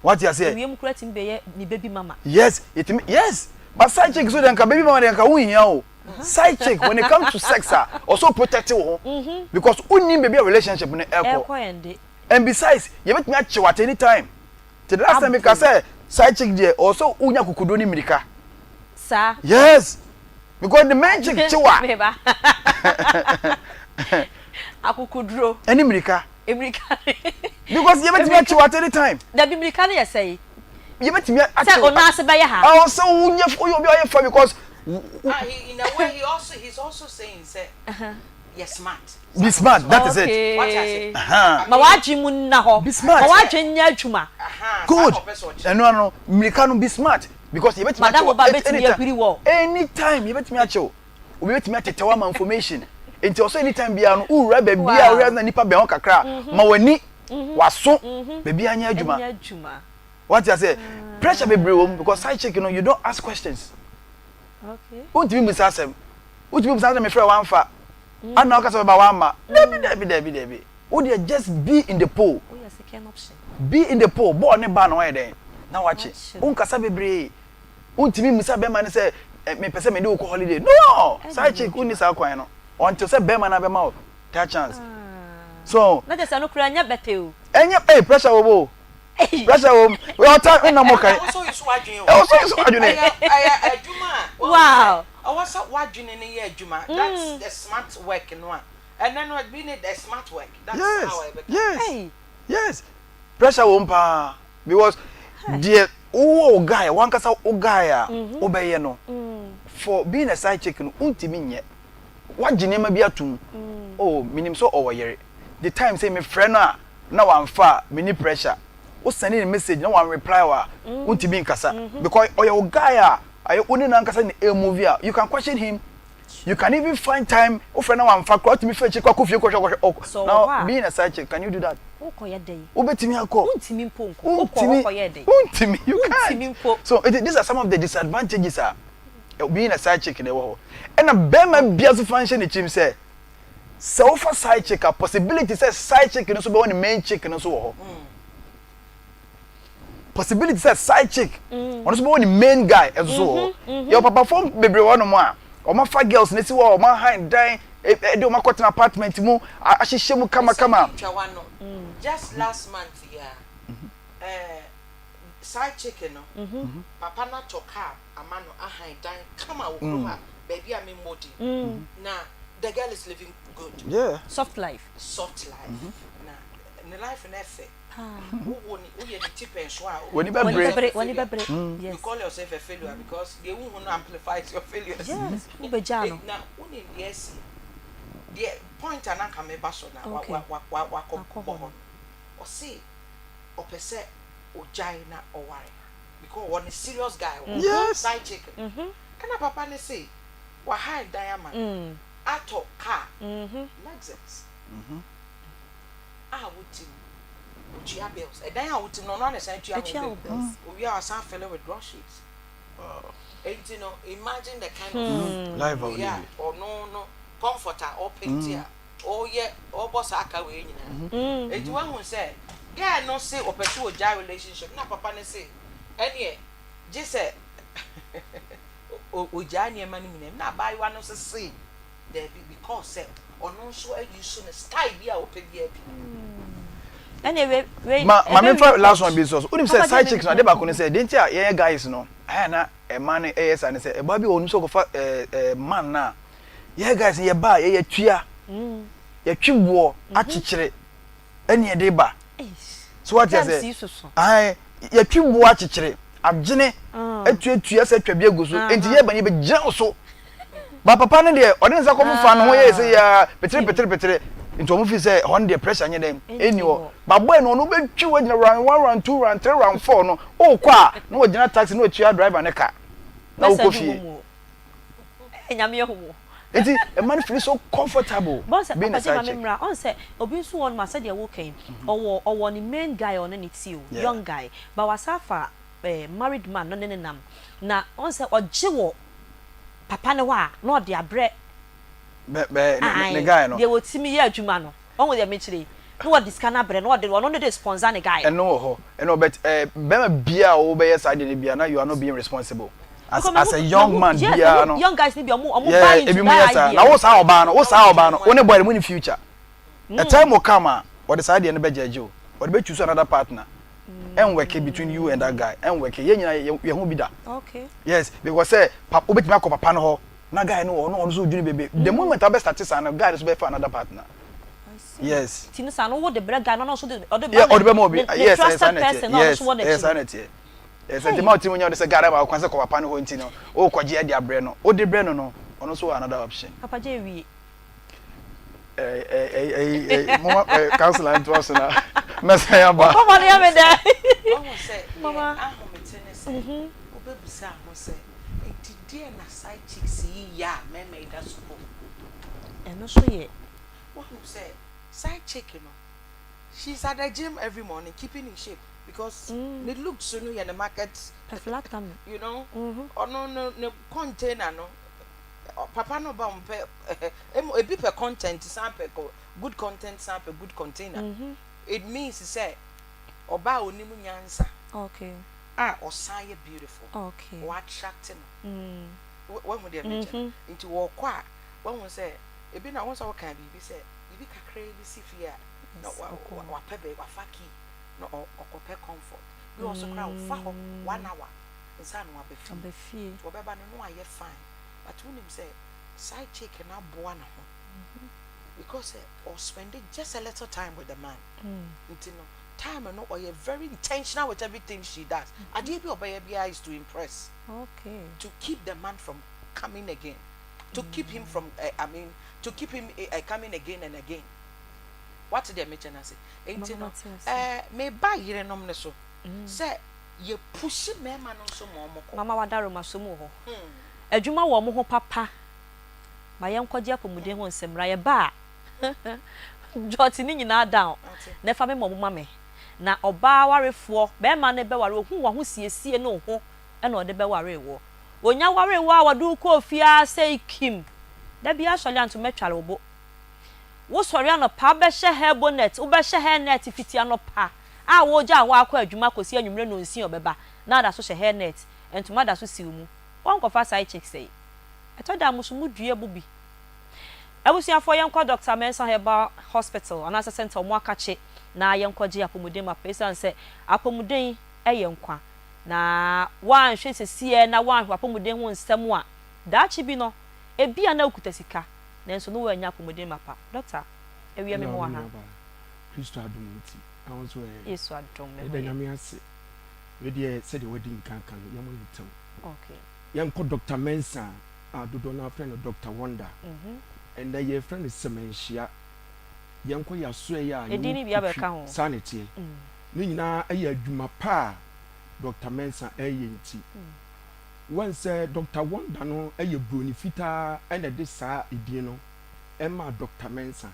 wate aseɛ. Ewiem koraa tumi bɛyɛ ne baby mama. Yes yɛtumi yes but side chick so deɛ nka baby mama deɛ nka wo nhia o side chick when it comes to sex a ɔsɛ o protect wo ho because wonnim baabi a relationship no ɛkɔ and besides yɛbɛtumi akye wo at any time Te the last time meka sɛ side chick deɛ ɔwɔ sɛ wonya akokoduro ne mmirika. Saa. Yes because the main chick kye wa. Meba. Akokoduro. Ɛne mmirika. Mmirika. Because yɛbɛtumi akye wa at any time. Dabi mmirika no yɛ sɛn? Yɛbɛtumi akye wa. Sɛ onan ase bɛyɛ ha. Ɔwɔ sɛ wonya woyɛ obi a ɔyɛ fa because. Ah, he, in a way, he also he's also saying sɛ yɛ smart. Be smart, that is it. Okay. Ma w'adwene mu nna hɔ. Be smart. Ma w'adwene nyɛ adwuma. Good. Ɛno ano, mmirika no be smart because yɛbɛtumi Madam akyew Oba at bɛtumi any time. ahuri wɔ. Anytime yɛbɛtumi akyew. Obi bɛtumi atetɛw ama information. Nti ɔsɛ anytime biara no, wowura baabi a wohwɛ na nipa bɛn hɔ kakra a, ma w'ani, w'aso, baabi anyɛ adwuma. Ɛnyɛ adwuma. Wate aseɛ? Pressure bebree wɔ mu because side chick no, you don't ask questions. Okay. Wontumi mmisa asɛm. Wotumi bisa sɛ mefrɛ wamfa. Ana ɔka sɛ ɔbɛba wamma. Dabi dabi dabi dabi. Wo deɛ just be in the pole. Woyɛ second option. Be in the pole. Bɔɔl ne ba na wayɛ dɛn? Na wakye. Wonkasa bebree. Wontumi mmisa bɛrima no sɛ mepɛ sɛ mede wo kɔ holiday. No! Side chick wonni saa kwan no. Until sɛ bɛrima no abɛma wo that chance. So. Na kyerɛ sɛ ɛno koraa ɛnyɛ bɛtɛ o. Ɛnyɛ, ei pressure wɔ mu o. Pressure wɔ mu. Wei ɔta nna mo kan. Ɛwɔ sɛ oyi so adwene o. Ɛwɔ sɛ oyi so adwene. Ɛyɛ ɛyɛ adwuma a. Wow. Ɛwɔ sɛ w'adwene no yɛ adwuma. That's the smart work no a. Ɛnɛ no ebi ne the smart work. That's yes, how ɛbɛka. Yes. Yes. Pressure wɔ mu paa because deɛ. Wowɔ wo guy, wankasa wo guy a wobɛyɛ no, for being a side chick no, wontumi nyɛ. Woagye nneɛma bi atom. Oh, menim sɛ ɔwɔ yere. The time sɛ mefrɛ no a na wamfa a, menni pressure. Wo sɛnde no message na wan reply wo a, wontumi nkasa. Because ɔyɛ wo guy a, ayɛ wo ne no ankasa na ɛremovi a, you can question him. You can even find time, wofrɛ na wamfa koraa, wotumi fa akyiri kɔ akɔ fie kɔhwɛ kɔhwɛ. Sɛ ɔwɔ Now, hɔ a, being a side chick, can you do that? wokɔyɛ dɛn? Wobɛtumi akɔ. Wontumi mpo nkɔ. Wokɔ hɔ Wontumi, kɔyɛɛ dɛn? wontumi, you Wontumi can't. mpo. So, it, these are some of the disadvantages a being a side chick na ɛwɔ hɔ. Ɛna bɛrima bia nso fa nhyɛ ne tirim sɛ, sɛ wofa side chick a, possibility sɛ side chick no nso bɛwɔ ne main chick no nso wɔ hɔ. Possibility sɛ side chick ɔno nso bɛwɔ ne main guy nso so wɔ hɔ. Yɛwɔ papafoɔ bebree wɔ hɔnom a, wɔafa girls no asi hɔ a wɔahan dan, ɛde wɔn akɔtena apartment mu, ahyehyɛ mu kamakama. Twa w'ano. Just last month yi a, eh, side chick no, papa no atɔ car ama no ahan dan kama wɔ kurom ha, baabi a memmɔ din. Na the girl is living good. Yeah. Soft life. Soft life. Na ne life no ɛfɛ. Wowo ne, woyɛ ne ti pɛn so a, W'ani you call bɛbere. yourself a W'ani failure. bɛbere. You Yes. call yourself a failure because deɛ wohu no amplifies your failures. Yes. Wobɛgyaa no. Na wonim deɛ asi. Deɛ point a na anka meba so na wa Okay. wa wa wa wakɔ Akɔ bɔ hɔ hɔ no. no. Ɔse ɔpɛ sɛ ogyae na ɔware because ɔwɔ ne serious guy wɔ hɔ, side chick no. Ɛna papa no se wahan dan ama no, atɔ car, Lexus, a wote mu, otua bills. Ɛdan a wote mu no, ɔno ara na ɛsan tua ho bills. Owie a wasan fill with groceries. Enti no, imagine the kind of Life a wei a wolive. ɔno no comfort a ɔpɛ nti a ɔyɛ ɔbɔ saa ka wei nyinaa. Enti wahu sɛ girl no se ɔpɛ sɛ ɔgyae relationship na papa no se ɛneɛ gye sɛ ɔgyae nneɛma no nyinaa mu na abaayewa no nso se daabi because sɛ ɔno nso a use no style bi a ɔpɛ biara bi. Ɛneɛ wei wei Ma ma ɛbɛ memfa wie last court. one bi nso so. Wonim sɛ Papa side gye chicks no me ade baako ne sɛ deɛ nti a yɛn guys no ayɛ a na ɛma no ɛyɛ saa ne sɛ ɛbaa bi wɔ hɔ no sɛ ɔkɔfa ɛɛ ɛɛ man no a Yɛ guys no yɛba a yɛyɛ tua yɛtwe boɔ akyekyere ɛne yɛde ba so wate ase ahan yɛtwe boɔ akyekyere agyene atuatua sɛ atwa bi agu so nti yɛba no yɛbɛgyina wo so ba papa no deɛ ɔde ne nsa kɔ fofa no ho yɛ sɛ yɛ petere petere petere nti wɔn fi sɛ hɔ no deɛ pressure nyɛ dɛn ɛni hɔ ba boy no ɔno bɛtwi wɔ gyina round one round two round three round four no ɔkɔ a na wɔgyina taxi na wɔtua driver ne ka na wokɔ fie. Nyame ahu wo. Nti ɛma no feel so comfortable Bɔn sɛ being a papa gye side ma me chick. mmra ɔn sɛ obi nso wɔ hɔ nom a sɛdeɛ wo ka yi ɔwɔ ɔwɔ ne main guy a ɔne no te o young guy but wasan afa eh married man no ne no nam na ɔn sɛ ɔgye wɔ papa no hɔ a na ɔde abrɛ Bɛ bɛ ne ne ae guy no. deɛ ɔtumi yɛ adwuma no wahu deɛ mekyerɛ yi na ɔde sika no abrɛ no na ɔde ɔno no de sponsor ne guy no. Ɛno wɔ hɔ ɛno wɔ but eh bɛrima biaa a wobɛyɛ saa deɛ no biaa na you are not being responsible as Because as a mahu young mahu man yes biaa mahu no young guys no bi a ɔmo ɔmo buy yeah into ebi mo that yɛ saa idea na no. wo saa ɔbaa no wo saa ɔbaa no wo ne boy no mo ni future a time will come a ɔde saa deɛ no bɛ judge wo ɔde bɛ choose another partner ɛnwɛke between you and that guy ɛnwɛke yɛn nyinaa yɛ yɛ ho bi da Okay. yes because sɛ pa wobɛtumi akɔ papa no hɔ na guy no wɔ hɔ na ɔno nso redwene bebe the moment a wobɛ start saa no guy no nso bɛfa another partner. Yes. Ti no saa no wo de brɛ guy no na ɔno nso de ɔde Yeah, ma ɔde bɛma obi. ne ne Yes, ɛyɛ saa trusted na ɛteɛ. person na ɔno Yes, nso wɔ ɛyɛ n'akyi saa no. na ɛteɛ. Yes, nti Hey. ma ɔtiri mu nyɛ ɔde sɛ guy no ama kwan sɛ kɔ papa no hɔ nti no, wokɔgye ɛde abrɛ no. Wode brɛ no no, ɔno nso wɔ another option. Papa gye wie. Ɛɛ ɛɛ ɛɛ ɛɛ moma ɛɛ councilor ntoa so na mɛsan aba. Nkɔmɔ no yɛ me dɛ. Wahu sɛ deɛ Mama. ahomete ne sɛ wobɛbisa ho sɛ nti deɛn na side chicks yi yɛ a mmarima yi da so bɔ mu? Ɛno nso yɛ. Wahu sɛ side chick no she's at the gym every morning keeping in shape because ne looks no yɛ ne market you know ɔno no ne container no papa no ba ɔmpɛ ebi pɛ content san pɛ good content san pɛ good container it means sɛ ɔbaa a onim nyansa a ɔsan yɛ beautiful wɔ attract no wahu deɛ mekyɛ no nti wɔkɔ a wahu sɛ Ebi na wohu sɛ wokaa biribi sɛ biribi kakraa bi si fie a na wapɛ baabi wafa key na ɔkɔpɛ comfort. Bi wɔ so koraa ɔfa hɔ one hour nsa na waba fie. Nti ɔbɛba no na wayɛ fine. But wonim sɛ side chick no aboa ne ho because sɛ ɔspend just a little time with the man. Nti no. Time no ɔyɛ very intentional with everything she does. Adeɛ bi a ɔbɛyɛ biara is to impress. Okay. To keep the man from coming again. To keep him from eh, I mean to keep him eh, coming again and again. Wate deɛ mekyɛ no ase? Enti no eh, meba yerenom no so sɛ yɛ pushi mmarima no nso ma wɔn kɔ. Mama w'adaroma so mu wɔ hɔ. Adwuma wɔ wɔn ho papa. Ma yɛnkɔgye apɔmuden ho nsɛm mmra. Yɛba a, jot ne nyinaa down na fa me ma wɔn ma me. Na ɔbaa warefoɔ, barima no bɛware, ɔhu w'ahosiesie ne wo ho na ɔde bɛware woɔ. Ɔnya waree wo a, ɔde wo kɔɔ fie ara sei kim. Da biara sɔre a nso mɛtware wo bo. Wosɔre anɔpa wobɛhyɛ hair bonnet, wobɛhyɛ hair net fiti anɔpa a wogyaa hɔ akɔ adwuma kɔsi anwummerɛ nnɔnsia ɔbɛba na ada so hyɛ hair net, ntoma da so si wo mu. Woankɔfa side chick sɛi. Ɛtɔ da a mo so mo dua bo bi. Abusuafoɔ yɛnkɔ Doctor Mensah Herbal Hospital anaasɛ Center ɔmo akakye na yɛnkɔgye apɔmuden mapa esiane sɛ apɔmuden yɛ nkwa na woanhwɛ sesiɛ na woanhwɛ w'apɔmuden ho nsɛm a daakye bi no ebia na wokuta sika nanso no woannya apɔmuden mapa. Doctor, awia me Hello, mowɔ me ha. nuabaa. Kristo adom nti, na wo nso ɛ? Yesu adom, me ho Yɛda yɛ. Nyame ase. Wei deɛ sɛdeɛ wadi nkan aka no, yɛmmɔ no tɛw. Okay. Yɛnkɔ Doctor Mensah a dodoɔ no ara frɛ no Doctor Wonder. Ɛnnɛ yɛrefrɛ no Sɛmɛnhyia. Yɛnkɔ yɛn asoɛeɛ a Edin yɛwɔ no bi abɛka Kotwi. ho. Saa na ɛteɛ. Ne nyinaa yɛ adwuma pa a Doctor Mensah reyɛ nti. Woahu sɛ Doctor Wonder no yɛ buroni fitaa na ɛde saa edin no maa Doctor Mensah.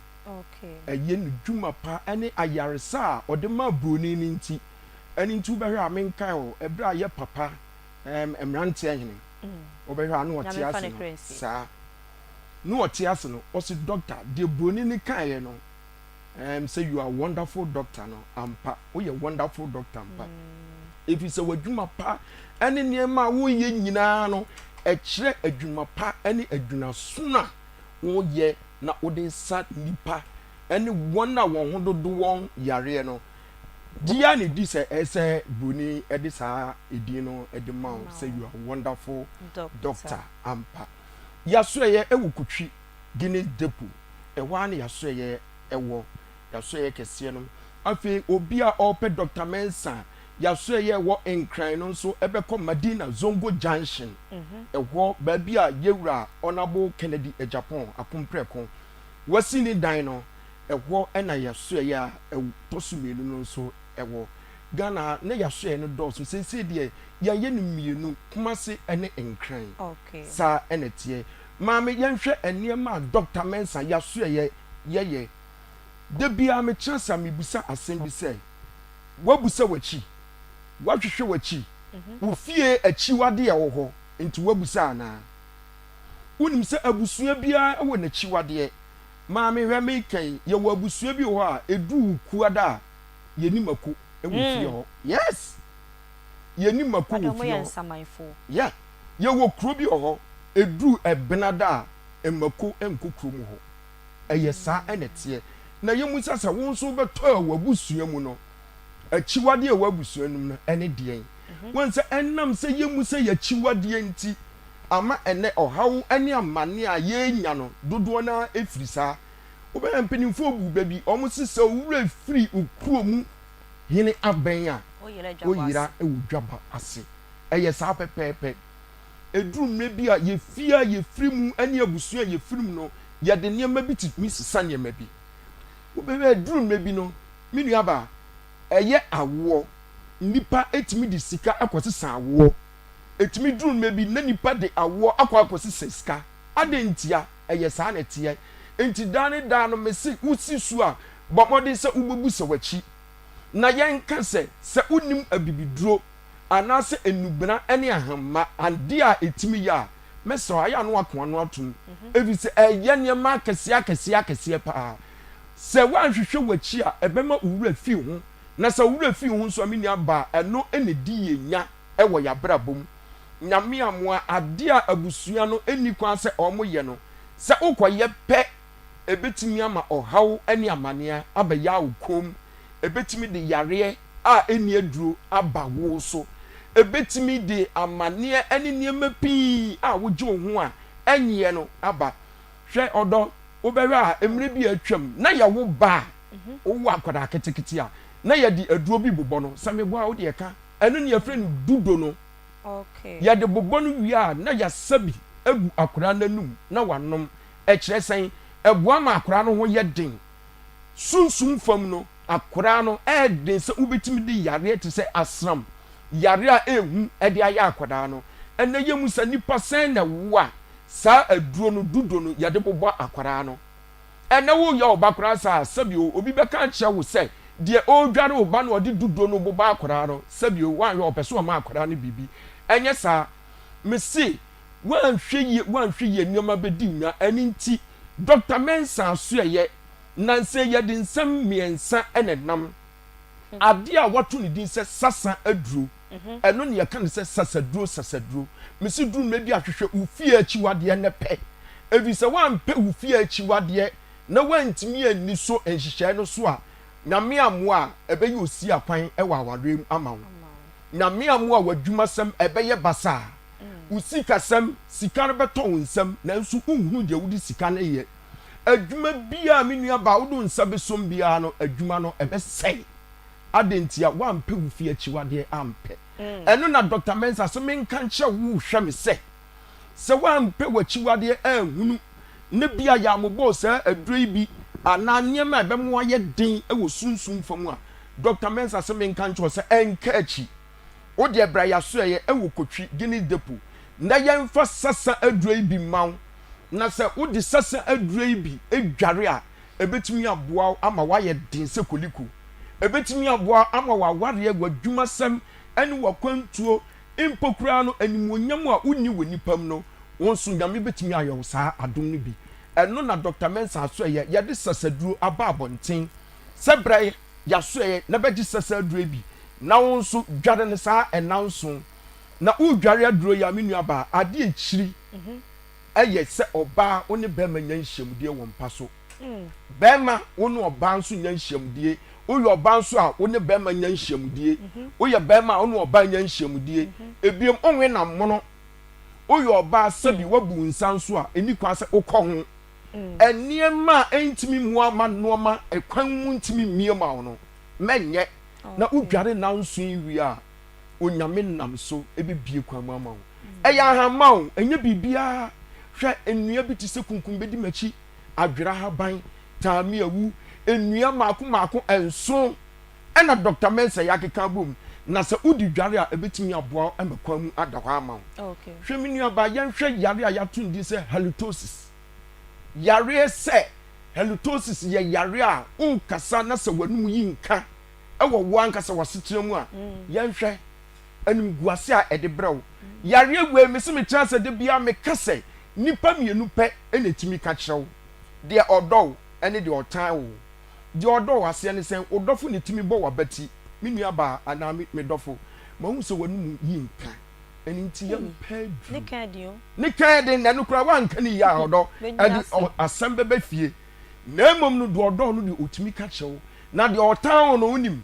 Ɛyɛ ne dwuma pa ne ayaresa a ɔde maa buroni no nti. Ɛno nti wobɛhwɛ a menkae wo ɛberɛ a yɛ papa ɛɛm mmeranteɛ hene wobɛhwɛ a na ɔte ase no saa na ɔte ase no ɔse doctor deɛ buroni no kaeɛ no ɛɛm sɛ you are wonderful doctor no ampa woyɛ wonderful doctor ampa ɛfiri sɛ w'adwuma pa ɛne nneɛma a woyɛ nyinaa no ɛkyerɛ adwuma pa ɛne adwunasono a woyɛ na wode sa nnipa ɛne wɔn a wɔn ho dodo wɔn yareɛ no Gye ara na di sɛ ɛsɛ broni de saa edin no de ma wo sɛ you are wonderful doctor ampa. Yasoɛyɛ wɔ Kotwi Guinness Depot, ɛhɔ ara na yasoɛyɛ wɔ, yasoɛyɛ kɛseɛ no. Afei obi a ɔrepɛ Doctor Mensah, yasoɛyɛ ɛwɔ Nkran no nso bɛkɔ Madina Zongo Junction, ɛhɔ baabi a Yɛwura Honourable Kennedy Agyapong Akompreko wasi ne dan no. Ɛhɔ na yɛasoɛeɛ a ɛtɔ so mmienu no nso wɔ. Ghana ha, na yɛasoɛeɛ no dɔɔso. Seesei deɛ, yɛayɛ no mmienu, Kumasi ne Nkran. Saa na ɛteɛ. Maame, yɛnhwɛ nneɛma a Dɔkta Mensah yɛasoɛeɛ yɛyɛ. Da biara metena ase a mebisa asɛm bi sɛ, Woabusa w'akyi? Woahwehwɛ w'akyi? Wo fie akyiwadeɛ a ɛwɔ hɔ nti woabusa anaa? Wonim sɛ abusua biara wɔ n'akyiwadeɛ. Maame hwɛ meka yi yɛwɔ abusua bi wɔ hɔ a ɛduru wukuada a yɛni mako wɔ fie hɔ yes yɛni mako wɔ fie hɔ yeah yɛwɔ kuro bi wɔ hɔ ɛduru ɛbenada a mako nkɔ kuro mu hɔ ɛyɛ saa ɛna ɛteɛ na yɛmusa sɛ wo nso wobɛtɔ a w'abusua mu no akyiwadeɛ a ɛwɔ abusua no mu no ɛne deɛn wɔn sɛ ɛnam sɛ yɛmu sɛ yɛakyiwadeɛ nti ama ɛnnɛ ɔhaw ne amane a yɛrenya no dodoɔ no ara firi saa. Wobɛhwɛ mpanimfoɔ bu bɛ bi, wɔn se sɛ wo werɛ firi wo kuro mu hene abɛn a, woyera wɔ dwaba ase. Ɛyɛ saa pɛpɛɛpɛ. Ɛduru mmerɛ bi a, yɛn fie a yɛfiri mu ne abusua a yɛfiri mu no, yɛde nneɛma bi tumi sesa nneɛma bi. Wobɛhwɛ ɛduru mmerɛ bi no, me nuabaa, ɛyɛ awoɔ. Nnipa tumi de sika kɔsesa awoɔ. Ɛtumi duru mmerɛ bi na nipa de awoɔ akɔ akɔsesa sika. Adɛn ntia? Ɛyɛ saa na ɛteɛ. Enti daa ne daa no mese wosi su a, bɔ mmɔden sɛ wobɛbusa w'akyi. Na yɛnka sɛ, sɛ wonnim abibiduro anaasɛ nnubena ne ahamma adeɛ a ɛtumi yɛ a, mɛsrɛ wo, ayɛ a na woako ano atom. Ɛfiri sɛ ɛyɛ nneɛma akɛseɛ akɛseɛ akɛseɛ pa ara. Sɛ woanhwehwɛ w'akyi a, ɛbɛma wo werɛ afi wo ho. Na sɛ wo werɛ fi wo ho nso a, me nuabaa, ɛno na ɛdi yɛn nya. wɔ y'abrabɔ mu. Nyame amoa, adeɛ a abusua no nni kwan sɛ wɔn yɛ no, sɛ wokɔ yɛ pɛ, ɛbɛtumi ama ɔhaw ne amaneɛ abɛyaa wo kɔn mu, ɛbɛtumi de yareɛ a ɛnni aduro aba wo so, ɛbɛtumi de amaneɛ ne nneɛma pii a wogye wo ho a ɛnyeɛ no aba. Hwɛ ɔdɔ, wobɛhwɛ a mmerɛ bi a atwam na yɛwo ba a, wowɔ akwadaa ketekete a, na yɛde aduro bi bobɔ no. Sɛ meboa a, wo deɛ ka. Ɛno na yɛfrɛ no dudo no. Yɛde bobɔ no wie a, na yɛasa bi agu akwadaa no anum na wanom. Ɛkyerɛ sɛn? Ɛboa ma akwadaa no ho yɛ den. Sunsum fam no, akwadaa no, ɛyɛ den sɛ wobɛtumi de yareɛ te sɛ asram yareɛ a ɛyɛ hu de ayɛ akwadaa no. Ɛnnɛ yɛhu sɛ nnipa sɛn na ɛwo a saa aduro no, dudo no, yɛde bobɔ akwadaa no. Ɛnnɛ woreyɛ wo ba koraa saa a, sɛbio obi bɛka akyerɛ wo sɛ deɛ ɔredware wo ba no a ɔde dudo no bobɔ akwadaa no, sɛbio woanhwɛ a ɔpɛ sɛ ɔma akwadaa no biribi. Ɛnyɛ saa. Mese woanhwɛ yie, woanhwɛ yie nneɛma bɛdi wo nya. Ɛno nti Dɔkta Mensah asoɛeɛ, nnansa yi yɛde nsɛm mmiɛnsa na ɛnam. Adeɛ a wɔato ne din sɛ sasa aduro, ɛno na yɛka no sɛ sasaduro, sasaduro. Mese duru mmerɛ bi a hwehwɛ wo fie akyiwadeɛ na pɛ. Ɛfiri sɛ woampɛ wo fie akyiwadeɛ na woantumi anni so nhyehyɛeɛ no so a, Nyame ammoa a, ɛbɛyɛ osiakwan wɔ awareɛ mu ama wo. Nyame ammoa a, w'adwumasɛm ɛbɛyɛ basaa. Wo sikasɛm, sika no bɛtɔ wo nsam nanso wonhunu deɛ wode sika no yɛ. Adwuma biara a me nua baa wode wo nsa bɛsom biara no, adwuma no ɛbɛsɛe. Adɛn ntia? Woampɛ wo fie akyiwadeɛ ampɛ. Ɛno na Dɔkta Mensah se menka nkyerɛ wo rehwɛ me sɛ, sɛ woampɛ w'akyiwadeɛ anhunu na bia yɛammobɔɔ saa aduro yi bi anaa nneɛma a ɛbɛma woayɛ den wɔ sunsum fa mu a, Dɔkta Mensah se menka nkyerɛ wo sɛ ɛnka akyi. Wo deɛ bra yɛasoɛeɛ wɔ Kotwi Guinness Depot na yɛmfa sasa aduro yi bi mma wo. Na sɛ wode sasa aduro yi bi dware a, ɛbɛtumi aboa wo ama woayɛ den sɛ koliko. Ɛbɛtumi aboa wo ama w'awareɛ, w'adwumasɛm ne w'akwantuo, mpo koraa no animuonyam a wonni wɔ nnipa mu no, wo nso Nyame bɛtumi ayɛ wo saa adom no bi. Ɛno na Dɔkta Mensah asoɛeɛ, yɛde sasaduro aba abɔnten sɛ bra yɛasoɛeɛ na bɛgye sasa aduro yi bi na wo nso dware no saa nnanson. Na woredware aduro yi a, me nuabaa, adeɛ akyiri yɛ sɛ ɔbaa wo ne barima nya nhyiamudie wɔ mpa so. Barima wo ne ɔbaa nso nya nhyiamudie. Woyɛ ɔbaa nso a, wo ne barima nya nhyiamudie. Woyɛ barima a, wo ne ɔbaa nya nhyiamudie. Ebiem, wonwe nam mono. Woyɛ ɔbaa sɛbi woabu wo nsa nso a, ɛnni kwan sɛ wokɔ ho. Nneɛma a ɛntumi mmoa ma nnoɔma kwan mu ntumi mmue ma wo no, mɛnyɛ. Na wodware nnanson yi wie a, Onyame nam so bɛbue kwan mu ama wo. Ɛyɛ ahamma o, ɛnyɛ biribiara. Hwɛ, nnua bi te sɛ kunkum bɛdi m'akyi, adwera ahaban, taamiawu, nnua mmaako mmaako nson ɛna Dɔkta Mensah yi akeka abom. Na sɛ wodi dware a, ɛbɛtumi aboa wo ama kwan mu ada hɔ ama wo. Hwɛ me nuabaa, yɛnhwɛ yare a yɛato no din sɛ halitosis. Yareɛ sɛ halitosis yɛ yare a wokasa na sɛ w'anum yi nka wɔ wo ankasa w'asetena mu a, yɛnhwɛ animguase a ɛde brɛ wo. Yareɛ wei, mese mekyerɛ sɛ da biara meka sɛ nnipa mmienu pɛ na ɛtumi ka kyerɛ wo, deɛ ɔdɔ wo ne deɛ ɔtan wo. Deɛ ɔdɔ wo aseɛ ne sɛn? Wo dɔfo na ɛtumi bɔ w'abati, me nuabaa anaa me dɔfo, mahu sɛ w'anum yi nka, ɛno nti yɛmpɛ aduro. Ne ka yɛ den, na ɛno koraa woanka ne yie a ɔdɔ ɛde asɛm bɛba fie. Na mmom no, deɛ ɔdɔ wo no deɛ ɔtumi ka kyerɛ wo, na deɛ ɔtan wo no, wonim,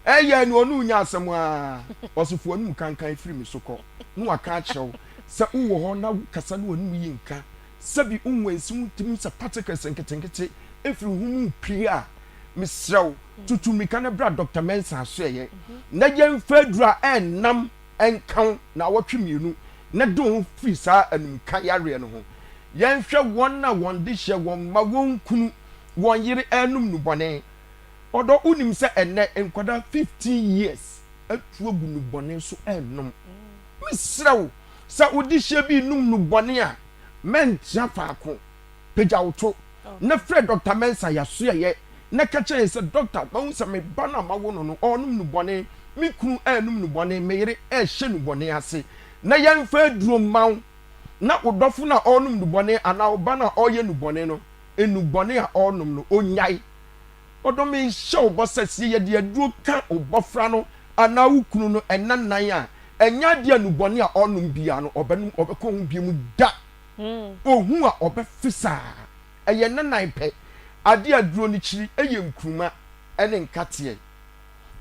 ɛyɛ ne ɔne wo nya asɛm ara, ɔse fa w'anum kankan firi me so kɔ, na waka akyerɛ wo. Sɛ wowɔ hɔ na wokasa na w'anum yi nka, sɛbi wonwansi wo tirim sɛ particles nketenkete firi wo ho mu repue a, mesrɛ wo, tutu mmirika na bra Dɔkta Mensah asoɛeɛ na yɛmfa aduro a ɛnnam nka wo naawɔtwe mmienu na de wo ho firi saa anumka yareɛ no ho. Yɛnhwɛ wɔn a wɔn de hyɛ wɔn mma, wɔn kunu, wɔn yere renom nnubɔne. Ɔdɔ, wonim sɛ ɛnnɛ nkwadaa 15 years atu agu nnubɔne so renom. Mesrɛ wo, sɛ wo dehyeɛ bi renom nnubɔne a, mɛntena faako. Pagya wo to na frɛ Dɔkta Mensah Yasoɛeɛ na ka kyerɛ yɛn sɛ, Dɔkta, mahu sɛ me ba no a mawo no no, ɔrenom nnubɔne, me kunu renom nnubɔne, me yere rehyɛ nnubɔne ase, na yɛmfa aduro mma wo. Na wo dɔfo no a ɔrenom nnubɔne anaa wo ba no a ɔreyɛ nnubɔne no, nnubɔne a ɔrenom no, onnyae. Ɔdɔ, mehyɛ wo bɔ sɛ, sɛ yɛde aduro ka wo bɔfra no anaa wo kunu no nna nnan a, ɛnyɛ adeɛ a nnubɔne a ɔrenom biara no, ɔbɛnom, ɔbɛkɔ ho bio da. Ohu a ɔbɛfe saa. Ɛyɛ nna nnan pɛ. Adeɛ a aduro no kyiri yɛ nkruma ne nkateɛ.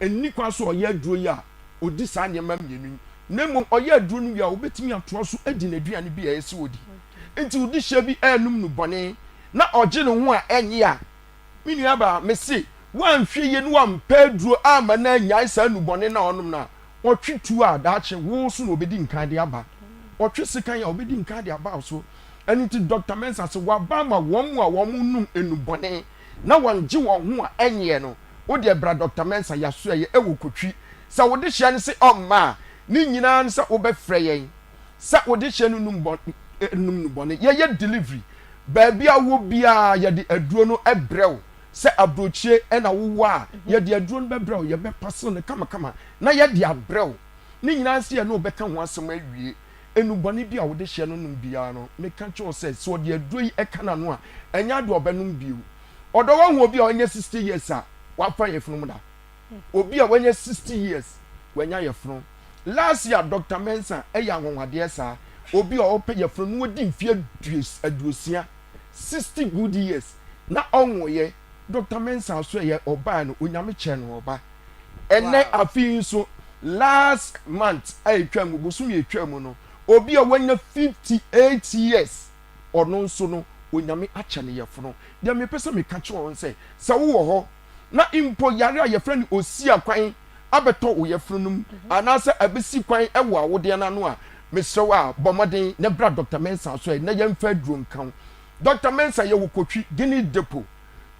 Ɛnni kwan sɛ ɔyɛ aduro yi a ɔdi saa nneɛma mmienu yi, na mmom ɔyɛ aduro no wie a, ɔbɛtumi atoa so adi n'aduane bi a ɛyɛ sɛ ɔdi. Nti wodi hyɛ bi renom nnubɔne na ɔgye ne ho a ɛnnye a, me nuabaa, mese Woanhwɛ yie na woampɛ aduro amma no annyae saa nnubɔne no a ɔnom no a, ɔtwe tuo a, daakye wo so na ɔbɛdi nkan de aba. Ɔtwe sekan a, ɔbɛdi nkan de aba wo so. Ɛno nti Dɔkta Mensah se waba ama wɔn a wɔnom nnubɔne na wɔngye wɔn ho a ɛnyeɛ no, wo deɛ bra Dɔkta Mensah yɛasoɛeɛ ɛwɔ Kotwi. Sɛ wo dehyeɛ no se ɔmma a, ne nyinaa ne sɛ wobɛfrɛ yɛn sɛ wo dehyeɛ no num bɔ nom nnubɔne. Yɛyɛ delivery. Baabi a wowɔ biara yɛde aduro no brɛ wo. Sɛ aburokyire na wowɔ a, yɛde aduro no bɛbrɛ wo, yɛbɛpasew no kamakama na yɛde abrɛ wo. Ne nyinaa ne sɛ yɛne wo bɛka ho asɛm awie. Nnubɔne bi a wode hyɛ no nom biara no, meka kyerɛ wo sɛ, sɛ ɔde aduro yi ka n'ano a, ɛnyɛ ade a ɔbɛnom bio. Ɔdɔ, woahu obi a wanya 60 years a wafa yafunu mu da? Obi a wanya 60 years, wanya yafunu. Last year, Doctor Mensah yɛ anwanwadeɛ saa. Obi a ɔpɛ yafunu na wadi mfeɛ aduosia. 60 good years na ɔnwoeɛ Doctor Mensah so ɛyɛ ɔbaa no Onyame kyɛɛ no ɔba ɛnɛ afe yi nso last month a ɛtwa mu bosome ɛtwa mu no obi a wanya 58 years ɔno nso no Onyame akyɛ no yɛfono deɛ mepɛ sɛ meka kyerɛ wɔn sɛ sɛ wowɔ hɔ na mpo yare a yɛfrɛ no osia kwan abɛtɔ wo yafunu no mu anaasɛ abɛsi kwan wɔ awodeɛ no ano a, mesrɛ wo a, bɔ mmɔden na bra Dɔkta Mensah asɔre na yɛmfa aduro nka wo. Dɔkta Mensah yɛwɔ Kotwi, Guinness Depot.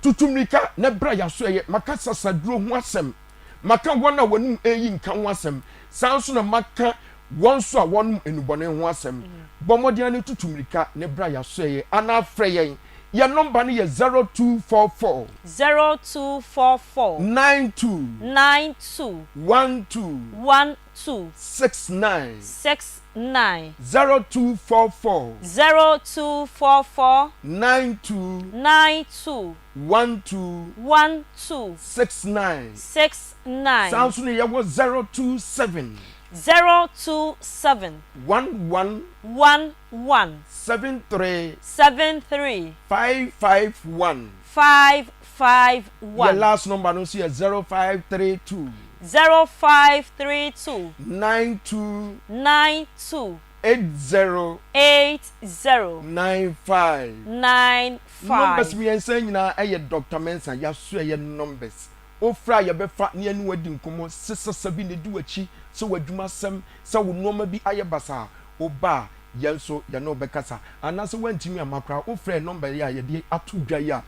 Tutu mmirika na bra yɛn asɔeɛ. Maka sasaduro ho asɛm. Maka wɔn a wɔnom eyi nka ho asɛm. Saa nso na maka wɔn nso a wɔnom nnubɔne ho asɛm. Bɔ mmɔden ara na tutu mmirika na bra yɛn asɔeɛ anaa frɛ yɛn Yɛn nɔmba no yɛ 0244. 0244. 92. 92. 12. 12. 69. 69. 0244. 0244. 92. 92. 12. 12. 69. 69. Saa nso na yɛwɔ 027. 027. 11. 11. 73. 73. 551. 551. Yɛ last number no nso yɛ 0532. 0532. 92. 92. 80. 80. 95. 95. Numbers mmiɛnsa nyinaa yɛ Doctor Mensah Yasoɛyɛ numbers. Wofrɛ a yɛbɛfa na yɛne wo adi nkɔmmɔ, sɛ sasa bi na edi w'akyi, sɛ w'adwumasɛm, sɛ wo nnoɔma bi ayɛ basaa. Woba a, yɛn nso yɛne wo bɛkasa. Anaasɛ woantumi amma koraa a, wofrɛ nɔmba yi a yɛde ato dwa yi a,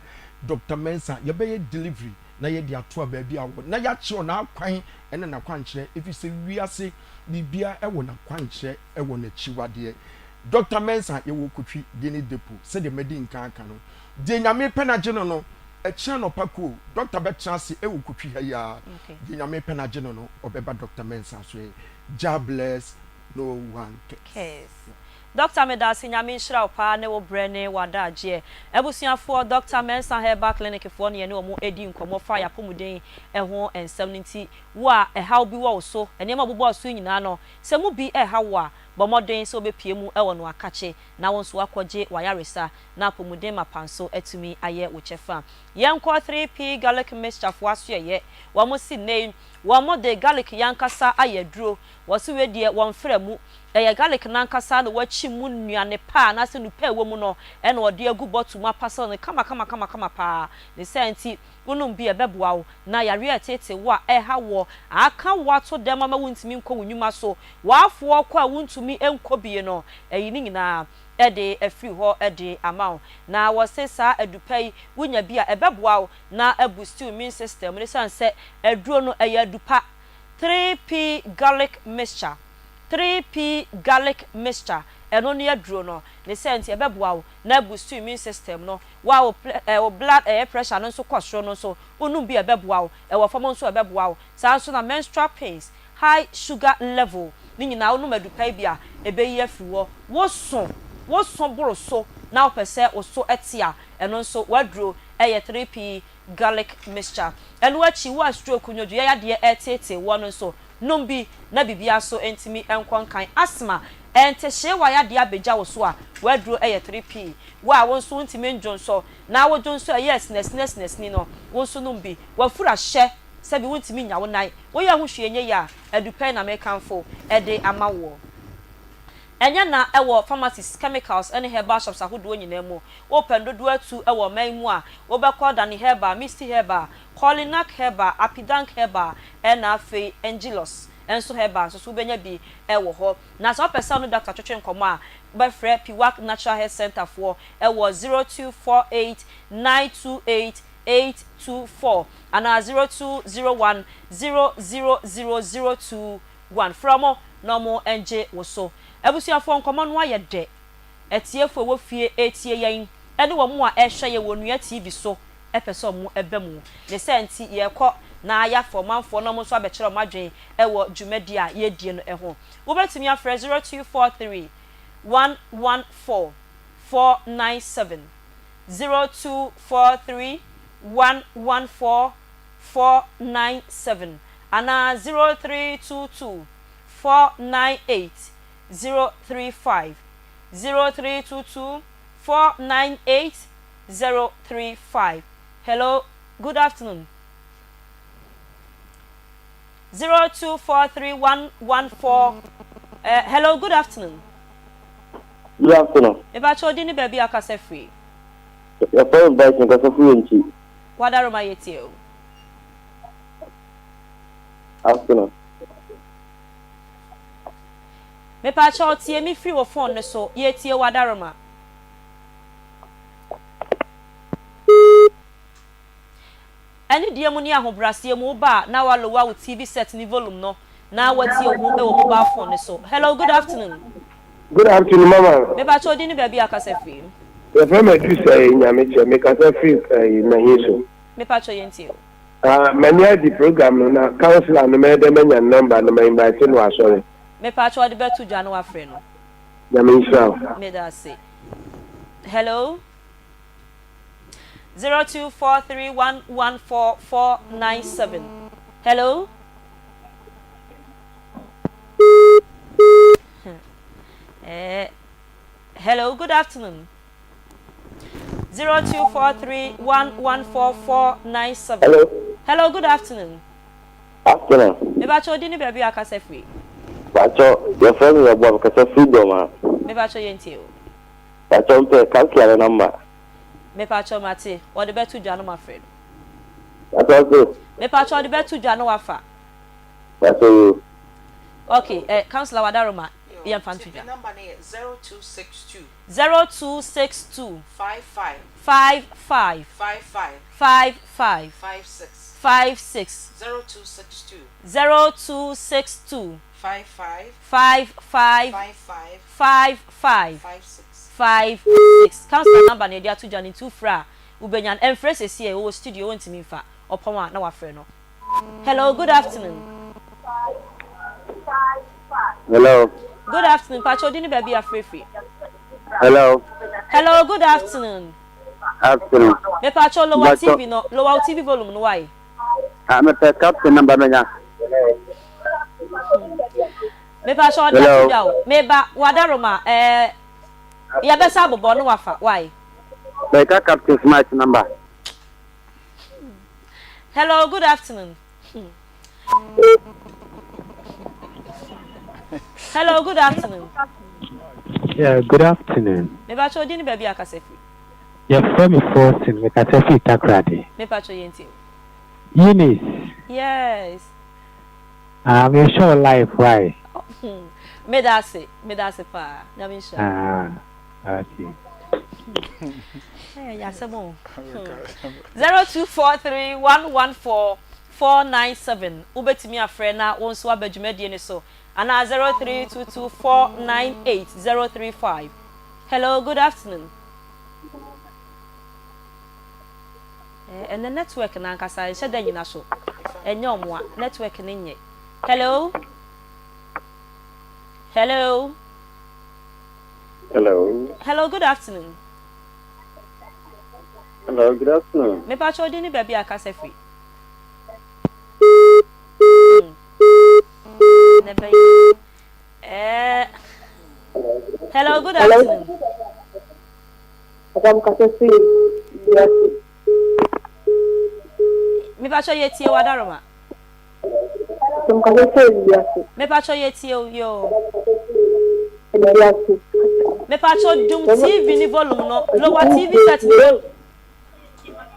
Dɔkta Mensah, yɛbɛyɛ delivery na yɛde atoa baabi a wowɔ na yɛakyerɛ wo n'akwan ne n'akwankyerɛ, ɛfiri sɛ wiase biribiara wɔ n'akwankyerɛ wɔ n'akyiwadeɛ. Dɔkta Mensah, yɛwɔ Kotwi Guinea Depot, sɛdeɛ madi nkan aka no. Deɛ Nyame pɛ no agye no no, ɛkyena anɔpa kuo, Dɔkta bɛtena ase wɔ Kotwi ha yi ara. Deɛ Nyame pɛ no agye no no, ɔbɛba Dɔkta Mensah so. Jah bless no one cares. Doctor medase Nyame nhyira wo paa ne wo brɛ ne w'adagyeɛ. Abusuafoɔ Doctor Mensah Herbal Clinic foɔ ne yɛne wɔn redi nkɔmmɔ fa y'apɔmuden ho nsɛm no nti wo a ɛhaw bi wɔ wo so, nneɛma a ɔbobɔɔ so yi nyinaa no sɛ mu bi ɛreha wo a bɔ mmɔden sɛ wobɛpue mu wɔ no akakye na wo nso woakɔgye w'ayaresa na apɔmuden mapa nso atumi ayɛ wo kyɛfa. Yɛnkɔ 3P Garlic Mixture foɔ asoɛeɛ, wɔn se nnɛ yi wɔn de garlic yi ankasa ayɛ aduro Wɔse wei deɛ wɔmfra mu. Ɛyɛ garlic no ankasa na wɔakyi mu nnuane pa anaasɛ nnupa a ɛwɔ mu no na wɔde agu bottle mu apasel no kamakamakamakama paa. Ne saa nti, wonom bi a ɛbɛboa wo na yareɛ a ɛteetee wo a ɛreha woɔ, aka wo ato dɛm ama wontumi nkɔ wo nnwuma so, w'afoɔ kɔ a wontumi nkɔ bie no, ayi ne nyinaa de afiri hɔ de ama wo. Na wɔse saa adupa yi wonya bi a ɛbɛboa wo na abusti wo immune system no ɛsiane sɛ aduro no ɛyɛ adupa. 3P garlic mixture, 3P garlic mixture, ɛno ne aduro no. Ne sɛ nti ɛbɛboa wo na abusti wo immune system no. Wo a wo eh, wo blood ɛyɛ pressure no nso kɔ soro no nso, wonom bi a ɛbɛboa wo. Ɛwɔ fam nso a ɛbɛboa wo. Saa nso na menstrual pains, high sugar level, ne nyinaa wonom adupa yi bi a, ɛbɛyi afiri hɔ. Woso, woso boro so na wopɛ sɛ wo so te a, ɛno nso w'aduro yɛ 3P garlic mixture. Ɛno akyi, wo a stroke, nnwodwoeɛ yadeɛ reteetee woɔ no nso, nom bi na biribiara so ntumi nkɔ nkan. Asthma, ntehyeewa yadeɛ abɛgya wo so a, w'aduro yɛ 3P. Wo a wo nso wontumi ndwonsɔ na wo dwonsɔ a ɛyɛ asinasini asinasini no, wo nso nom bi. W'afuru ahyɛ sɛbi wontumi nnya wo nan, woyɛ ho hwee nyɛ yie a, adupɛn na mekamfo de ama woɔ. Ɛnyɛ na ɛwɔ pharmacies, chemicals ne herbal shops ahodoɔ nyinaa mu. Wopɛ no dodoɔ atu wɔ ɔman mu a, wobɛkɔ Dani Herbal, Misty Herbal, Kolinak Herbal, Apidank Herbal ɛna afei Angelus nso Herbal nso so wobɛnya bi wɔ hɔ. Na sɛ wopɛ sɛ wo ne dɔkta twetwe nkɔmmɔ a, wobɛfrɛ Piwak Natural Health Centre foɔ wɔ 0248 928 824 anaa 0201 000 021. Frɛ wɔn na wɔngye wo so. Abusuafoɔ, nkɔmmɔ no ayɛ dɛ. Atiefo a ɛwɔ fie retie yɛn ne wɔn a ɛrehwɛ yɛn wɔ Onua TV so pɛ sɛ wɔba mu. Ne saa nti, yɛrekɔ na yɛafa ɔmanfoɔ na wɔn nso abɛkyerɛ wɔn adwene wɔ dwumadi a yɛredie no ho. Wobɛtumi afrɛ 0243 114 497, 0243 114 497 anaa 0322 498 035 0322 498 035 Hello, good afternoon. 0243114 eh, hello, good afternoon. Good afternoon. Mebakyɛ odi ne baabi akasa firi. Yɛfrɛ me Bryson kasa firi Wenchi. Wadaroma yɛtie o. Afternoon. Mepakyɛw tie me firi wo phone no so yɛtie wo adaroma. Anidie mu ne ahobraseɛ mu wo ba a na wa lower wo TV set ne volume no na watie wo ho wɔ mobile phone no so. Hello good afternoon. Good afternoon mama. Mepakyɛw din ne baabi a kasa firi. Yɛfrɛ me Adusɛe Nyamekyɛ mekasa firi ɛyi Mahin so. Mepakyɛw yɛntie wo. Ah m'ani agye program no na councilor no mɛyɛ dɛn manya ne number no ma invite no wɔ asɔre. Mepakyɛw ɔde bɛto dwa na wafrɛ no. Nyame nhyira wo. Medase. Hello. 0243114497. Hello. Eh, hello, good afternoon. 0243114497. Hello. Hello, good afternoon. Afternoon. Mebakyɛ odi ne baabi a akasa firi. Bakyɛ yɛfrɛ me yɛboa mekasa firi Dɔma. Mebakyɛ yɛntie o. Bakyɛ mpɛ councilor ne number. Mepakyɛ mate wɔde bɛto dwa no mafrɛ no. Bakyɛ ɔse. Mepakyɛ ɔde bɛto dwa no wafa. Bakyɛ yoo. Ok eh councilor wadaroma yɛnfa nto dwa. Me number no yɛ 0262. 0262. 55. 55. 55. 55. 56. 56. 0262. 0262. 55. 55. 55. 55. 56. 56. Councilor number no yɛde ato dwa no nti wofrɛ a wobɛnya no. Ɛmfrɛ seesei ɔwɔ studio ɔntumi mfa. Ɔpɔn a na wafrɛ no. Hello, good afternoon. Hello. Good afternoon. Pacho di ni baabi afrɛfiri. Hello. Hello, good afternoon. Afternoon. Me pacho lower TV no, lower TV volume no why? Ah, me pe captain number menya. Me pacho ɔde ato dwa o. Me ba wadaroma eh yɛbɛsa abobɔ no wafa why? Meka captain smart number. Hello, good afternoon. Hello, good afternoon. Yeah, good afternoon. Me pacho odi ni baabi akasa firi. Yɛfrɛ me Fortune, mekasa firi Takoradi. Me pacho yɛntie. Eunice. Yes. Ah, me show life why? Me da ase, me da ase paa. Nyame nhyira. Ah, okay. Ɛyɛ asɛm o. 0243114497 wobɛtumi afrɛ na wo nso aba dwumadie no so anaa 0322498035. Hello, good afternoon. Ɛnɛ network no ankasa nhyɛ da nyina so. Ɛnyɛ ɔmo a network no nyɛ. Hello. Hello. Hello. Hello, good afternoon. Hello, good afternoon. Me pacho di ni baabi akasa firi. Never. Eh. Hello, good afternoon. Hello. kasa firi. Me pacho ye tie wadaroma. Kasa firi. Me pacho ye tie yo. Mepakyɛw dum TV ne volume no, lower TV set ne volume.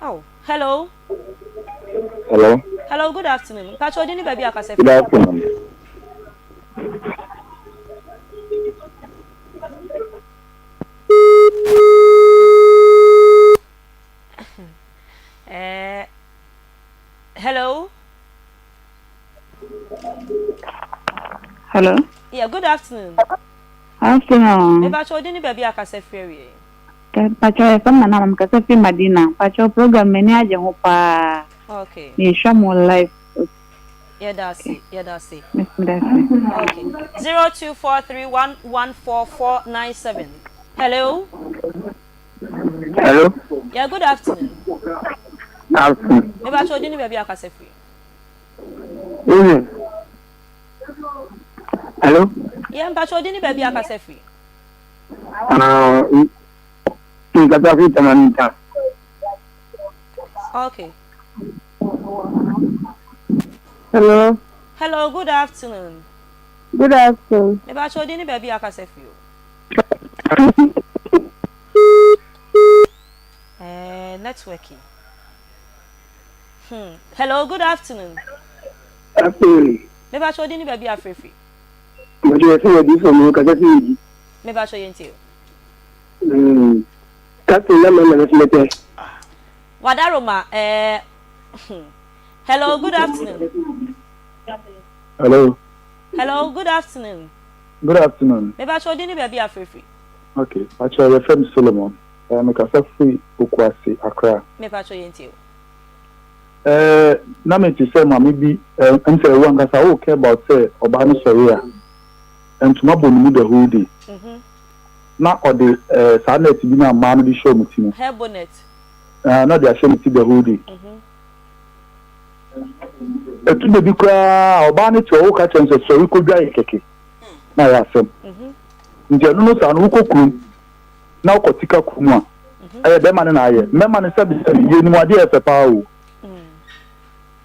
Oh, hello. Hello. Hello, good afternoon. Mepakyɛw odin ne baabi a kasa fi. Good afternoon. Eh, hello. Hello. Yeah, good afternoon. Afternoon. Mepakyɛw odin ne baabi a kasa firi awie. Pakyɛw yɛfrɛ me Nana Ama mekasa firi Madina. Pakyɛw program m'ani agye ho paa. Okay. Mehwɛ mo live. Yɛda ase, yɛda ase. Meda ase. Okay. 0243114497. Hello. Hello. Yeah, good afternoon. Afternoon. Mepakyɛw odin ne baabi a kasa firi. Evening. Hello. Yeah, mpakyɛw odin ne baabi a kasa firi. Ah, nkasa firi Tamanita. Okay. Hello. Hello, good afternoon. Good afternoon. Mepakyɛw odin ne baabi a kasa firi o. Eh, networking. Hello, good afternoon. Afternoon. Mepakyɛw odin ne baabi a frɛfiri. Mɔtò yɛ fún yɛ di fún mi kasa fi yɛ di. Mepakyɛw yɛn ti o. Captain na mama na fún tɛ. Wadaroma eh, hello, good afternoon. Hello. Hello, good afternoon. Good afternoon. Mepakyɛw odin ne baabi a frɛfiri. Okay, pakyɛw yɛfrɛ me Solomon. Eh, mekasa firi Okuase, Accra. Mepakyɛw yɛn ti o. Eh, na mete sɛ maame bi, eh, ɛm sɛ wo ankasa wo care about sɛ ɔbaa no sɔre a, ntoma bɔ ne mu the whole day. Na ɔde eh, saa net bi no a mmaa no de hyɛ wɔn ti no. Hair bonnet. Eh, na ɔde ahyɛ ne ti the whole day. Ɛtu da bi koraa a, ɔbaa no te hɔ, woka kyerɛ no sɛ sɔre kɔdware kɛkɛ, na ayɛ asɛm. Nti ɛno no saa no, wokɔ kurom na wokɔ tika kurom a, ɛyɛ bɛrima no na ayɛ. Mmarima no sɛbi sɛbi, yɛnim adeɛ a ɛyɛ fɛ paa o.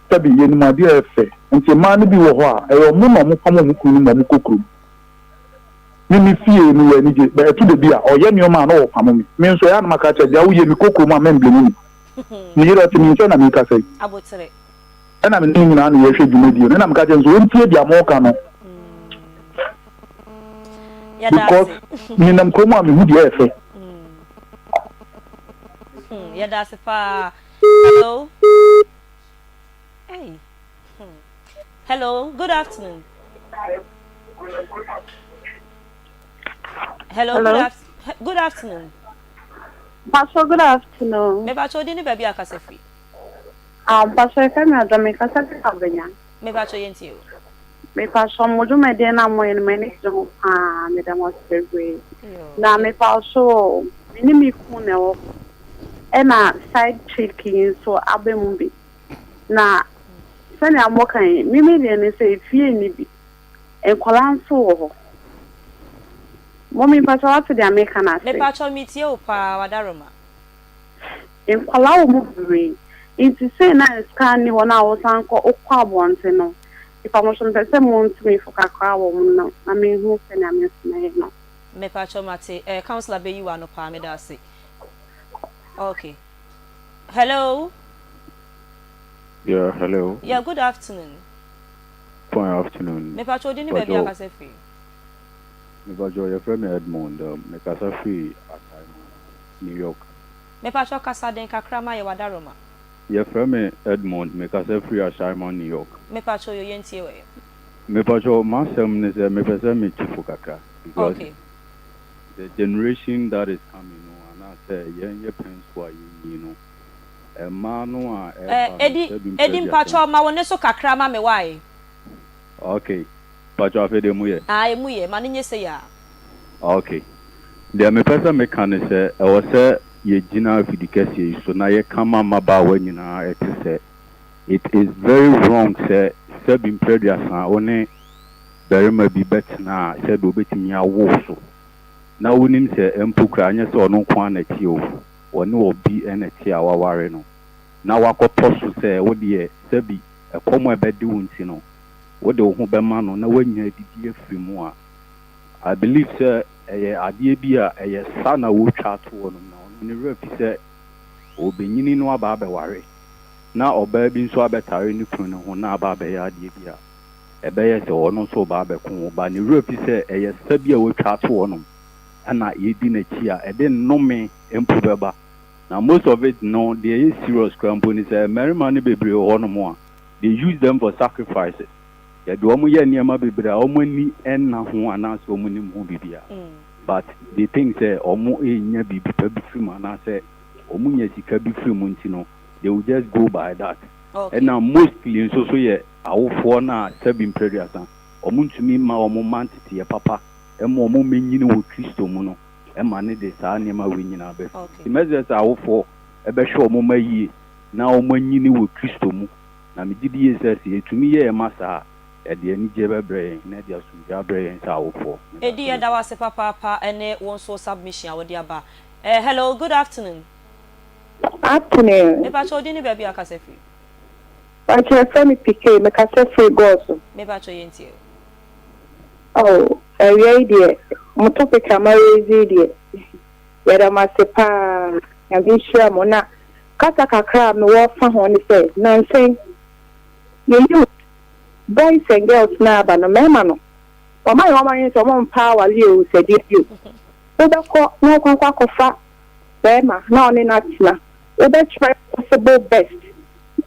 Sɛbi, yɛnim adeɛ a ɛyɛ fɛ. Nti mmaa no bi wɔ hɔ a, ɛyɛ wɔn na wɔpam wɔn kunu no ma wɔkɔ kurom. Me me fie mewɔ anigye, but ɛto da bi a, ɔyɛ nneɛma a na ɔpamo me. Me nso ɛyɛ a na maka akyerɛ, deɛ woyɛ mekɔ kurom a mɛmblame me. Me yere ɔte me nkyɛn na mekasa yi. Aboterɛ. Ɛna me ne no nyinaa na yɛhwɛ dwumadie no. Ɛna meka kyerɛ no sɛ ɔntie deɛ moka no. Yɛda Because ase. menam kurom a mehu deɛ ɛyɛ fɛ. Yɛda ase paa. Hello. Hey. Hello, good afternoon. Hello, Hello. Good, af good afternoon. Pastor, good afternoon. Me pacho di ni baby akasa free. Ah, Pastor, efe mi adọ mi kasa fi abenya. Me pacho yenti o. Me pacho mo dwumadie na mo yɛ no m'ani gye ho paa meda mo ase bebree. Na me pacho me ne me kun na ɛwɔ hɔ. Ɛna side chick yi nso aba mu bi. Na sɛnea moka yi, me me deɛ ne sɛ efie nni bi. Nkwadaa nso wɔ hɔ. Mummy mpakyɛ wate deɛ meka no ase? Mepakyɛw metie wo paa wadaroma. Nkwadaa wɔ mu bebree nti sei na sika nni hɔ na wosan kɔ wokɔ abɔnten no nipa mo nso mepɛ sɛ montu me fo kakra wɔ mu no na menhu sɛnea me nso mɛyɛ no. Mepakyɛw mate eh councilor bɛyi wo ano paa meda ase ok hello. Yeah hello. Yeah good afternoon. Fine afternoon. Mepakyɛw wo din ne baabi a kasa firi. Mepakyɛw yɛfrɛ me Edmond mekasa firi Ashaiman, New York. Mepakyɛw kasa den kakra ma yɛ wadaroma. Yɛfrɛ me Edmond mekasa firi Ashaiman, New York. Mepakyɛw yo yɛntie wɛ. Mepakyɛw m'asɛm ne sɛ mepɛ sɛ metu fo kakra because Okay. the generation that is coming no anaasɛ yɛn yɛ pɛn so a yɛnyin no mmaa no a Eh, ɛreba no Edi, sɛbi Edi mprɛ aduasa. mpakyɛw ma wo nne so kakra ma me wai. Okay, mpakyɛw afei deɛ emu yɛ? Ah, emu yɛ, ma no nyɛ sei aa. Okay. Deɛ mepɛ sɛ meka ne sɛ, ɛwɔ sɛ yɛgyina afidikɛseɛ yi so na yɛka ma mmabaawa nyinaa te sɛ, it is very wrong sɛ sɛbi mprɛ aduasa wo ne barima bi bɛtena a sɛbi ɔbɛtumi awo wo so na wonim sɛ mpo koraa nyɛ sɛ ɔno nko ara na ɛte o, ɔne obi na ɛte a waware no na wakɔtɔ so sɛ wo deɛ sɛbi ɛkɔm a ɛbɛde wo nti no wode wo ho bɛma no na woanya adidi afiri mu a, I believe sɛ. Ɛyɛ adeɛ bi a ɛyɛ sa na wɔretwa ato hɔ nom na ɔno ne werɛ fi sɛ ɔrebɛnyini no aba abɛware na ɔbaa bi nso abɛtare ne kunu no ho na aba abɛyɛ adeɛ bi a ɛbɛyɛ sɛ ɔno nso reba abɛko ho but ne werɛ fi sɛ ɛyɛ sa bi a wɔatwa ato hɔ nom na yɛdi n'akyi a ɛde nnome mpo bɛba. Na most of it no deɛ ɛyɛ serious koraa mpo ne sɛ mmarima no bebree wɔ hɔ nom a they use them for sacrifices. Yɛde wɔn yɛ nneɛma bebree a wɔn ani nna ho anaasɛ wɔn nnim ho biribiara but they think sɛ wɔn renya biribi pa bi firi mu anaasɛ wɔn nya sika bi firi mu nti no they will just go by that. Ɛna mostly nso so yɛ awofoɔ no a sɛbi mprɛduasa wɔn ntumi mma wɔn mma nteteɛ papa mma wɔn mmɛnyini wɔ Kristo mu no ma no de saa nneɛma wei nyinaa ba fie. Nti mɛsrɛ sɛ awofoɔ bɛhwɛ wɔn mma yie na wɔanyini wɔ Kristo mu. Na megye di yie sɛ, sɛ yɛtumi yɛ yɛn mma saa a, ɛde anigyeɛ bɛbrɛ yɛn na ɛde asomdwoeɛ abrɛ yɛn sɛ awofoɔ. Meda Edi ase yɛda wo ase papaapa ɛne wo nso wo submission a wode aba. Eh hello good afternoon. Afternoon. Mepakyɛ wo din ne baabi a wokasa firi. Pakyɛ yɛfrɛ me PK mekasa firi Gɔɔso. Mepakyɛ yɛntie wo. Oh awia yi deɛ mo topic a ma raise yi deɛ yɛda mo ase paa Nyame nhyira mo na kasa kakra a mewɔ fa ho ne sɛ nansa yi yɛ youth boys and girls no aba no mmarima no wɔn ayɛ wɔn adwene sɛ wɔn mpa awale o sɛ deɛ bi o wobɛkɔ na wakɔ akɔ akɔfa barima na ɔne no atena wobɛ try possible best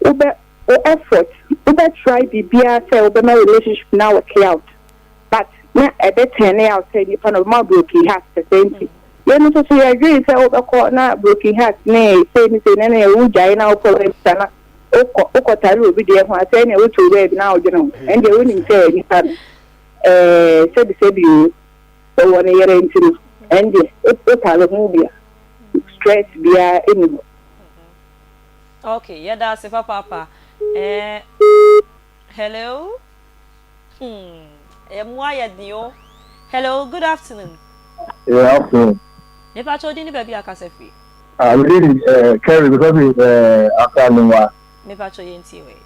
wobɛ Wo effort, wobɛ try biribiara sɛ wobɛma relationship no a work out but na ɛbɛ turn out sɛ nipa no ɔbɛma wo broken heart sɛsɛɛ nti yɛn nso so yɛdwen sɛ wobɛkɔ na broken heart ne sei ne sei na ɛne wogyae na wokɔ baabi sa na wokɔ wokɔtare obi deɛ ho a sɛ ɛne woto baabi na wodwene ho ɛndeɛ wonim sɛ nipa no ɛɛ sɛbi sɛbi o ɔwɔ ne yere nti no ɛndeɛ wotare ho bi a stress biara ɛni hɔ. Ok yɛda ase papaapa eh hello hmm ɛmu ayɛ den o hello good afternoon. Yeah, afternoon. Mepa kyɛw din ne baabi a kasa firi. Ah, me din eh, Kerry because eh, Accra Nungua. Mepa kyɛw yɛn tie wei.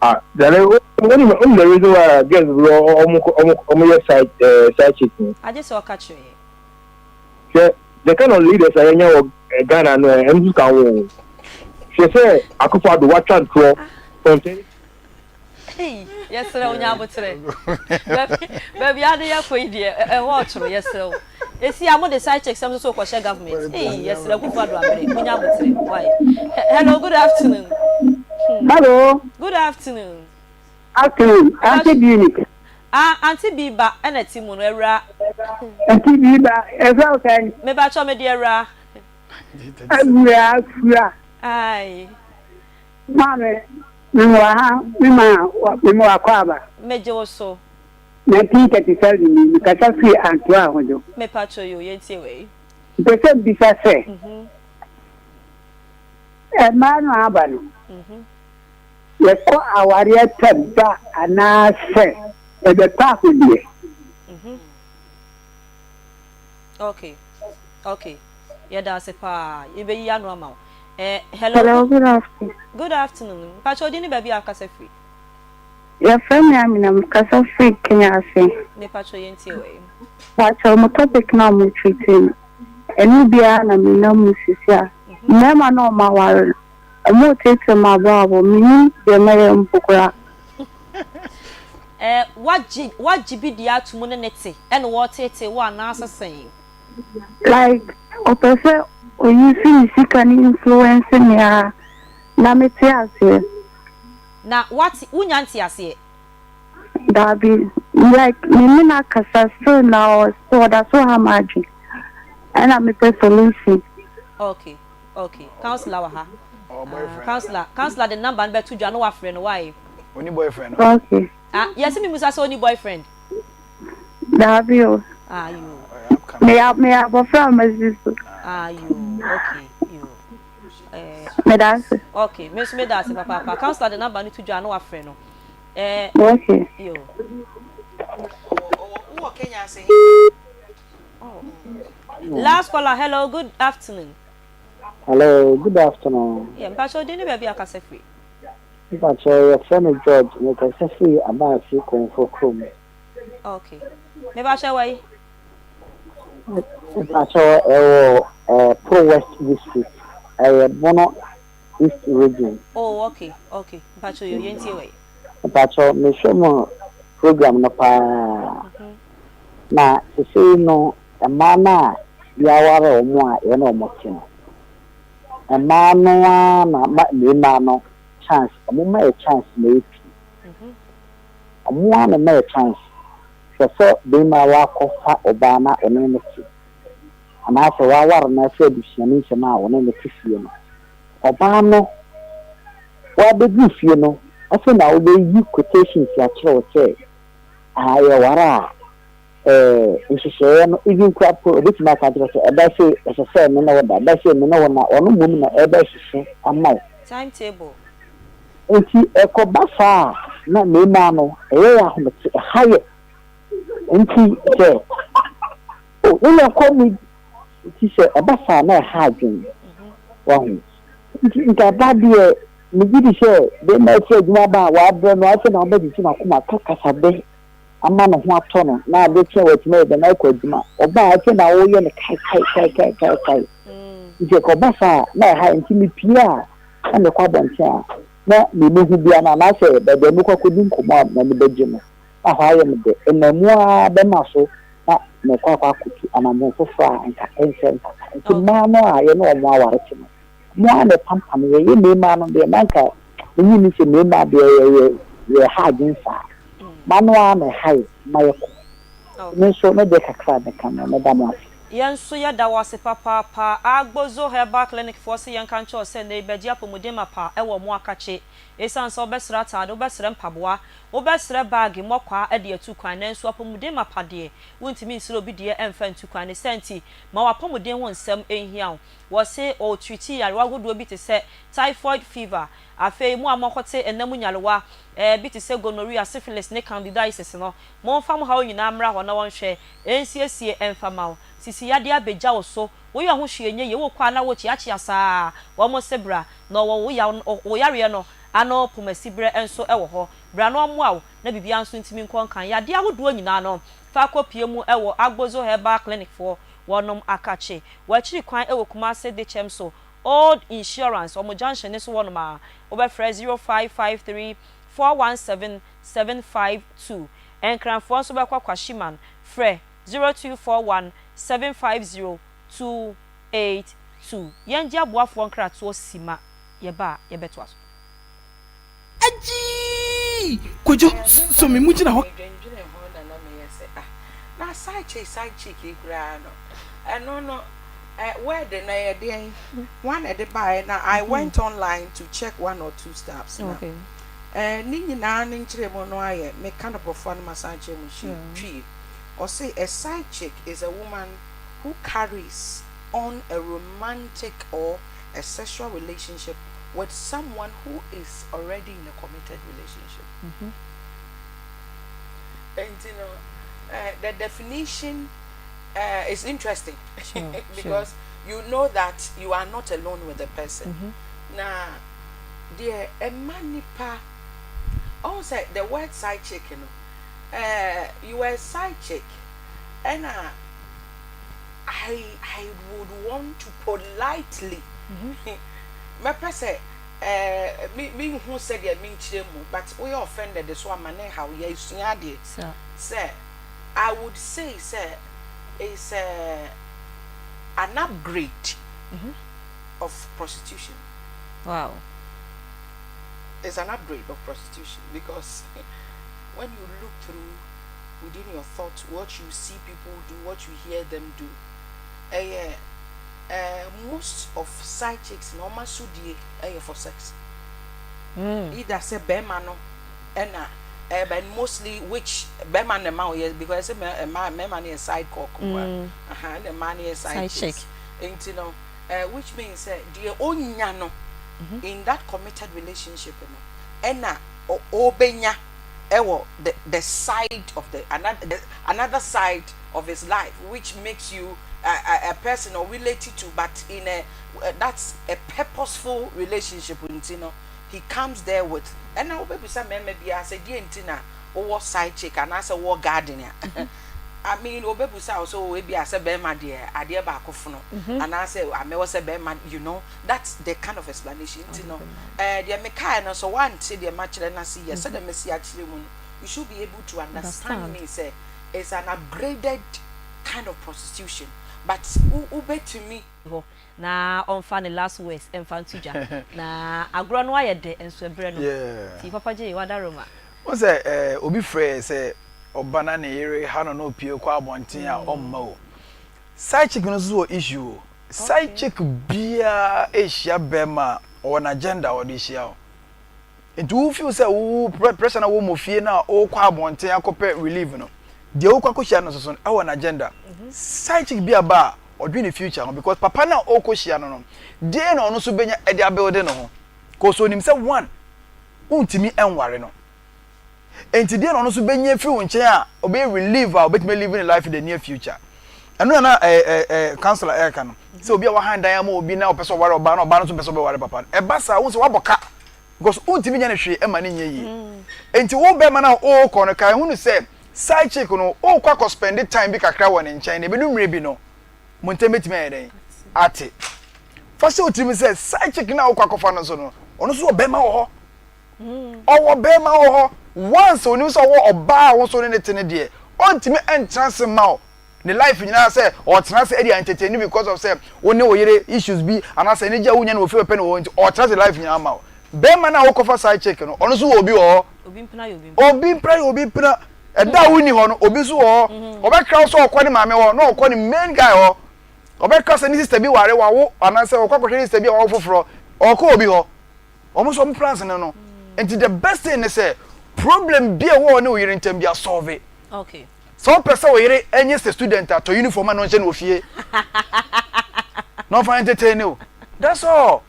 Ah, jale, what is the reason why girls ọmọ ọmọ ọmọ yɛ side eh, side chick ni? Agye sɛ ɔka kyerɛ yɛ. Hwɛ the kind of leaders a yɛnya wɔ Ghana no ɛ, ɛno nso ka ho o. Hwɛ sɛ Akufo Addo watwa ntorɔ from 20. Ei, yɛsrɛ wo nya aboterɛ. Baabi baabi ade yɛ kɔ yi deɛ ɛhɔ ɔtoro yɛsrɛ wo. Esi a mo de side chicks sɛm nso so kɔhyɛ government. Ei, yɛsrɛ Akufo Addo abrɛ, mo nya aboterɛ. Why? Hello, good afternoon. Hello. Good afternoon. Afternoon, Auntie Beauty. Ah auntie bi ba ɛna ti mu no awura. Auntie bi ba ɛfrɛ wo sɛn? Me ba kyɛw me de awura. Awura fura. Aye. Maame me wɔ ha me ma me ma wakɔ aba. Me gye wo so. 1937 ni me kasa firi Antoa Ahodwo. Me pa kyɛw yoo yɛn tie wei. Mpɛ sɛ mbisa sɛ. Mmaa no aba no. Yɛkɔ awareɛ pɛ ba anaasɛ yɛbɛpɛ ahodeɛ? Okay, okay. Yɛda ase paa. Yɛbɛyi ano ama wo. Eh, hello. Hello, good afternoon. Good afternoon. Mpakyɛ odin ne baabi a akasa firi. Yɛfrɛ me Amina, mekasa firi Kenya ase. Mepakyɛ yɛntie wɔ yi. Mpakyɛ mo topic na mo treat no, ɛno biara na menam mu sisi a. Mmarima na ɔmo aware no, Ɔmo reteetee m'abrabɔ, mennim deɛ mɛyɛ mpo koraa. Eh, wagye, wagye bi deɛ ato mu ne ne te ɛna wɔreteetee wo anaasɛ sɛn? Like, ɔpɛ sɛ ɔ use ne sika no influence me ara na mete aseɛ. Na wate, wonya nteaseɛ? Daabi, like me ne no akasa still na ɔ, ɔda so ha m'adwene ɛna mepɛ solution. Okay. Okay, councillor wɔ ha. Ah, councillor, councillor de number no bɛto dwa na wafrɛ no why? Oni boyfriend. Okay. Ah, yɛsi mi musa sɛ oni boyfriend. Daabi o. Ah, yo. Me ya me ya abɔfra a masi so. Ah, yo. Okay, yo. Eh. Meda ase. Okay, me nso meda ase papaapa. Councillor de number no to dwa na wafrɛ no. Eh. Okay. Yo. Wɔ Kenya ase. Oh. Last caller, hello, good afternoon. Hello, good afternoon. Yeah, mpakyɛ odin ne baabi akasa firi. Mpakyɛ yɛfrɛ me George, mekasa firi Abaase Kɔnfo kurom. Okay. Mepakyɛ wɔ yi? Mpakyɛw ɛwɔ ɛɛ Pro West District, ɛyɛ Bono East Region. Oh okay okay mpakyɛw yo yɛntie wɛ. Mpakyɛw mehwɛ mo program no paa na sesei no mmaa no a yɛaware wɔn a yɛne wɔn te no mmaa no ara na ma mmarima no chance wɔn ma yɛ chance ma yɛpie wɔn ara na ɛma yɛ chance Hwɛ sɛ barima a woakɔfa ɔbaa na wo ne no te, anaasɛ woaware no afiri abusua no nsam a wo ne no te fie no, ɔbaa no, woabɛduru fie no, afei na wobɛyi quotations akyerɛ wo sɛ, ah, yɛware a, eh, nhyehyɛeɛ no, even koraa mpo, ɔbɛtumi aka akyerɛ wo sɛ, ɛda sei ɛsɛ sɛ me ne wo da, da sei me ne wo nna, ɔno mmom na ɛbɛhyehyɛ ama wo. Time table. Enti ɛkɔba saa a, na mmarima no, ɛyɛ yɛn ahomete, ɛha yɛ. Enti sɛ, o, ne yɛn kɔ ne, nti sɛ ɛba saa a, na ɛha adwene. Wahu? Nti nka ba deɛ, megye di sɛ barima afiri adwuma aba a, wabrɛ no, afei na wabɛgyegye n'akoma, ka kasadɛ ama ne ho atɔ no, na ade kye a watumi ayɛ dɛn akɔ adwuma. Ɔba a, afei na woyɛ no kai kai kai kai kai kai. Nti ɛkɔba saa a, na ɛha yɛ. Nti mepie a, na mekɔ abɔnten a, na nea mehu biara no, anaasɛ baabi a mekɔ akɔdi nkɔmmɔ a m'ani bɛgye no, na hɔ ayɛ me dɛ. Ɛnam mu ara bɛma so na mekɔ akɔ akɔtu anammɔn foforɔ a anka ɛnsɛ mfata. Nti mmaa no a yɛne wɔn aware te no, wɔn ara na ɛpampam yɛn. Yɛn mmarima no deɛ, na anka mennye nni sɛ mmarima deɛ yɛyɛ yɛha adwene saa. Mmaa no ara na ɛha yɛn ma yɛkɔ. Me nso, me deɛ kakra a mɛka no, mɛda mo ase. Yɛn nso yɛda wo ase papaapa. Agbozo Herbal Clinic foɔ se yɛnka nkyerɛ wo sɛ nnɛ yi bɛgye apɔmuden mapa wɔ ɔmo akakye. Esiane sɛ wobɛsrɛ ataade, wobɛsrɛ mpaboa, wobɛsrɛ baage, mɔkwaa de atu kwan nanso apɔmuden mapa deɛ wontumi nsrɛ obi deɛ ɛmfa ntu kwan. Ne saa nti ma w'apɔmuden ho nsɛm nhia wo. Wɔse wɔretriti nyarewa ahodoɔ bi te sɛ typhoid fever. Afei mo a moakɔte nna mu nyarewa bi te sɛ gonorrhea, syphilis ne candidiasis no, Momfa mo haw nyinaa mmra hɔ na wɔnhwɛ, nsiesie mfa mma wo. Sisi yadeɛ abɛgya wo so, woyɛ ho hwee nyɛ yie, wokɔ a na wokyeakyea saa, wɔn se bra na ɔwɔ wo yaw no, wo yareɛ no ano pomasiberɛ nso wɔ hɔ, bra na ɔmmoa wo na biribiara nso ntumi nkɔ nkan. Yadeɛ ahodoɔ nyinaa no, fa kɔ pie mu wɔ Agbozo Herbal Clinic foɔ, wɔnom akakye. Wɔ akyiri kwan wɔ Kumase Dekyɛm so, Old Insurance, wɔn junction no so hɔnom a, wobɛfrɛ 0553 417 752. Nkranfoɔ nso bɛkɔ Kwashiman, frɛ 0241 750 282. Yɛngye aboafoɔ nkratoɔ sima, yɛba a yɛbɛtoa so. Agyii! Kojo, sɔ me mu gyina hɔ. Medwendwene ho na na meyɛ sɛ ah na side chick side chick yi koraa no ɛno no eh, word no ɛyɛ deɛn hwan na ɛde baeɛ na I went online to check one or two stuffs na Okay. Eh, ne nyinaa ne nkyerɛmu no ayɛ, meka no borɔfo a na masan akyerɛ mu hyi Twi. Ɔse, A side chick is a woman who carries on a romantic or a sexual relationship with someone who is already in a committed relationship. Enti no, eh, the definition eh, is interesting because you know that you are not alone with the person. Na deɛ ɛma nipa ɔhu sɛ the word side chick no eh, you were a side chick ɛna I I would want to politely mɛpɛ sɛ eh, me me nhu sɛdeɛ menkyerɛ mu but woyɛ offended so ama ne haw yɛsua adeɛ sɛ I would say sɛ it's a, an upgrade of prostitution. Wow. It's an upgrade of prostitution because when you look through within your thoughts what you see people do, what you hear them do, ɛyɛ eh, most of side chicks na ɔma sodie ɛyɛ for sex. Either sɛ bɛrima no ɛna ɛba and mostly which bɛrima na ɛma ɔyɛ because ɛsɛ mmarima no yɛ side cock mm. aha ɛna mmaa no yɛ side chicks nti no eh, which means sɛ deɛ ɔnya no in that committed relationship no ɛna ɔbɛnya ɛwɔ the the side of the another the, another side of his life which makes you a, a, a person or related to but in a that's a purposeful relationship nti no he comes there with ɛna wobɛbisa mmarima biara sɛ deɛ nti na wowɔ side chick anaasɛ wowɔ garden a. I mean obebusa wo sɛ oh ebia sɛ bɛrima deɛ adeɛ baako fono anaasɛ amɛwɔ sɛ bɛrima you know that's the kind of explanation nti no ɛɛ deɛ mekaeɛ no sɛ woante deɛ makyerɛ no ase yie sɛdeɛ masi akyerɛ mu no you should be able to understand me sɛ it's an upgraded kind of prostitution but wo wobɛtumi hɔ na ɔmfa ne last words mfa nto dwa na agorɔ no ayɛ dɛ nso ɛberɛ no nti Papa Jay wadaroma. Wohu sɛ eh, obi frɛ yɛ sɛ ɔba na ne yere ha no na opue kɔ abɔnten a ɔmma o. Side chick no nso wɔ issue o. Side chick biara rehyia bɛrima a ɔwɔ n'agenda a ɔde hyia o. Nti wo feel sɛ wo pressure na wɔ mu fie na wokɔ abɔnten akɔpɛ relief no, deɛ wokɔ akɔhyia no nso so no ɛwɔ n'agenda. Side chick bi aba a ɔdwene ne future ho because papa no a ɔrekɔhyia no no, deɛn na ɔno nso bɛnya de abuilde ne ho. Cause onim sɛ one, wontumi nware no. Enti deɛ na ɔno nso bɛnya afiri wo nkyɛn a ɔbɛyɛ relief a ɔbɛtumi live ne life in the near future. Ɛno na na ɛɛ ɛɛ ɛɛ councillor ɛreka no sɛ obi a wahan dan ama obi na ɔpɛ sɛ ɔware ɔbaa na ɔbaa no nso mpɛ sɛ ɔbɛware papa no. Ɛba saa wohu sɛ wabɔ ka because wontumi nyɛ no hwee ɛma no nyɛ yie. Enti wo bɛrima no a worekɔ no kae hunu sɛ side chick no worekɔ akɔ spend time bi kakra wɔ ne nkyɛn na ɛbɛdu mmerɛ bi no mo ntam bɛtumi ayɛ dɛn ate. Fa hyɛ wo tirim sɛ side chick no a wokɔ akɔfa no nso no ɔno nso wɔ bɛrima wɔ hɔ. Ɔwɔ bɛɛma wɔ hɔ once onim sɛ ɔwɔ ɔbaa a wo nso ne ne te no deɛ ɔntumi ntra ase mma wo ne life nyinaa sɛ ɔtena ase de entertain because of sɛ wo ne wo yere issues bi anaasɛ anigye a wonya no wɔ fie pɛ na wɔ hɔ nti ɔtena ase life nyinaa ma wo. Bɛɛma no a wokɔfa side chick no ɔno nso wɔ obi wɔ hɔ. Obi mpena yɛ obi mpena. Obi mpena yɛ obi mpena. Ɛda a wonni hɔ no obi nso wɔ hɔ. Ɔbɛkra wo sɛ ɔkɔ ne maame hɔ na ɔkɔ ne main guy hɔ. Ɔbɛkra sɛ ne sister bi ware wawo anaasɛ ɔkɔ akɔhwɛ ne sister bi a wawo foforɔ ɔkɔ obi hɔ. Wɔn nso wɔn plans no no. Nti the best thing ne sɛ problem bi a ɛwɔ wo ne wo yere ntam bi asɔlve. Okay. Sɛ wopɛ sɛ wo yere nye sɛ student a tɔ uniform ma no nhyɛ no wɔ fie. Na ɔmfa entertain wo. That's all.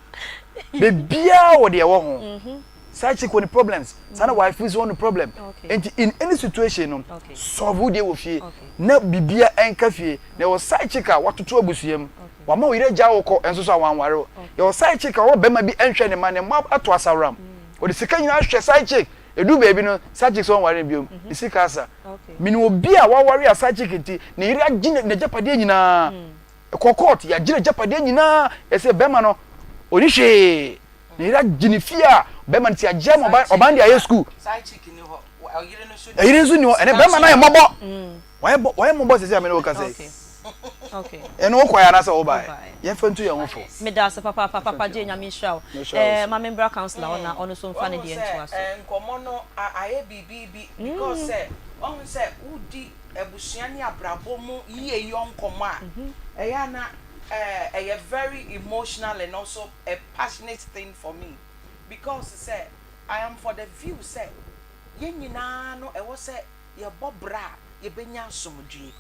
Baabiara wɔ deɛ ɛwɔ ho. Mm-hmm. Side chick wɔ ne problems. Saa na wife nso wɔ ne problem. Nti in any situation no, solve wo deɛ wɔ fie. Na biribiara ɛnka fie. Na ɛwɔ side chick a watoto abusua mu. Wama wo yere agyaa wo kɔ nso so a wanware wo. Yɛwɔ side chick a ɔwɔ bɛrima bi nhwɛ ne mma, ne mma ato asaworam. Ɔde sika nyinaa hwɛ side chick. Ɛduru baabi no, side chick sɛ ɔnware no biom. Ne sika asa. Menim obi a waware a side chick nti, ne yere agye n'agyapadeɛ nyinaa. Ɛkɔ court, yɛagye n'agyapadeɛ nyinaa. Yɛsɛ bɛrima no, ɔnni hwee. Ne yere agye ne fie a bɛrima no ti agye ama ɔba ɔba no de ayɛ school. Ɛyere nso ni hɔ. Ɛnɛ bɛrima no ayɛ mmɔbɔ. Wayɛ bɔ wayɛ mmɔbɔ sɛsɛ a me ne wo kasa yi. Ɛno wo kɔɛ anaasɛ wo baɛ? Yɛmfa ntu yɛn ho fo. Meda ase papaapa papa Jay Nyame nhyira wo. Eh ma me mbra councilor hɔ na ɔno nso mfa ne deɛ ntoa so. Wahu sɛ nkɔmmɔ no ayɛ biribi bi because sɛ wahu sɛ wodi abusua ne abrabɔ mu yieyɔ nkɔmmɔ a ɛyɛ a na ɛyɛ very emotional and also a passionate thing for me because sɛ I am for the view sɛ yɛn nyinaa no ɛwɔ sɛ yɛbɔ bra a yɛbɛnya asomdwie.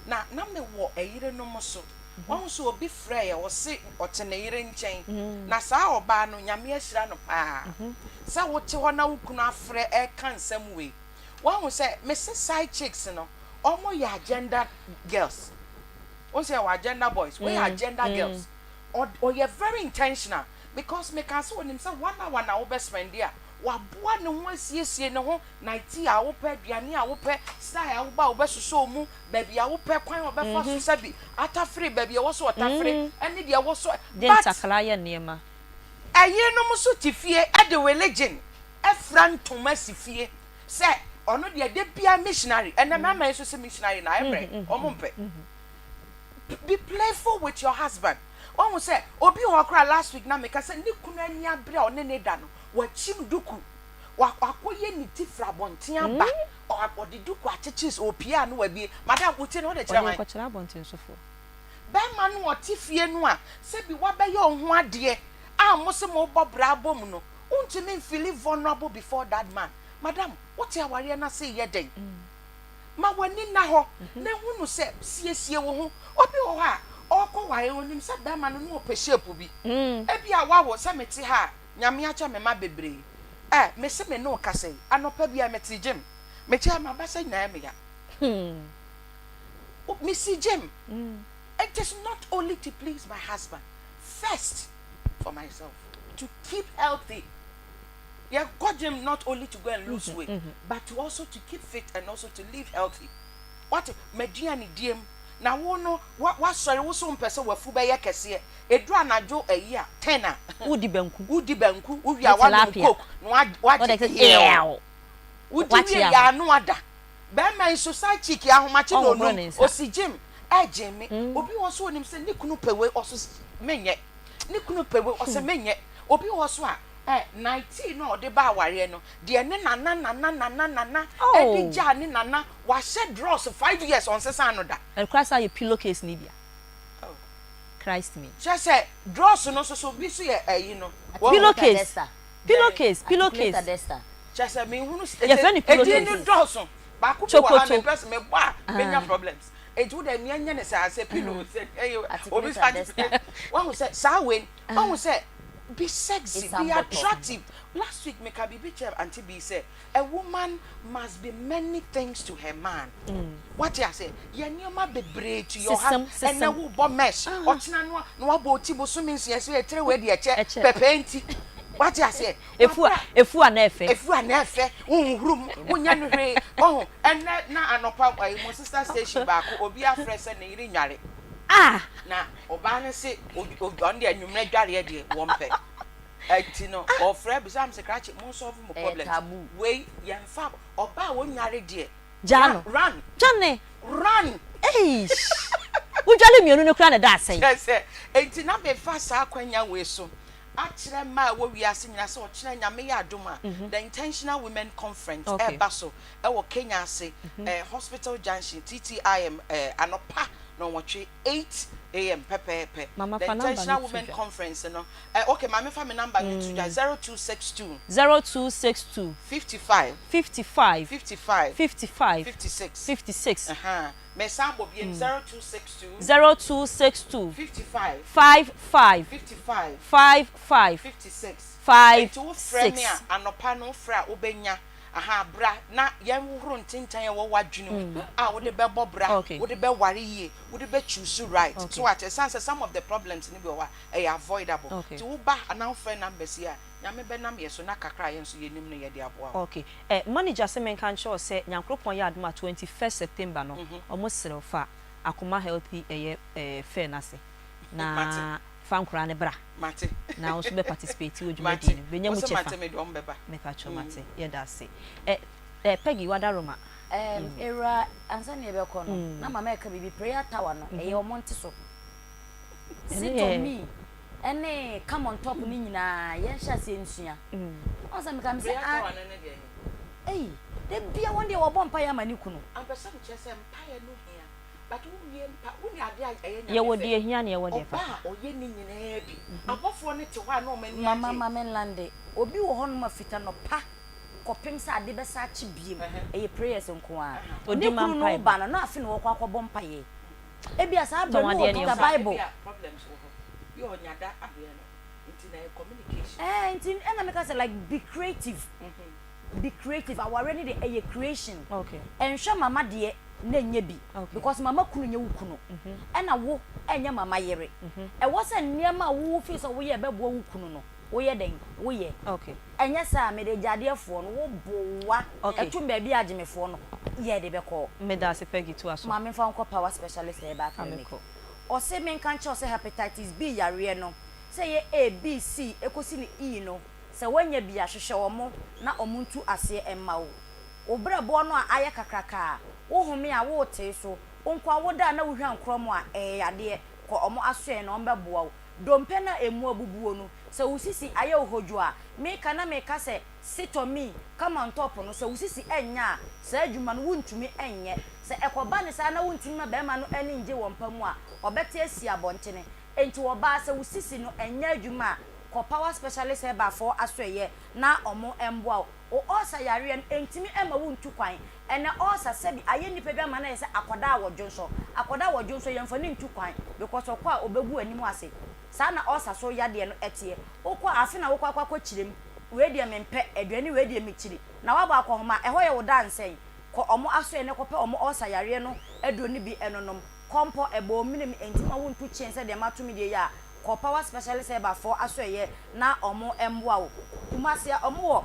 Na na mewɔ ɛyerenom so. Wahu sɛ obi frɛɛ ɔse ɔte ne yere nkyɛn. Na saa ɔbaa no Nyame ahyira no paa. Sɛ wote hɔ na wo kunu afrɛ ɛreka nsɛm wei. Wahu sɛ mese side chicks no ɔmo yɛ agenda girls. Wohu sɛ yɛwɔ agenda boys, wei yɛ agenda girls. Ɔyɛ very intentional because mekaa sɛ onim sɛ one hour na wobɛ spend a waboa ne ho asiesie ne ho Nightie a wopɛ, aduane a wopɛ, style a wobɛ a wobɛsosɔ mu, baabi a wopɛ, kwan a wɔbɛfa so sɛbi atafere baabi a ɛwɔ sɛ ɔtafere ɛne deɛ ɛwɔ so De but ntakra yɛ nneɛma. Ɛyerenom nso te fie de religion afira ntoma si fie sɛ ɔno deɛ da biara missionary, ɛnɛ mmarima yi nso se missionary na ayɛ mmerɛ, wɔn mpɛ. Be playful with your husband. Wahu sɛ obi wɔ hɔ koraa last week na meka sɛ ne kunu ani abere a ɔne ne da no, wakyim duku. Wakɔyɛ ne ti firi abɔnten aba. Ɔde duku akyekyere sɛ ɔpue a na wabue. Madam, wo ti no wode kyerɛ hwan? Ɔde rekɔkyerɛ abɔntensofoɔ. Bɛrima no a ɔte fie no a sɛbi wabɛyɛ wo ho adeɛ a mo se mobɔ bra abom no, wontumi mfeeli vulnerable before that man. Madam, wote awareɛ no ase reyɛ dɛn? Ma w'ani nna hɔ na hunu sɛ siesie wo ho. Obi wɔ hɔ a, ɔrekɔware, ɔnim sɛ bɛrima no na ɔpɛ shape bi. Ebia woawo sɛ mete ha a, Nyame akyɛ me mma bebree eh Me se me ne wo kasa yi anɔpa biara me te gym Me kyɛ m'abasa nyinaa yɛ me ya Me si gym It is not only to please my husband First for myself to keep healthy Yɛ kɔ gym not only to go and lose weight But to also to keep fit and also to live healthy. Wate? M'aduane die mu. Na wo no, wa, wasɔre, wo so wompɛ sɛ w'afu bɛyɛ kɛseɛ. Ɛduru anadwo ayi a, ten a. Wodi banku. Wodi banku, wowie Ne a woanom tilapia. coke, na wa, wagye Wode sɛ, ew. ew. Wodi Wakye wie aho. yɛ a na wada. Bɛrima yi nso, side chick yi, ahomakye na Ɔnhohoro ɔnum, ne nsa. ɔsi gym, ɛgye me. Obi wɔ hɔ nso ɔnim sɛ ne kunu pɛ wei, ɔso s, menyɛ. Ne kunu pɛ wei, ɔse menyɛ. Obi wɔ hɔ nso a, ɛ, nightie no a ɔde ba awareɛ no, deɛ ne nana nana nana nana de Oh. gyaa ne nana, wahyɛ drawers five years ɔnsesaa no da. Ɛno koraa san yɛ pillow case no bi a. Christ me. Kyerɛ sɛ drawers no nso so bi nso yɛ ayi no. Pillow case, pillow case, pillow case. Kyerɛ sɛ menhunu Yɛfrɛ no pillow edin case. no dɔɔso. Baako bi wɔ ha Chokoto. mempɛ sɛ mebɔ a menya problems. Enti wo deɛ nea nyɛ ne saa sɛ pillow sɛ ɛyɛ obi sa wahu sɛ saa wei wahu sɛ be sexy be attractive. Last week meka biribi kyerɛ auntie bi sɛ A woman must be many things to her man. Wate aseɛ? Yɛ nneɛma bebree to your heart. Ɛnɛ wobɔ mesh, ɔkyena no na wabɔ oti bosome nsia so etire wei deɛ ɛkyɛ pɛpɛɛ nti. Wate aseɛ? Efu a efu a na ɛfɛ. Efu a na ɛfɛ. Wonhuru mu, wonyɛ no hwee. Ɔho, ɛnɛ na anɔpa ɛyi mo sister station baako obi afrɛ sɛ ne yere nware. Ah! Na ɔbaa no se ɔno deɛ anwummerɛ dwareɛ deɛ wɔmpɛ. Ɛnti no ɔfrɛ bisa me sɛ krakye mo nsolve mo problems wei yɛnfa ɔbaa a ɔnware deɛ Gyaa no. run Dwane. run. Eish wodwale mmienu no koraa na ɛda asɛe. Kyerɛ sɛ ɛnti na mefa saa akwanya wei so akyerɛ mmaa a ɛwɔ wiase nyinaa sɛ ɔkyena Nyame yɛ adom a the Intentional Women Conference ɛreba so ɛwɔ Kenya ase Hospital Junction TTIM anɔpa nnɔnwɔtwe. 8 am pɛpɛɛpɛ. Mama The fa number no Intentional to Women dwa. Conference no eh, okay maame fa me number no to dwa 0262. 0262. 55. 55. 55. 55. 56. 56. Ɛhaa, mesan bɔ biem 0262. 0262. 55. 55. 55. 55. 56. 5 Enti wofrɛ me 6. a anɔpa no wofrɛ a wobɛnya. Aha, bra na yɛnhohoro ntentan a ɛwɔ w'adwene mu a wode bɛbɔ bra, wode bɛware yie, wode bɛ choose right. So wate, ɛsiane sɛ some of the problems no bi wɔ hɔ a, ɛyɛ avoidable. Nti woba anaa wofrɛ numbers yi a, Nyame bɛnam yɛ so na kakra a yɛn nso yɛnim no yɛde aboa wo. Ok eh manager se menka nkyerɛ wo sɛ Nyankoropɔn yɛ adom a 21st September no ɔmo srɛ wo fa Akoma Healthy ɛyɛ eh fair no ase na fa nkoraa no bra Mate. na wo nso bɛ participate wɔ dwumadie Mate. no mu bɛnya Wo mu se kyɛfa. mate mede wɔn bɛba. Mepakyɛw mate yɛda ase. Eh eh Peggy w'adaroma. Ɛɛm Ewura ansa na yɛbɛkɔ no na mama ɛka biribi prayer tower no ɛyɛ ɔmo nte so Ɛno sit yɛ on me ɛne come on top no nyinaa yɛn hyɛ aseɛ nsua ɔn sɛ meka me sɛ Prayer ah tower no ne deɛ he? ei da bia wɔn deɛ wɔbɔ mpaeɛ ama ne kunu. Ampɛ sɛ mekyerɛ sɛ mpaeɛ no hia But wo wie mpa wo ni ade a ɛyɛ nyame Yɛwɔ fɛ. deɛ ɛhia ne yɛwɔ deɛ Ɔba ɛfata. a ɔyɛ ne nyinaa bi. Abɔfoɔ no te hɔ a na wɔn ani Mama agye. ma me nlande. Obi wɔ hɔ nom a fita nɔpa kɔpem sɛ ade bɛsa akye biem ɛyɛ prayers nko ara. Ne Odi ma kunu no mpaebɔ. ba no na afe na wɔkɔ akɔbɔ mpaeɛ. Ebia saa berɛ Tɔn no adeɛ ne ɔkita nkɔ. bible. Ebia problems wɔ hɔ. Bi a ɔnya da adeɛ no nti na ɛyɛ communication. Ɛɛ nti ɛna meka sɛ like be creative. Be creative awareɛ no deɛ ɛyɛ creation ɛnhwɛ mama deɛ na ɛnyɛ bi because mama kunu nyɛ wo kunu ɛna wo ɛnyɛ mama yere ɛwɔ sɛ nneɛma a wo feel sɛ woyɛ ɛbɛboa wo kunu no woyɛ dɛn woyɛ ɛnyɛ saa mede gyadeɛfoɔ no wo boa ɛtum baabi a agyemefoɔ no yɛ de bɛkɔ. Medase Peggy toa so. Maame nfa nkɔ power specialist herbal clinic ɔse menka nkyerɛ wo sɛ hepatitis B yareɛ no sɛ ɛyɛ A B C ɛkɔsi ne E no Sɛ woanya bi a, hwehwɛ wɔn na wɔntu aseɛ mma wo. Wo berɛboɔ no a ayɛ kakraka a, wo home a woretee so, wo nko ara woda a na wohwa nkorɔm a, ɛyɛ yadeɛ. Kɔ wɔn asoɛeɛ na wɔbɛboa wo. Dompe no a ɛmu abubuo no, sɛ wo sisi ayɛ wo hodwo a, meka na meka sɛ, sit on me, come on top no, sɛ wo sisi nnyɛ a, saa adwuma no wontumi nyɛ. Sɛ ɛkɔba no saa na wontumi ma barima no ani nnye wɔ mpa mu a, ɔbɛte asi abɔntene. Enti ɔbaa, sɛ wo sisi no nnyɛ adwuma a, kɔ Power Specialist Herbal foɔ asoɛeɛ na ɔmo mmoa wo. Wo ulcer yareɛ no ɛntumi mma wo ntu kwan. Ɛnɛ ulcer sɛbi ayɛ nnipa bi ama no ayɛ sɛ akɔdaa a wɔdwonsɔ. Akɔdaa a wɔdwonsɔ yɛnfa no ntu kwan because ɔkɔ a ɔbɛgu anim ase. Saa na ulcer so yadeɛ no ɛteɛ. Wokɔ a afe na wokɔ akɔ akɔ kyerɛ mu. Wei deɛ mempɛ, aduane wei deɛ mekyiri. Na woabɔ akɔhoma a, ɛhɔ yɛ wo dansɛn. Kɔ ɔmo asoɛeɛ na kɔpɛ ɔmo ulcer yareɛ no aduro no bi ɛnonom. Kɔmpɔ, ɛbɔ wo menem ɛnti ma wontu kyen sɛdeɛ mato me deɛ yi a, kɔ power specialist herbal foɔ asoɛeɛ na ɔmo mmoa wo. Kumasi a ɔmo wɔ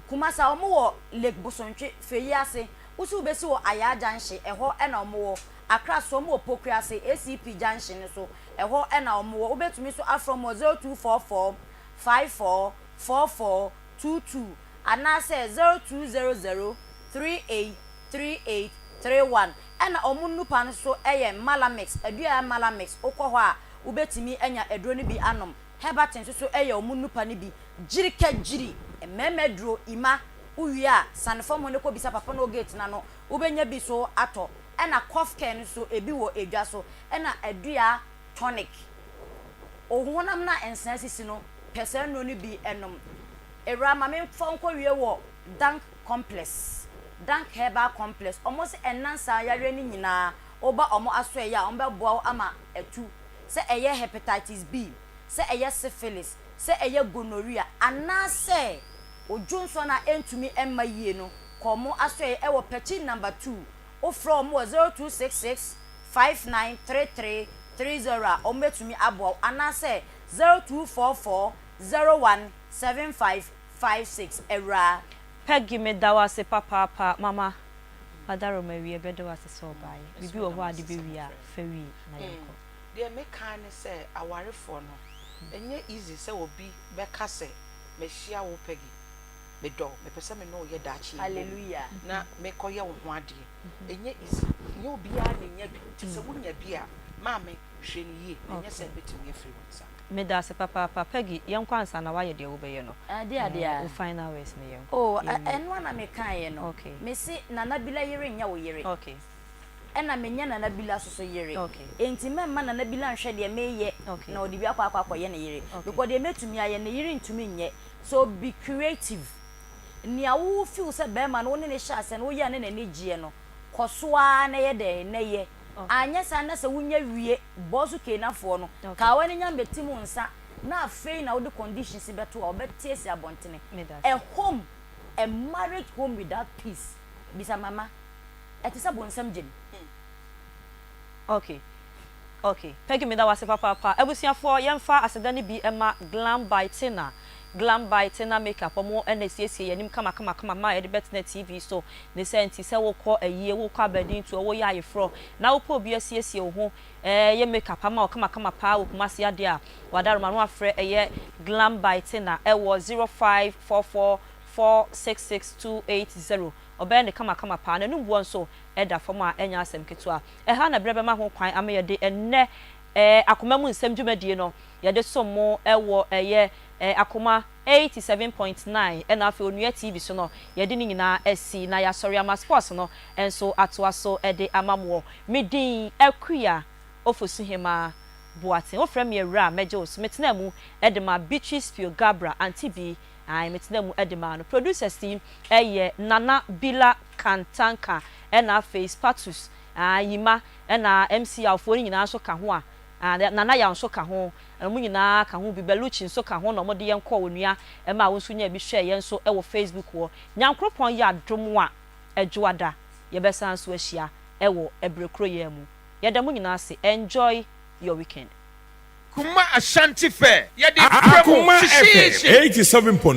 Kumasi a ɔmo wɔ lake Bosontwe, Feyi ase. Wo se wobɛsi wɔ Ayaa Junction, ɛhɔ na wɔwɔ. Accra so wɔwɔ Pokuase, ACP Junction no so, ɛhɔ na wɔwɔ. Wobɛtumi nso afrɛ wɔn wɔ 0244 54 44 22 anaasɛ 0200 38 38 31. Ɛna wɔn nnupa no nso yɛ Malamix, Aduaya Malamix, wokɔ hɔ a wobɛtumi anya aduro no bi anom. Herbatin nso so yɛ wɔn nnupa no bi. Gyirikagyiri, mmarima aduro, Ima, wowie a, sane fam hɔ na kɔbisa papa no wɔ gate no ano, wobɛnya bi so atɔ. Ɛna cough care no nso, ebi wɔ edwa so. Ɛna Adua tonic, wo honam no a nsaa sisi no, pɛ saa nnuro no bi nom. Awuraa, ma memfa wo nkɔwie wɔ Dank Complex, Dank Herbal Complex. Wɔse ɛnna nsaa yareɛ no nyinaa, woba wɔn asoɛeɛ a, wɔbɛboa wo ama atu. Sɛ ɛyɛ hepatitis B, sɛ ɛyɛ syphilis, sɛ ɛyɛ gonorrhea, anaasɛ wo dwonsɔ no a ɛntumi mma yie no, kɔ wɔn asoɛeɛ ɛwɔ Pɛkyi Number 2. Wofrɛ wɔn wɔ 0266 5933 30 a, wɔbɛtumi aboa wo, anaasɛ 0244 01 7556. Awuraa. Peggy meda wo ase papaapa mama Wadaroma awie bɛda wo ase sɛ ɔbaeɛ biribi wɔ hɔ a de bɛwie a fa wie na yɛnkɔ. Deɛ meka ara ne sɛ awarefoɔ no ɛnyɛ easy sɛ obi bɛka sɛ mahyia wo Peggy medɔ wo mepɛ sɛ me ne wo yɛ daakye yɛbom na mekɔyɛ wo ho adeɛ ɛnyɛ easy nyɛ obiara na ɛnya bi nti sɛ wonya bi a maame hwɛ no yie na ɛnyɛ sɛ ɛbɛtumi afiri wo nsa. Medase papaapa Peggy yɛnkɔ ansa na wayɛ deɛ wobɛyɛ no Ɛdeɛ adeɛ a. Wo final words no yɛnkɔ Oh yɛnwie. ɛno a na mekaeɛ no. Okay. Mese Nana Bila yere nyɛ wo yere. Okay. Ɛna menyɛ Nana Bila nso so yere. Okay. Enti mɛmma Nana Bila nhwɛ deɛ meyɛ Okay. na ɔde bi akɔ akɔ akɔyɛ ne yere. Okay. Because deɛ mɛtumi ayɛ ne yere ntumi nyɛ. So be creative. Nea wo feel sɛ barima no wo ne no hyɛ aseɛ no woyɛ a na n'ani gyeɛ no, kɔ so ara na yɛ dɛn na yɛ. Anyɛ saa na sɛ wonya wie bɔso Kenafoɔ no, kawa no nya mbɛtim wo nsa na afei na wode conditions bɛto a wɔbɛte asi abɔntene. A home, a marriage home without peace, bisa mama, ɛte sɛ bonsam gyem. Ok ok Peggy meda wo ase papaapa. Abusuafoɔ yɛmfa aseda no bi mma Glam by Tina, Glam by Tina makeup ɔmo na ɛsiesie yɛn anim kama kama kama ma yɛde bɛtena TV so. Ne saa nti sɛ wokɔ ayie, wokɔ abadintoɔ, woyɛ ayeforɔ na wopɛ obi asiesie wo ho yɛ makeup ama wo kamakama paa wɔ Kumasi adeɛ a, wadaroma no afrɛ ɛyɛ Glam by Tina ɛwɔ 0544 466 280. Ɔbɛyɛ no kamakama paa. N'anum boɔ nso da fam a ɛnyɛ asɛm ketewa. Ɛha na berɛ bɛma ho kwan ama yɛde ɛnnɛ Akoma mu nsɛm dwumadie no yɛde som mo wɔ ɛyɛ Akoma 87.9 ɛna afei Onua TV so no yɛde ne nyinaa asi na yɛasɔre ama sports no nso atoa so de ama moɔ. Me din Akua Ofosuhemaa Boateng. Wofrɛ me Awuraa a mɛgye wo so. Metenaa mu de maa Beatrice Pio Gabra, Auntie Bi, ae metenaa mu de maa no. Producers yi yɛ Nana Bila Kantanka ɛna afei Spatus, ae Yima ɛna MC Yaw foɔ no nyinaa nso ka ho a Ah, Nana Yaw nso ka ho, wɔn nyinaa ka ho bi, Bellucci nso ka ho na wɔde yɛn kɔɔ onua maa wo nso nyaa bi hwɛɛ yɛn nso wɔ Facebook hɔ. Nyankoropɔn yɛ adom a, Adwoada yɛbɛsan nso ahyia wɔ ɛberɛ koro yi ara mu. Yɛda mo nyinaa ase, enjoy your weekend. Kuma Ashanti Fair, yɛde frɛ mo Akoma FM hyehyeehye. 87.9.